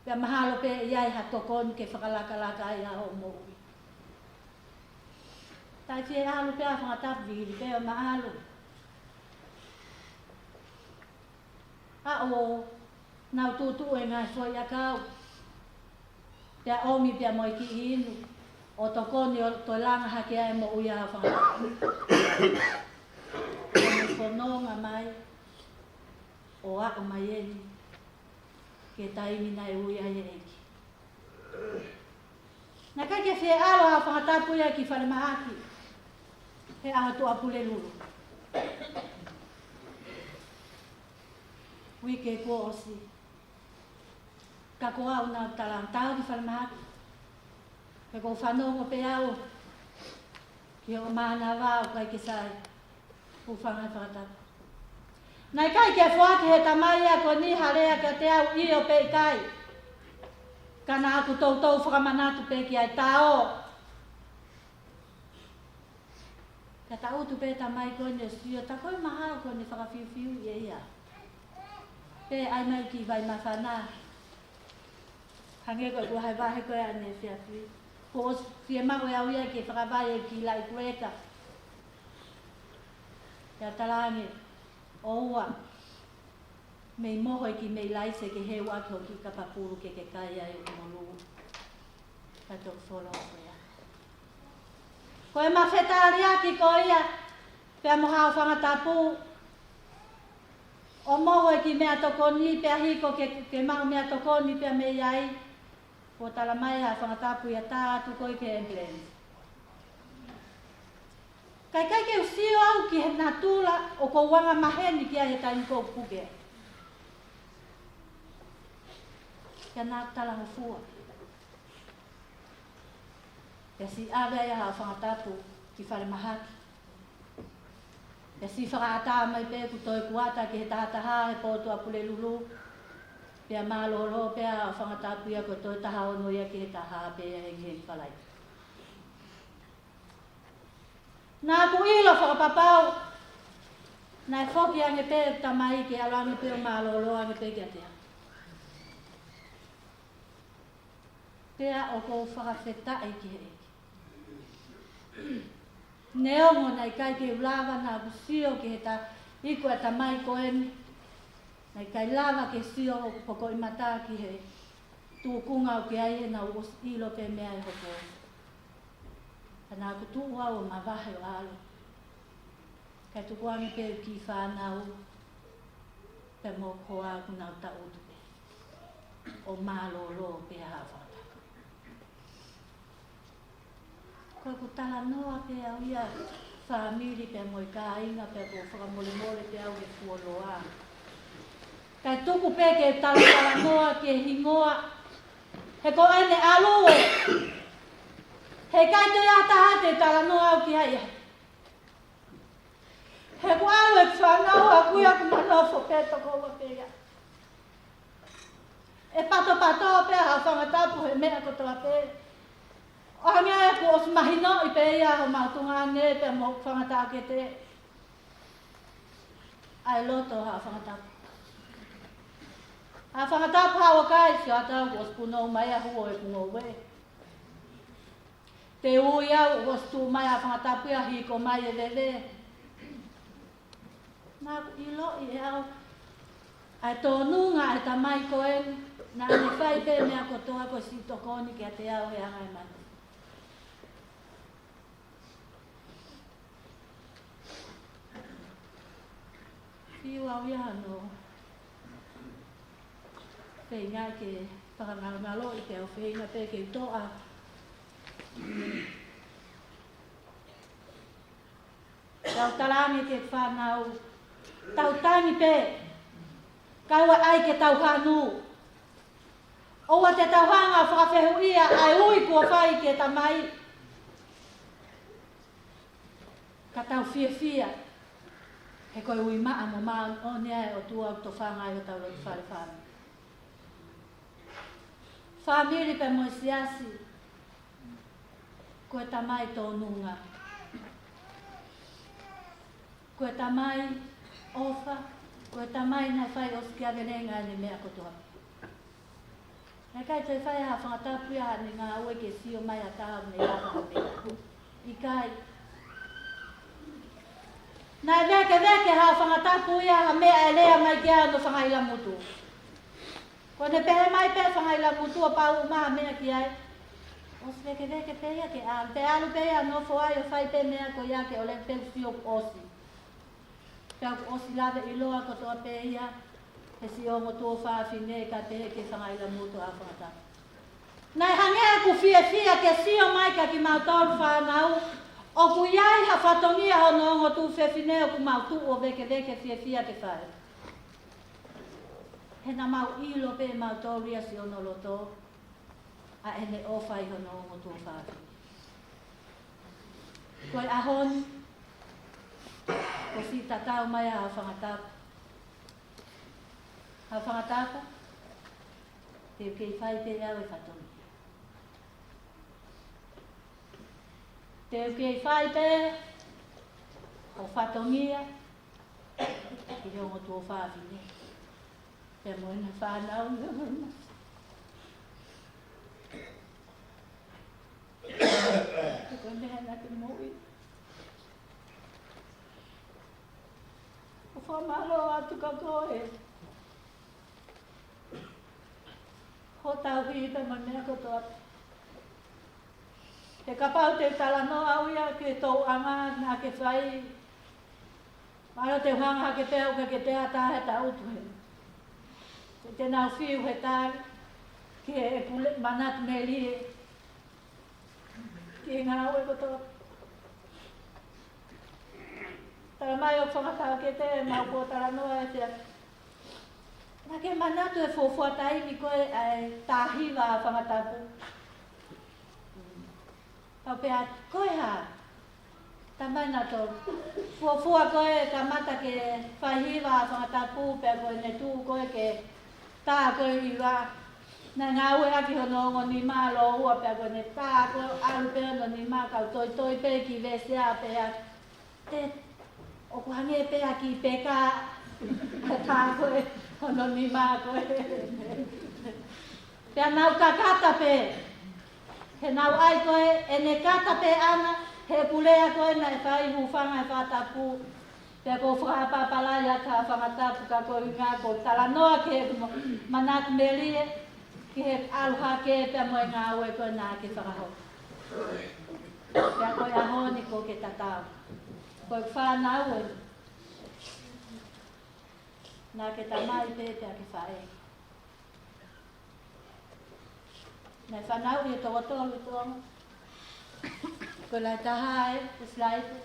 Pea mahalo pē ʻe ʻi ai ha tokoni ke fakalakalaka ai ʻa hoʻo moʻui. Taʻe fie ʻalu pē ʻa e fanga tapu, vili pē ʻo ma ʻalu. ʻA ʻo nau tuʻutuʻu e ngaahi foʻi ʻakau. Pea ʻomi pea mo e kiʻi inu. ʻO tokoni ʻo toe langa hake ai e moʻui ʻa e fanga tapu. Pea mo fononga mai. ʻO aʻu mai eni. Ki he taimi naʻe ui ai e ʻEiki. Naʻe ʻikai ke fie ʻalu ha fanga tapu ia ki falemahaki. He ʻaho Tuʻapulelulu. Uike kuo ʻosi. Ka ko au naʻa ku talaange tau ki falemahaki. He ʻoku ou fanongo pē au. Ki hoʻo mānava ʻoku ʻikai ke sai. Hūfanga he fanga tapu. Naʻe ʻikai ke foaki ʻe he tamai ia ko eni ha lea kiate au, ʻio pe ʻikai. Ka naʻá ku toutou fakamanatu pē ki ai, tā ō. Ka tangutu pē tamai ko eni ʻo sio, tā ko e mahalo ko ʻene fakafiufiuʻi ʻe ia. Pea ʻai mai ki vai māfana. Hangē ko e kuo ʻi ai e vahe ko ē ʻaneefiafi. Kuo ʻosi fiemaʻu ʻe au ia ke fakavae e kiʻi laʻi kuleka. Pea talaange, ʻoua. Mei moho e kiʻi meʻi laise ke heu ʻaki hoʻo kiʻi kapa pulu ke ke kai ai hoʻo ngolú. Ka toki folo ko ia. Ko e mafetaliaki ko ia, pea mo haʻo fanga tapu. ʻO moho e kiʻi meʻatokoni, pea hiko ke, ke maʻu meʻatokoni, pea mei ai. Kuo tala mai ʻe haʻa fanga tapu ia tā atu koe ki he ambulance. Ka ʻikai ke u sio au ki he natula ʻoku ou anga maheni ki ai he taimi ko ē ʻoku puke. Pea naʻá ku talangofua. Pea siʻi ʻave ai ʻa haʻa fanga tapu ki falemahaki. Pea siʻi fakaʻatā mai pē kuo toe kuata ki he tahataha he pō Tuʻapulelulu. Pea mālōlō pē ʻa haʻa fanga tapu ia ko e toe taha ono ia ki he taha pē ia he, he Falaite. Naʻá ku ʻilo fakapapau naʻe foki ange pē tamai ke ʻalu ange pē ʻo mālōlō ange pē kiate au. Pea ʻoku ou fakafetaʻi ki he ʻEiki. Neongo naʻe ʻikai ke u lava naʻá ku sio ki he ta-, iku ʻa e tamai ko eni. Naʻe ʻikai lava ke sio hoku pokoʻi mata ki he tūkunga ʻoku ʻi ai, he naʻá ku ʻosi ʻilo pē meʻa ʻe hoko. Ka naʻá ku tuʻu au ʻo mavahe ʻo ʻalu. Kae tuku ange pē kiʻi fānau, pea mo e hoa kuo nau tangutu pē. ʻO mālōlō pē ʻa haʻa fanga tapu. Ko ʻeku talanoa pē au ia fāmili pea mo e kāinga pea ʻoku ou fakamolemole pē au he fuoloa. Kae tuku pē ke talatalanoa ki he hingoa. He ko ʻene ʻalu ē. He ʻikai toe ʻi ai ha taha te u talanoa au ki ai. He kuo ʻalu e fānau ʻaʻaku ia kuo ma nofo pē toko ua pē ia. ʻE patopato pē ʻa haʻa fanga tapu he meʻa kotoa pē. ʻO hangē ia kuo ʻosi mahinoʻi pē ia homau tuongaʻane pea mo e fanga taʻokete. ʻA e loto ʻa haʻa fanga tapu. Haʻa fanga tapu, haʻu ʻo kai, sio atu au kuo ʻosi punou mai ʻa e hū ʻo ʻeku ngoue. Te u ui au, kuo ʻosi tuʻu mai ʻa haʻa fanga tapu ia, hiko mai e veve. Naʻá ku ʻiloʻi ʻe au ʻa e tōnunga ʻa e tamai ko eni, naʻá ne fai pē meʻa kotoa ko e siʻi tokoni kiate au he anga e manu. Fiu au ia hono feinga ke fakangalongaloʻi pea u feinga pē ke u toʻa. Tau talaange ki he fānau, tau tangi pē, kae ʻoua ʻai ke tau hanu. ʻOua te tau hanga ʻo fakafehuʻia ʻa e ui kuo fai ki he tamai. Ka tau fiefia, he ko e ui maʻa mo māʻoniʻoni ʻa e ʻOtua ʻoku tofanga ai hotau loto fale fāmili. Fāmili pea mo e siasi, ko e tamai tōnunga. Ko e tamai ʻofa, ko e tamai naʻe fai ʻosikiavelenga ʻene meʻa kotoa. Naʻe ʻikai toe fai ʻe haʻa fanga tapu ia haʻane ngāue ke sio mai ha taha ʻoku ne lava ha meʻa. ʻIkai. Naʻe vēkeveke ʻe haʻa fanga tapu ia ha meʻa ʻe lea mai ki ai hono fanga ʻilamutu. Ko ʻene pehē mai pē fanga ʻilamutu ʻo pau ʻuma ha meʻa ki ai. ʻOsi vēkeveke pē ia ke ʻalu. Pea ʻalu pē ia ʻo nofo ai ʻo fai pē meʻa ko ia ke ʻoua pē ke u sio kuo ʻosi. Pea kuo ʻosi lave ʻiloa kotoa pē ia he siʻi ongo tuofāfine kae pehē ki he fanga ʻilamutu ʻa haʻa fanga tapu. Naʻe hangē ʻeku fiefia ke sio mai kia kimautolu fānau, ʻoku ʻi ai ha fatongia hono ongo tuofāfine ʻoku mau tuʻu ʻo vēkeveke fiefia ke fai. He naʻa mau ʻilo pē ʻe mautolu ia siʻono loto, ʻa ʻene ʻofa ʻi hono ongo tuofāfine. Ko e ʻaho ni, kuo ʻosi tatau mai ʻa haʻa fanga tapu. ʻA Fangatapu, te u kei fai pē au e fatongia. Te u kei fai pē ʻo fatongia ki he ongo tuofāfine. Pea mo ʻena fānau. Ko e meʻa naʻa ke moʻui. ʻOku fakamālō atu kia koe hoʻo tauhi pea mo e meʻa kotoa. He kapau te u talanoa au ia ki he tōʻonga naʻa ke fai, mahalo te u hanga hake pē au ke ke teata he taʻutu he. Te nau fiu he tali ki he pule manatu melie ki he ngāue kotoa. Talamai ʻoku Fangatapu ke te mau ko talanoa e tia. Naʻa ke manatu e fuofua taimi ko ē ʻa e tā hiva ʻa Fangatapu. Pau pē ʻa koe ha. Tamai na to. Fuofua ko ē kamata ke fai hiva ʻa Fangatapu pea ko ʻene tuʻu ko ē ke tā ko ē hiva. Naʻe ngāueʻaki hono ongo nima lōua pea ko ʻene tā ko ē ʻalu pē hono nima kau toitoi pē ki vese ʻa pea te, ʻoku hangē pē ʻa ki peka, ʻa tā ko ē hono nima ko ē. Pea nau kakata pē. He nau ʻai ko ē, ʻene kata pē ʻana, he pulea ko ē naʻe fai hūfanga he Fangatapu. Pea ko e fakapapālangi ʻa Fangatapu ka ko e ʻuhinga ko e talanoa ki he mo-, manatu melie, ki he ʻalu hake pea mo e ngāue ko ē naʻa ke fakahoko. Pea ko e ʻaho ni ko ke tatau. Ko e fānau ē. Naʻa ke tamai pē pea ke faʻē. Naʻe fanauʻi e toko tolu ʻi Tonga. Ko e lahi taha ē, ko Silaipe.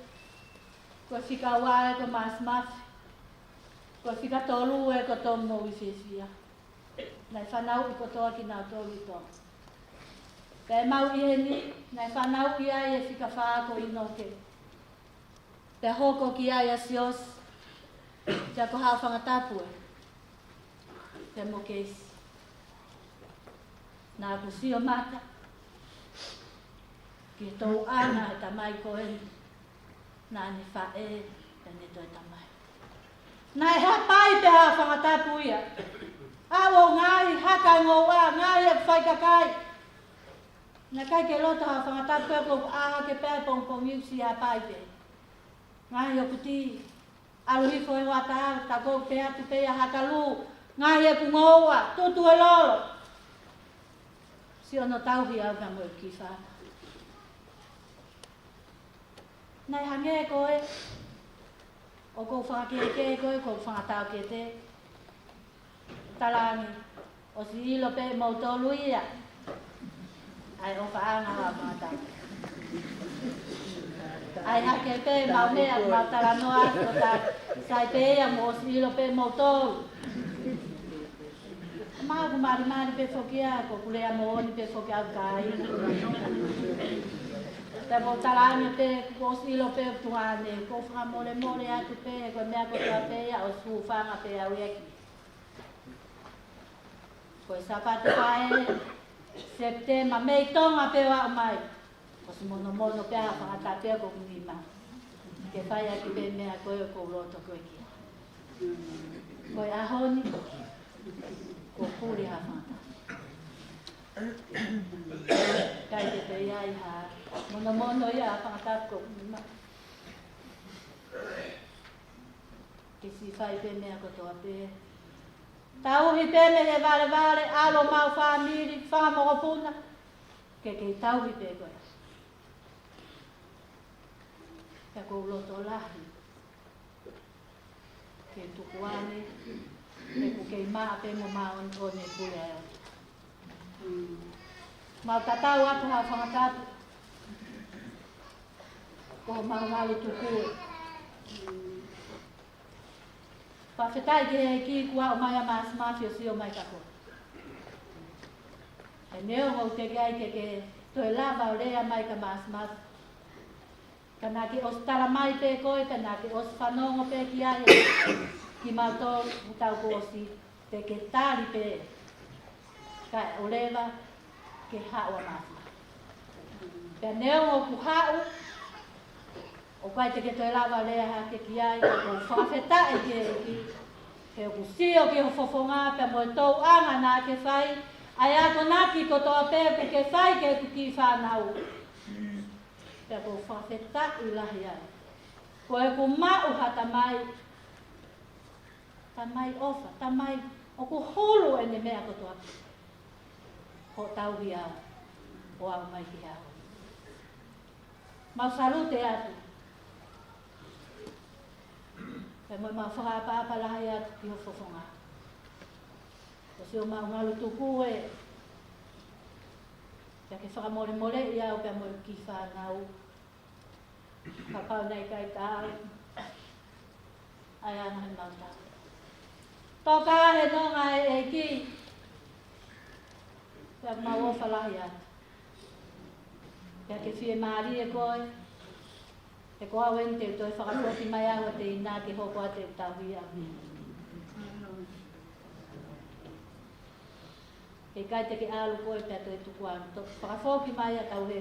Ko e fika ua ē, ko Māsimafi. Ko e fika tolu ē, ko Tomumoʻui Fiefia. Naʻe fanauʻi kotoa kinautolu ʻi Tonga. Pea ʻemau ʻi heni, naʻe fanauʻi ai e fika fā ko ʻInoke. Pea hoko ki ai ʻa Siosi, pea ko Haʻa Fangatapu ē. Pea mo Keisi. Naʻa ku sio mata ki he tōʻonga he tamai ko ē naʻa ne faʻē, pea ne toe tamai. Naʻe hapai pē Haʻa Fangatapu ia. ʻA ʻo ngaahi haka ngouʻa, ngaahi ʻeku faikakai. Naʻe ʻikai ke loto Haʻa Fangatapu ē ko ʻā hake pē pongipongi ʻosi hapai pē. Ngaahi ʻoku tī, ʻalu hifo he hoʻatā, ta ko pē atu pē ia haka lū, ngaahi ʻeku ngouʻa, tutu e lolo. Siʻono tauhi au na mo e kifa. Naʻe hangē ko ē, ʻoku ou fakakēkē ko ē, ʻoku ou fakatau ke te. Talaange, ʻosi ʻilo pē moutolu ia. ʻAi ʻofaʻanga ʻa Fangatapu. ʻAi hake pē mau meʻa, mau talanoa, ko ta sai pē ia mo ʻosi ʻilo pē moutolu. Mau ku malimali pē foki ia, ko kulea moʻoni pē foki au kai. Te mau talaange pē, ko ʻosi ʻilo pē tuane, ko fakamolemole atu pē, ko e meʻa kotoa pē ia, ʻosi hūfanga pē au ia ki. Ko e Sāpate Faʻē, Sepitema, mei Tonga pē ʻo aʻu mai. ʻOsi monomono pē ʻa Fangatapu ia ko ʻeku nima. Ke fai ʻaki pē meʻa ko ē ʻoku ou loto ko ē ki ai. Ko e ʻaho ni, kuo puli ʻa Fangatapu. ʻIkai ke toe ʻi ai ha monomono ia ʻa Fangatapu ko ʻeku nima. Ke siʻi fai pē meʻa kotoa pē. Tauhi pē mei he valevale, ʻalu homau fāmili, fanga mokopuna. Ke kei tauhi pē koe. Pea ʻoku ou loto lahi ke tuku ange, ʻeku kei maʻa pē mo māʻoniʻoni e pule ʻa e ʻOtua. Mau tatau atu Haʻa Fangatapu. Ko homau ngaahi tuku ē. Fakafetaʻi ki he ʻEiki kuo aʻu mai ʻa Māsimafi ʻo sio mai kia koe. He neongo ʻoku teʻeki ai ke ke toe lava ʻo lea mai kia Māsimafi. Ka naʻa ke ʻosi talamai pē koe, ka naʻa ke ʻosi fanongo pē ki ai, kimautolu, ʻoku tau kuo ʻosi Pea ke tali pē, kae ʻoua leva ke haʻu ʻa Mafimafi. Pea neongo ʻoku haʻu, ʻoku ʻikai te ke toe lava lea hake ki ai, ka ʻoku ou fakafetaʻi ki he ʻEiki, he ʻoku sio ki ho fofonga pea mo e tauʻanga naʻa ke fai, ʻa e akonaki kotoa pē ʻoku ke fai ki heʻeku kiʻi fānau. Pea ʻoku ou fakafetaʻi lahi ai. Ko ʻeku maʻu ha tamai, tamai ʻofa, tamai ʻoku hulu ʻene meʻa kotoa pē. Ko e tauhi au, ʻo aʻu mai ki he ʻaho ni. Mau salute atu. Pea mo ʻemau fakaʻapaʻapa lahi atu ki ho fofonga. Ko siʻomau ngalu tuku ē, pea ke fakamolemoleʻi au pea mo e kiʻi fānau. Kapau naʻe ʻikai ke tau, ʻa e anga he mau tau. Toka he nonga ʻa e ʻEiki, pea mau ʻofa lahi atu. Pea ke fiemālie koe, he ko au eni te u toe fakafoki mai au ʻa e teina ke hoko atu e tauhi ʻa mi. He ʻikai te ke ʻalu koe pea toe tuku au. Toki fakafoki mai ʻa Tauhē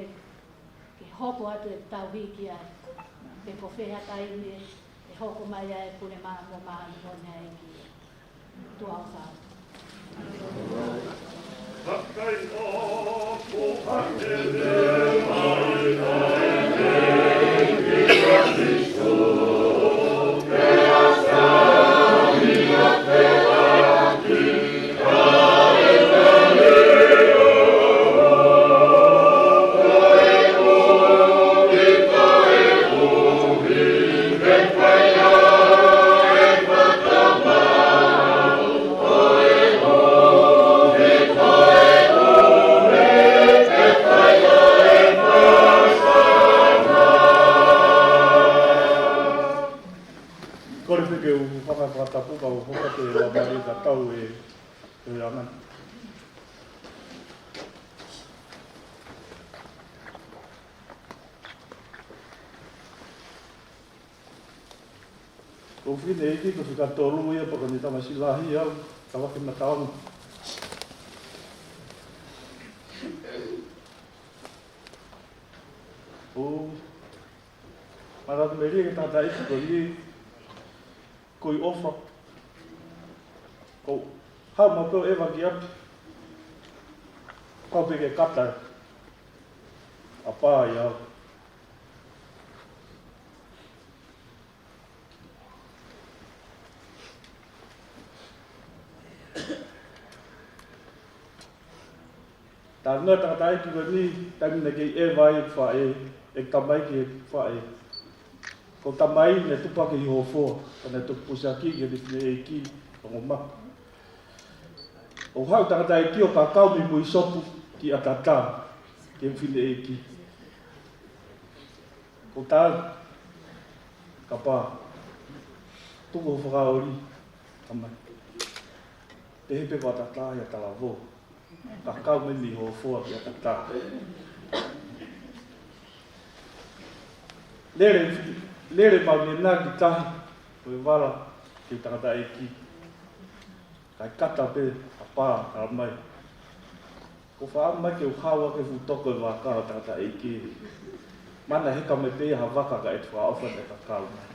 ke hoko atu e tauhi ki ai. Pe ko fē ha taimi ʻe hoko mai ai e pule mā mo māʻoniʻoni ʻa e ʻEiki. Tuʻa ʻofa atu. Kole pē ke u hanga fakatapu ka u hoko te ua mali ka tau e, e anga. Ko e fineʻeiki ko e fika tolu ia pea ko ʻene tamasiʻi lahi au, ka vake mataongo. ʻO, mālō atu melie ke tangataʻeiki ko eni, ko e ʻofa. Ko e haʻu maʻu pē ʻo ʻeva ki ʻapi. Kau pē ke kata ʻa pā ia. Talanoa tangataʻeiki ko eni, taimi naʻe kei ʻeva ai e faʻē, e tamai ki he faʻē. Ko e tamai naʻe tupu hake ʻi hofoa, ka naʻe toki pusiaki ki he fineʻeiki, ongo maku. ʻO haʻu tangataʻeiki ʻo kakau mei Muisopu ki ʻAtatā, ki he fineʻeiki. Ko e tau, kapau, tuku ho fakaoli, tamai. Pehē pē ko ʻAtatā ia talavou. Kakau mei hofoa ki ʻAtatā. Lele, lele mau nena ki tahi, ko e vala, ki he tangataʻeiki. Kae kata pē ʻa pā, ʻalu mai. Ko e faʻa mai ke u haua ke fuʻu toko e vaka ʻo tangataʻeiki. Mana heka mai pē ha vaka ka ʻe te fakaʻofa naʻe kakau mai.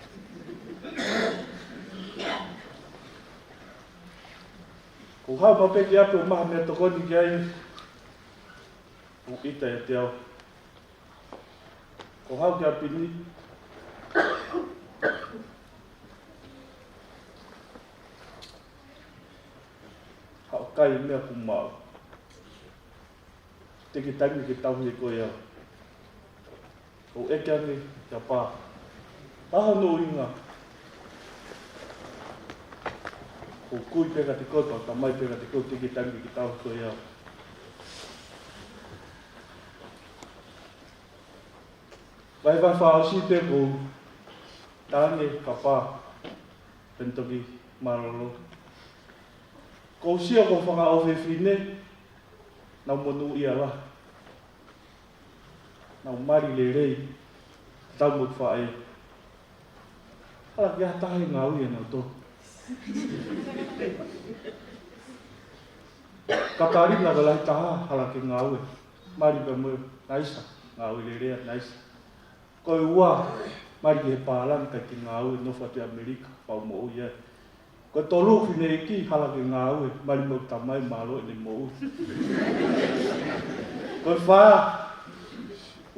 Ko e haʻu maʻu pē ki ʻapi ʻo maʻu ha meʻatokoni ki ai. ʻO ʻita ʻiate au. Ko e haʻu ki ʻapi ni. Haʻu kai meʻa kuo maʻu. Teʻeki taimi ke tauhi koe au. ʻO ʻeke ange kia pā. Pā hono ʻuhinga. Ko e kui pē kiate koe, pea tamai pē kiate koe, teʻeki taimi ke tauhi koe au. Vahevahe fakaʻosi pē ko e tangi kia pā. Pea ne toki mālōlō. Ko e sio ko e fanga ʻofefine, nau monūʻia lahi. Nau mali lelei, tau mo e faʻē. Hala ki ha taha ʻe ngāue ʻia nautolu. Katalina ko e lahi taha, hala ke ngāue. Mali pē mo Naisa, ngāue lelei ʻa Naisa. Ko e ua, mali ki he pālangi, ʻikai ke ngāue, nofo atu ʻi ʻAmelika, fau moʻui ai. Ko e tolu, fineʻeiki, hala ke ngāue, mali mo e tamai, mālō ʻene moʻui. Ko e fā,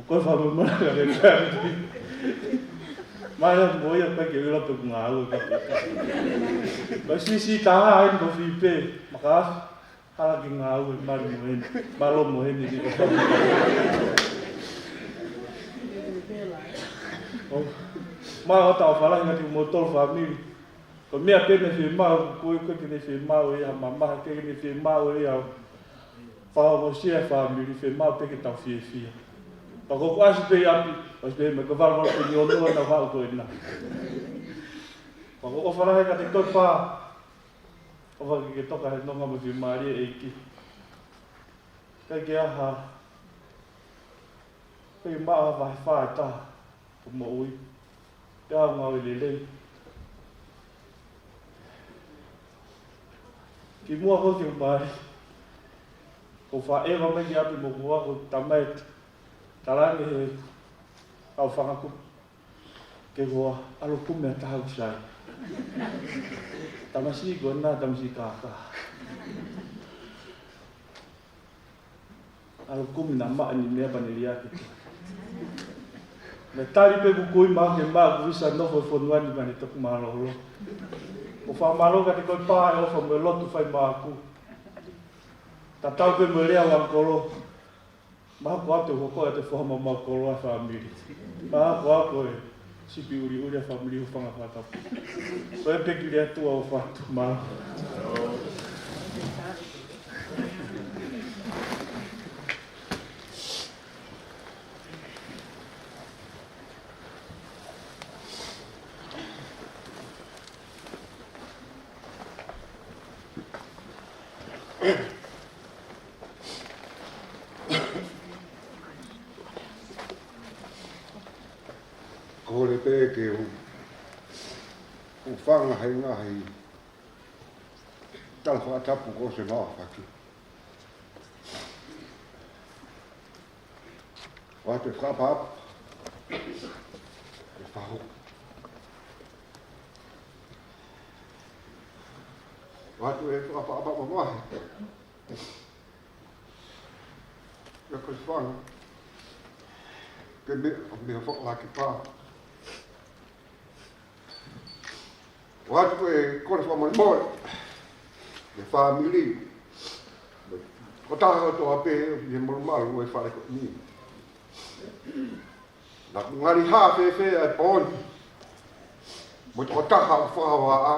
ko e fā mo e mali ka ke ngāue. Mali mo ia, ʻikai ke ʻilo pe ʻoku ngāue ka ke. Ko e siʻisiʻi taha, ʻa ia ko Fipe, Makafi. Hala ke ngāue, mali mo heni, mālō mo heni, ni ko fāmili. ʻO, ma o tau falahi ngati mo tolu fāmili. Ko e meʻa pē ne fiemaʻu, ko e, ko e ke ne fiemaʻu ia, mamaha ke ne fiemaʻu ia. Fakaongosia fāmili, fiemaʻu pē ke tau fiefia. Pea ko ʻeku ʻasi pē ʻi ʻapi, ʻasi pē mai ko e valval ko ni ono na vau ko ena. Pea ko e ʻofa lahi kiate koe pā, ʻofa ke ke toka he nonga mo e fiemālie ʻEiki. ʻIkai ke ʻi ai ha, ʻikai ke maʻu ha vahe fā ʻe taha ʻo e moʻui. Pea ʻoku ngāue lelei. Kimuʻa ko ē ke u mali, ko e faʻē ʻoku ʻomai ki ʻapi mo kua ko e tamai, talaange he kau fanga kupu ke ʻoua ʻalu kumi ʻa e taha ʻoku sai. Tamasiʻi ko ena, tamasiʻi kākā. ʻAlu kumi naʻa maʻa ni meʻa pea ne liʻaki. Naʻe tali pē ʻeku kui maʻu ke maʻu ʻeku visa nofo he fonua ni pea ne toki mālōlō. ʻOku ou fakamālō kiate koe pā he ʻofa mo e lotu fai maʻaku. Tatau pē mo e lea ʻa e ʻangikolo. Mahalo ko au te u hoko ʻo te foha maumau koloa ʻa e fāmili. Mahalo ko au ko e sipi ʻuliʻuli ʻa e fāmili ʻo Fanga Fakatapu. Ko e peki le atu ʻo fatu mau. Kole pē ke u, u fanga he ngaahi tala fakatapu ko se maʻafaki. ʻOatu e fakaʻapaʻapa. E fahu. ʻOatu e fakaʻapaʻapa mamahi. Ia ko e fanga. Ke me, me fakalaki pā. ʻOatu e kole fakamolemole ki he fāmili. Ko e taha kotoa pē ʻi he malumalu ʻo e fale ko eni. Naʻa ku ngali hā fēfē ʻa e pō ni. Mo e tokotaha ʻoku fakavaʻa.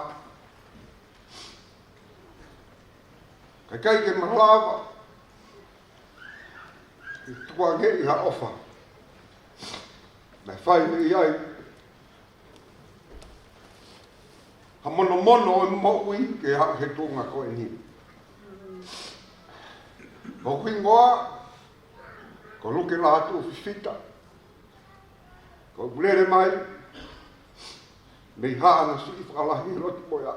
Ka ʻikai ke malava ke tukuange ʻi ha ʻofa naʻe fai mei ai ha monomono ʻo e moʻui ke aʻu he tuʻunga ko eni. Ko hoku hingoa ko Luke Lātū Fifita. Ko ʻeku lele mai mei Haʻana Siʻi Fakalahi, lotu mo ia.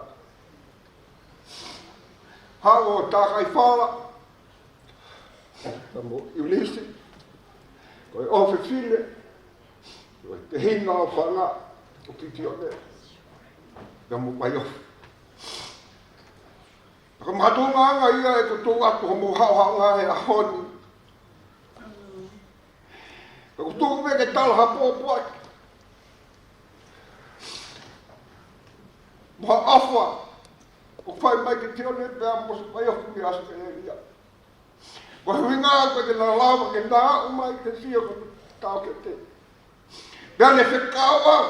Haʻu ʻo Takaifala, pea mo ʻIunisi, ko e ʻofefine, ko e tehina ʻo Fanga, ʻo Kitione, pea mo Maiofi. Ka ko e makatuʻunga ia ʻeku tuʻu atu hoʻomou haʻohaʻonga he ʻaho ni. Ka ʻoku tuʻu pē ke tala ha pōpoaki mo ha ʻofa ʻoku fai mai kia Tione pea mo Maiofi mei ʻAositelēlia. Ko e ʻuhinga ko e ke na lava ke na aʻu mai ke sio ko e tau ke te. Pea ne fekau au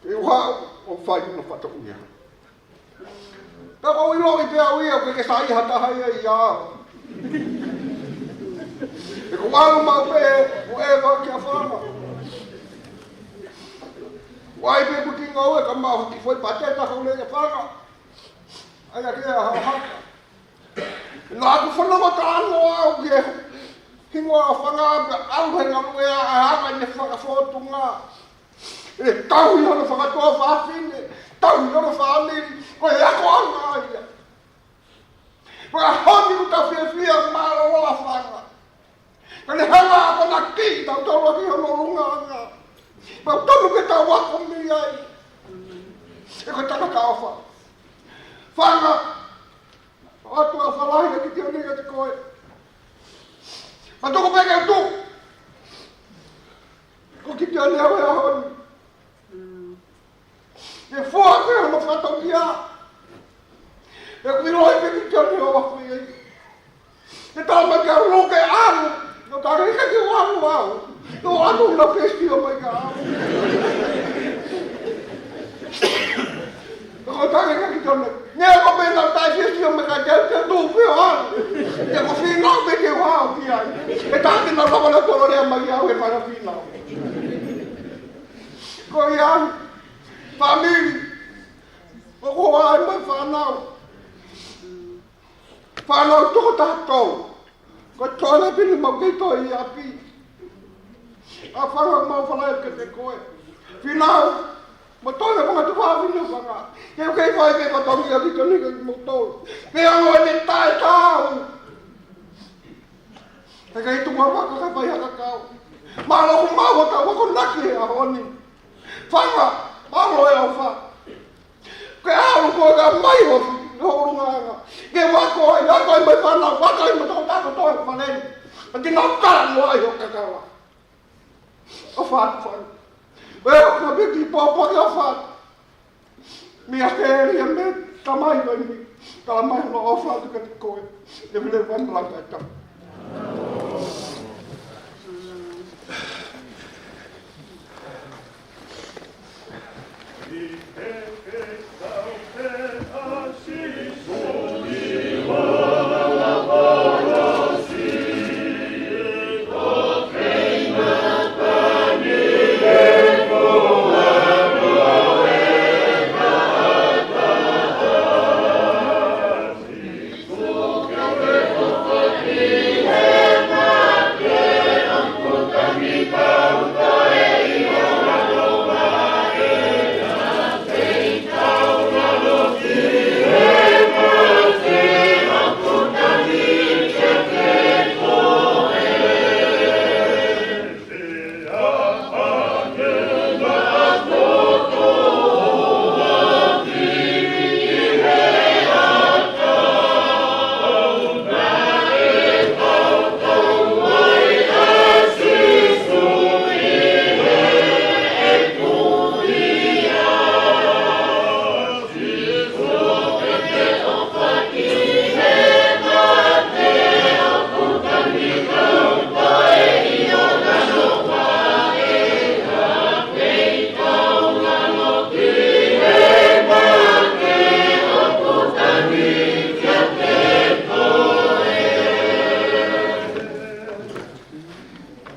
ke u haʻu ʻo fai hono fatongia. Pea ko e ʻiloʻi pē au ia, ʻoku ʻikai ke saiʻia ha taha ia ia. He ko e ʻalu maʻu pē ʻo ʻeva kia Fanga. ʻOku ʻai pē ʻeku kiʻi ngāue ka maʻu ha kiʻi foʻi pateta ka u lea kia Fanga. ʻAi ake ia ha haka. Naʻa ku fanongo talanoa au ki he hingoa ʻo Fanga pea ʻalu he ngaluʻea ʻa e anga ʻene fakafōtunga. ʻE tauhi hono fakatuofāfine, tauhi hono fāmili, Ko e akoʻanga ia. Ko e ʻaho ni ʻoku tau fiefia mālōlō ʻa Fanga. Ka ne hanga ʻo akonaki kitautolu ʻaki hono ʻulungaanga. Pea ʻoku tonu ke tau ako mei ai. He ko e tangata ʻofa. Fanga, ʻoatu ʻa e ʻofa lahi ʻa Kitione kiate koe. Pea tuku pē ke u tuʻu. Ko Kitione au he ʻaho ni. Ke fua ke hono fatongia. He ʻoku ʻiloʻi pē Kitione ʻo afu ia. Ke tala mai ke ʻalu ke ʻalu. No ka ke ke ʻalu au. No ʻalu na fesiʻo mai ka ʻalu. Ko ka ke ke Kitione. Ne ko pē na tai fesiʻo mai ka te te tu pē ʻalu. Te ko fina pē ke ʻalu ki ai. He tā ke na lava na tolo lea mai au he fana fina. Ko ia, fāmili, ʻoku ʻai mai fānau. Fānau toko taha tolu. Ko e toenga pē ni mau kei toe ʻi ʻapi. ʻA Fanga mau falai ke te koe. Finau, mo toe mo ngatu fāmili ʻo Fanga. Ke u kei fai ke fatongia ki toni ke mo tolu. Ke ʻalu ʻene taʻetaau. He kei tuku ʻa Fanga ka fai ha kakau. Mālō ʻoku mau ʻo tau akonaki he ʻaho ni. Fanga, mālō e ʻofa. Ke ʻalu koe ka mai ho, ho ʻulungaanga. Ke u ako ai, ako ai mai fānau, ako ai mo toko taha kotoa he fale ni. Ka ke nau kala noa ai ho kakau. ʻOfa atu Fanga. Ue o ka piki pōpō ke ʻofa atu. Mea ke eri a me tamai vai mi. Tala mai hono ʻofa atu kiate koe. Ke vile vai malanga e tau.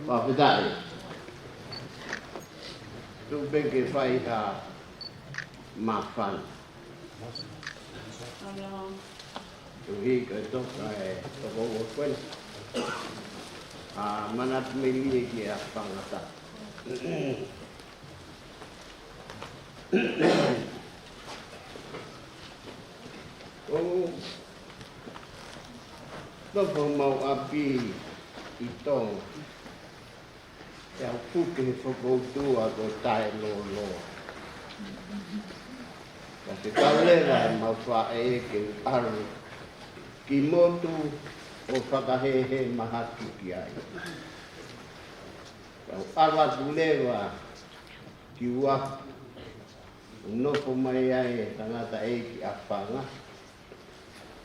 Fakafetaʻi. Tuku pē ke fai ha māfana. Tuhi ko e toka e toko ua kuena. ʻA, manatu mei lie ki he ʻaho tangata. ʻO nofo mau ʻapi ʻi Tonga. ʻE au puke he fokoutua ko Taelōloa. Ka te kau leva ʻe mau faʻē ke u ʻalu ki motu ʻo fakahēhē mahaki ki ai. Ka u ʻalu atu leva ki Uafu, ʻo nofo mai ai e tangataʻeiki ʻa Fanga.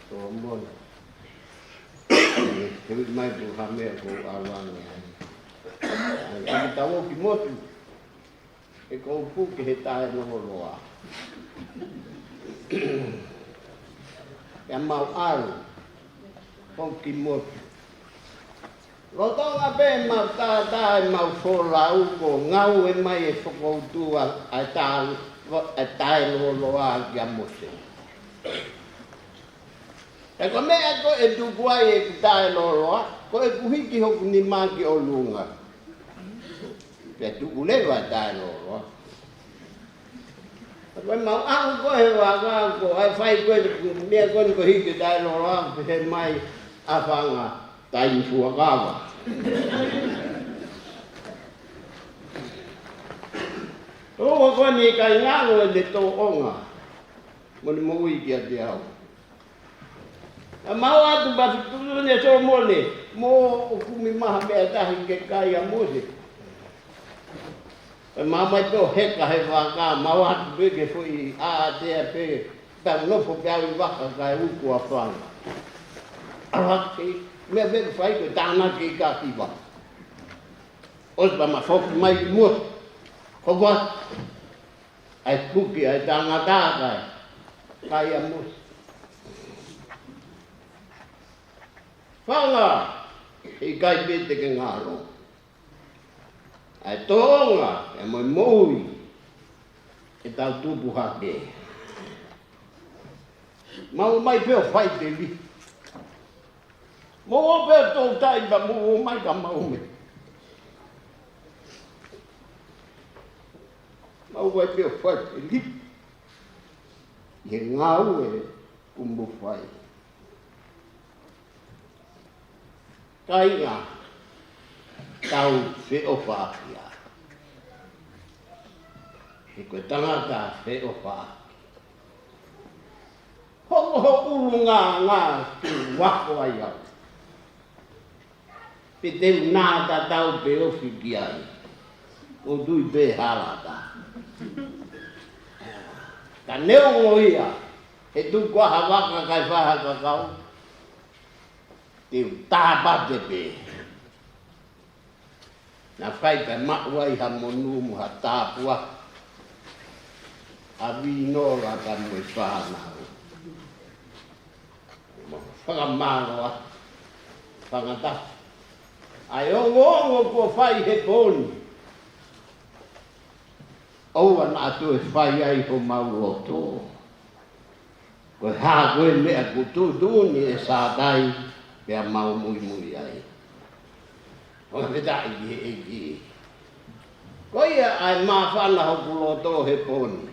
Ko mona. He ui mai ko ha meʻa ko ʻalu ange ai. ʻAi, ʻai tau ō ki motu. ʻE ko u puke he Taelōloa. ʻE mau ʻalu. Ko ki motu. Lolotonga pē mau tātā ʻemau folau ko e ngāue mai e fokoutua ʻa e tā-, ʻa e Taelōloa kia Mose. He ko e meʻa ko ē ʻe tuku ai ʻeku Taelōloa, ko ʻeku hiki hoku nima ki ʻolunga. Pea tuku leva e Taelōloa. Ko e mau ʻalu ko ē he vaka ko ē, ʻai fai ko ē, meʻa ko ē ko hiki tai lolo ʻalu pē he mai ʻa Fanga tai fuakava. ʻO ko eni ʻikai ngalo ʻene tōʻonga mo ʻene moʻui kiate au. ʻE mau atu pē ʻa Fitulu ne Solomone, mo ʻoku kumi mai ha meʻa ʻe taha ke kai ʻa Mose. ʻE mau mai pē ʻo heka he vaka, mau atu pē ke foʻi ʻātea pē, tau nofo pē au ʻi vaka kae uku ʻa Fanga. ʻAlu hake, meʻa pē fai ko e tānaki ka ki vaka. ʻOsi pē ma foki mai ki muʻa, hoko atu. ʻAi puke, ʻai tangata kai, kai ʻa Mose. Fanga, ʻikai pē te ke ngalo. ʻAi tōʻonga, ʻe mo e moʻui, ʻe tau tupu hake. Mau mai pē ʻo fai te li. Mau ō pē ʻo toutai pea mau ō mai ka mau me. Mau vai pē ʻo fai te li. ʻI he ngāue kuo mo fai. Kāinga, tau feʻofaʻaki ā. He ko e tangata feʻofaʻaki. Hoko ho ʻulungaanga ke u ako ai au. Pe te u nā tatau pē ofi ki ai. ʻO tui pē hala ta. Ka neongo ia, he tuku ʻa ha vaka kae fai ha kakau. Te u tāpate pē. Na fai pē maʻu ai ha monū mo ha tāpuaki. ʻA Vinola ka mo e fānau. Mo fakamālō atu. Fanga ta. ʻAi ongoongo kuo fai he pō ni. ʻOua naʻa toe fai ai homau loto. Ko e hā ko e meʻa kuo tuʻutuʻuni ʻe Sātai pea mau muimui ai. ʻO fakafetaʻi ki he ʻEiki. Ko ia ʻa e māfana hoku loto he pō ni.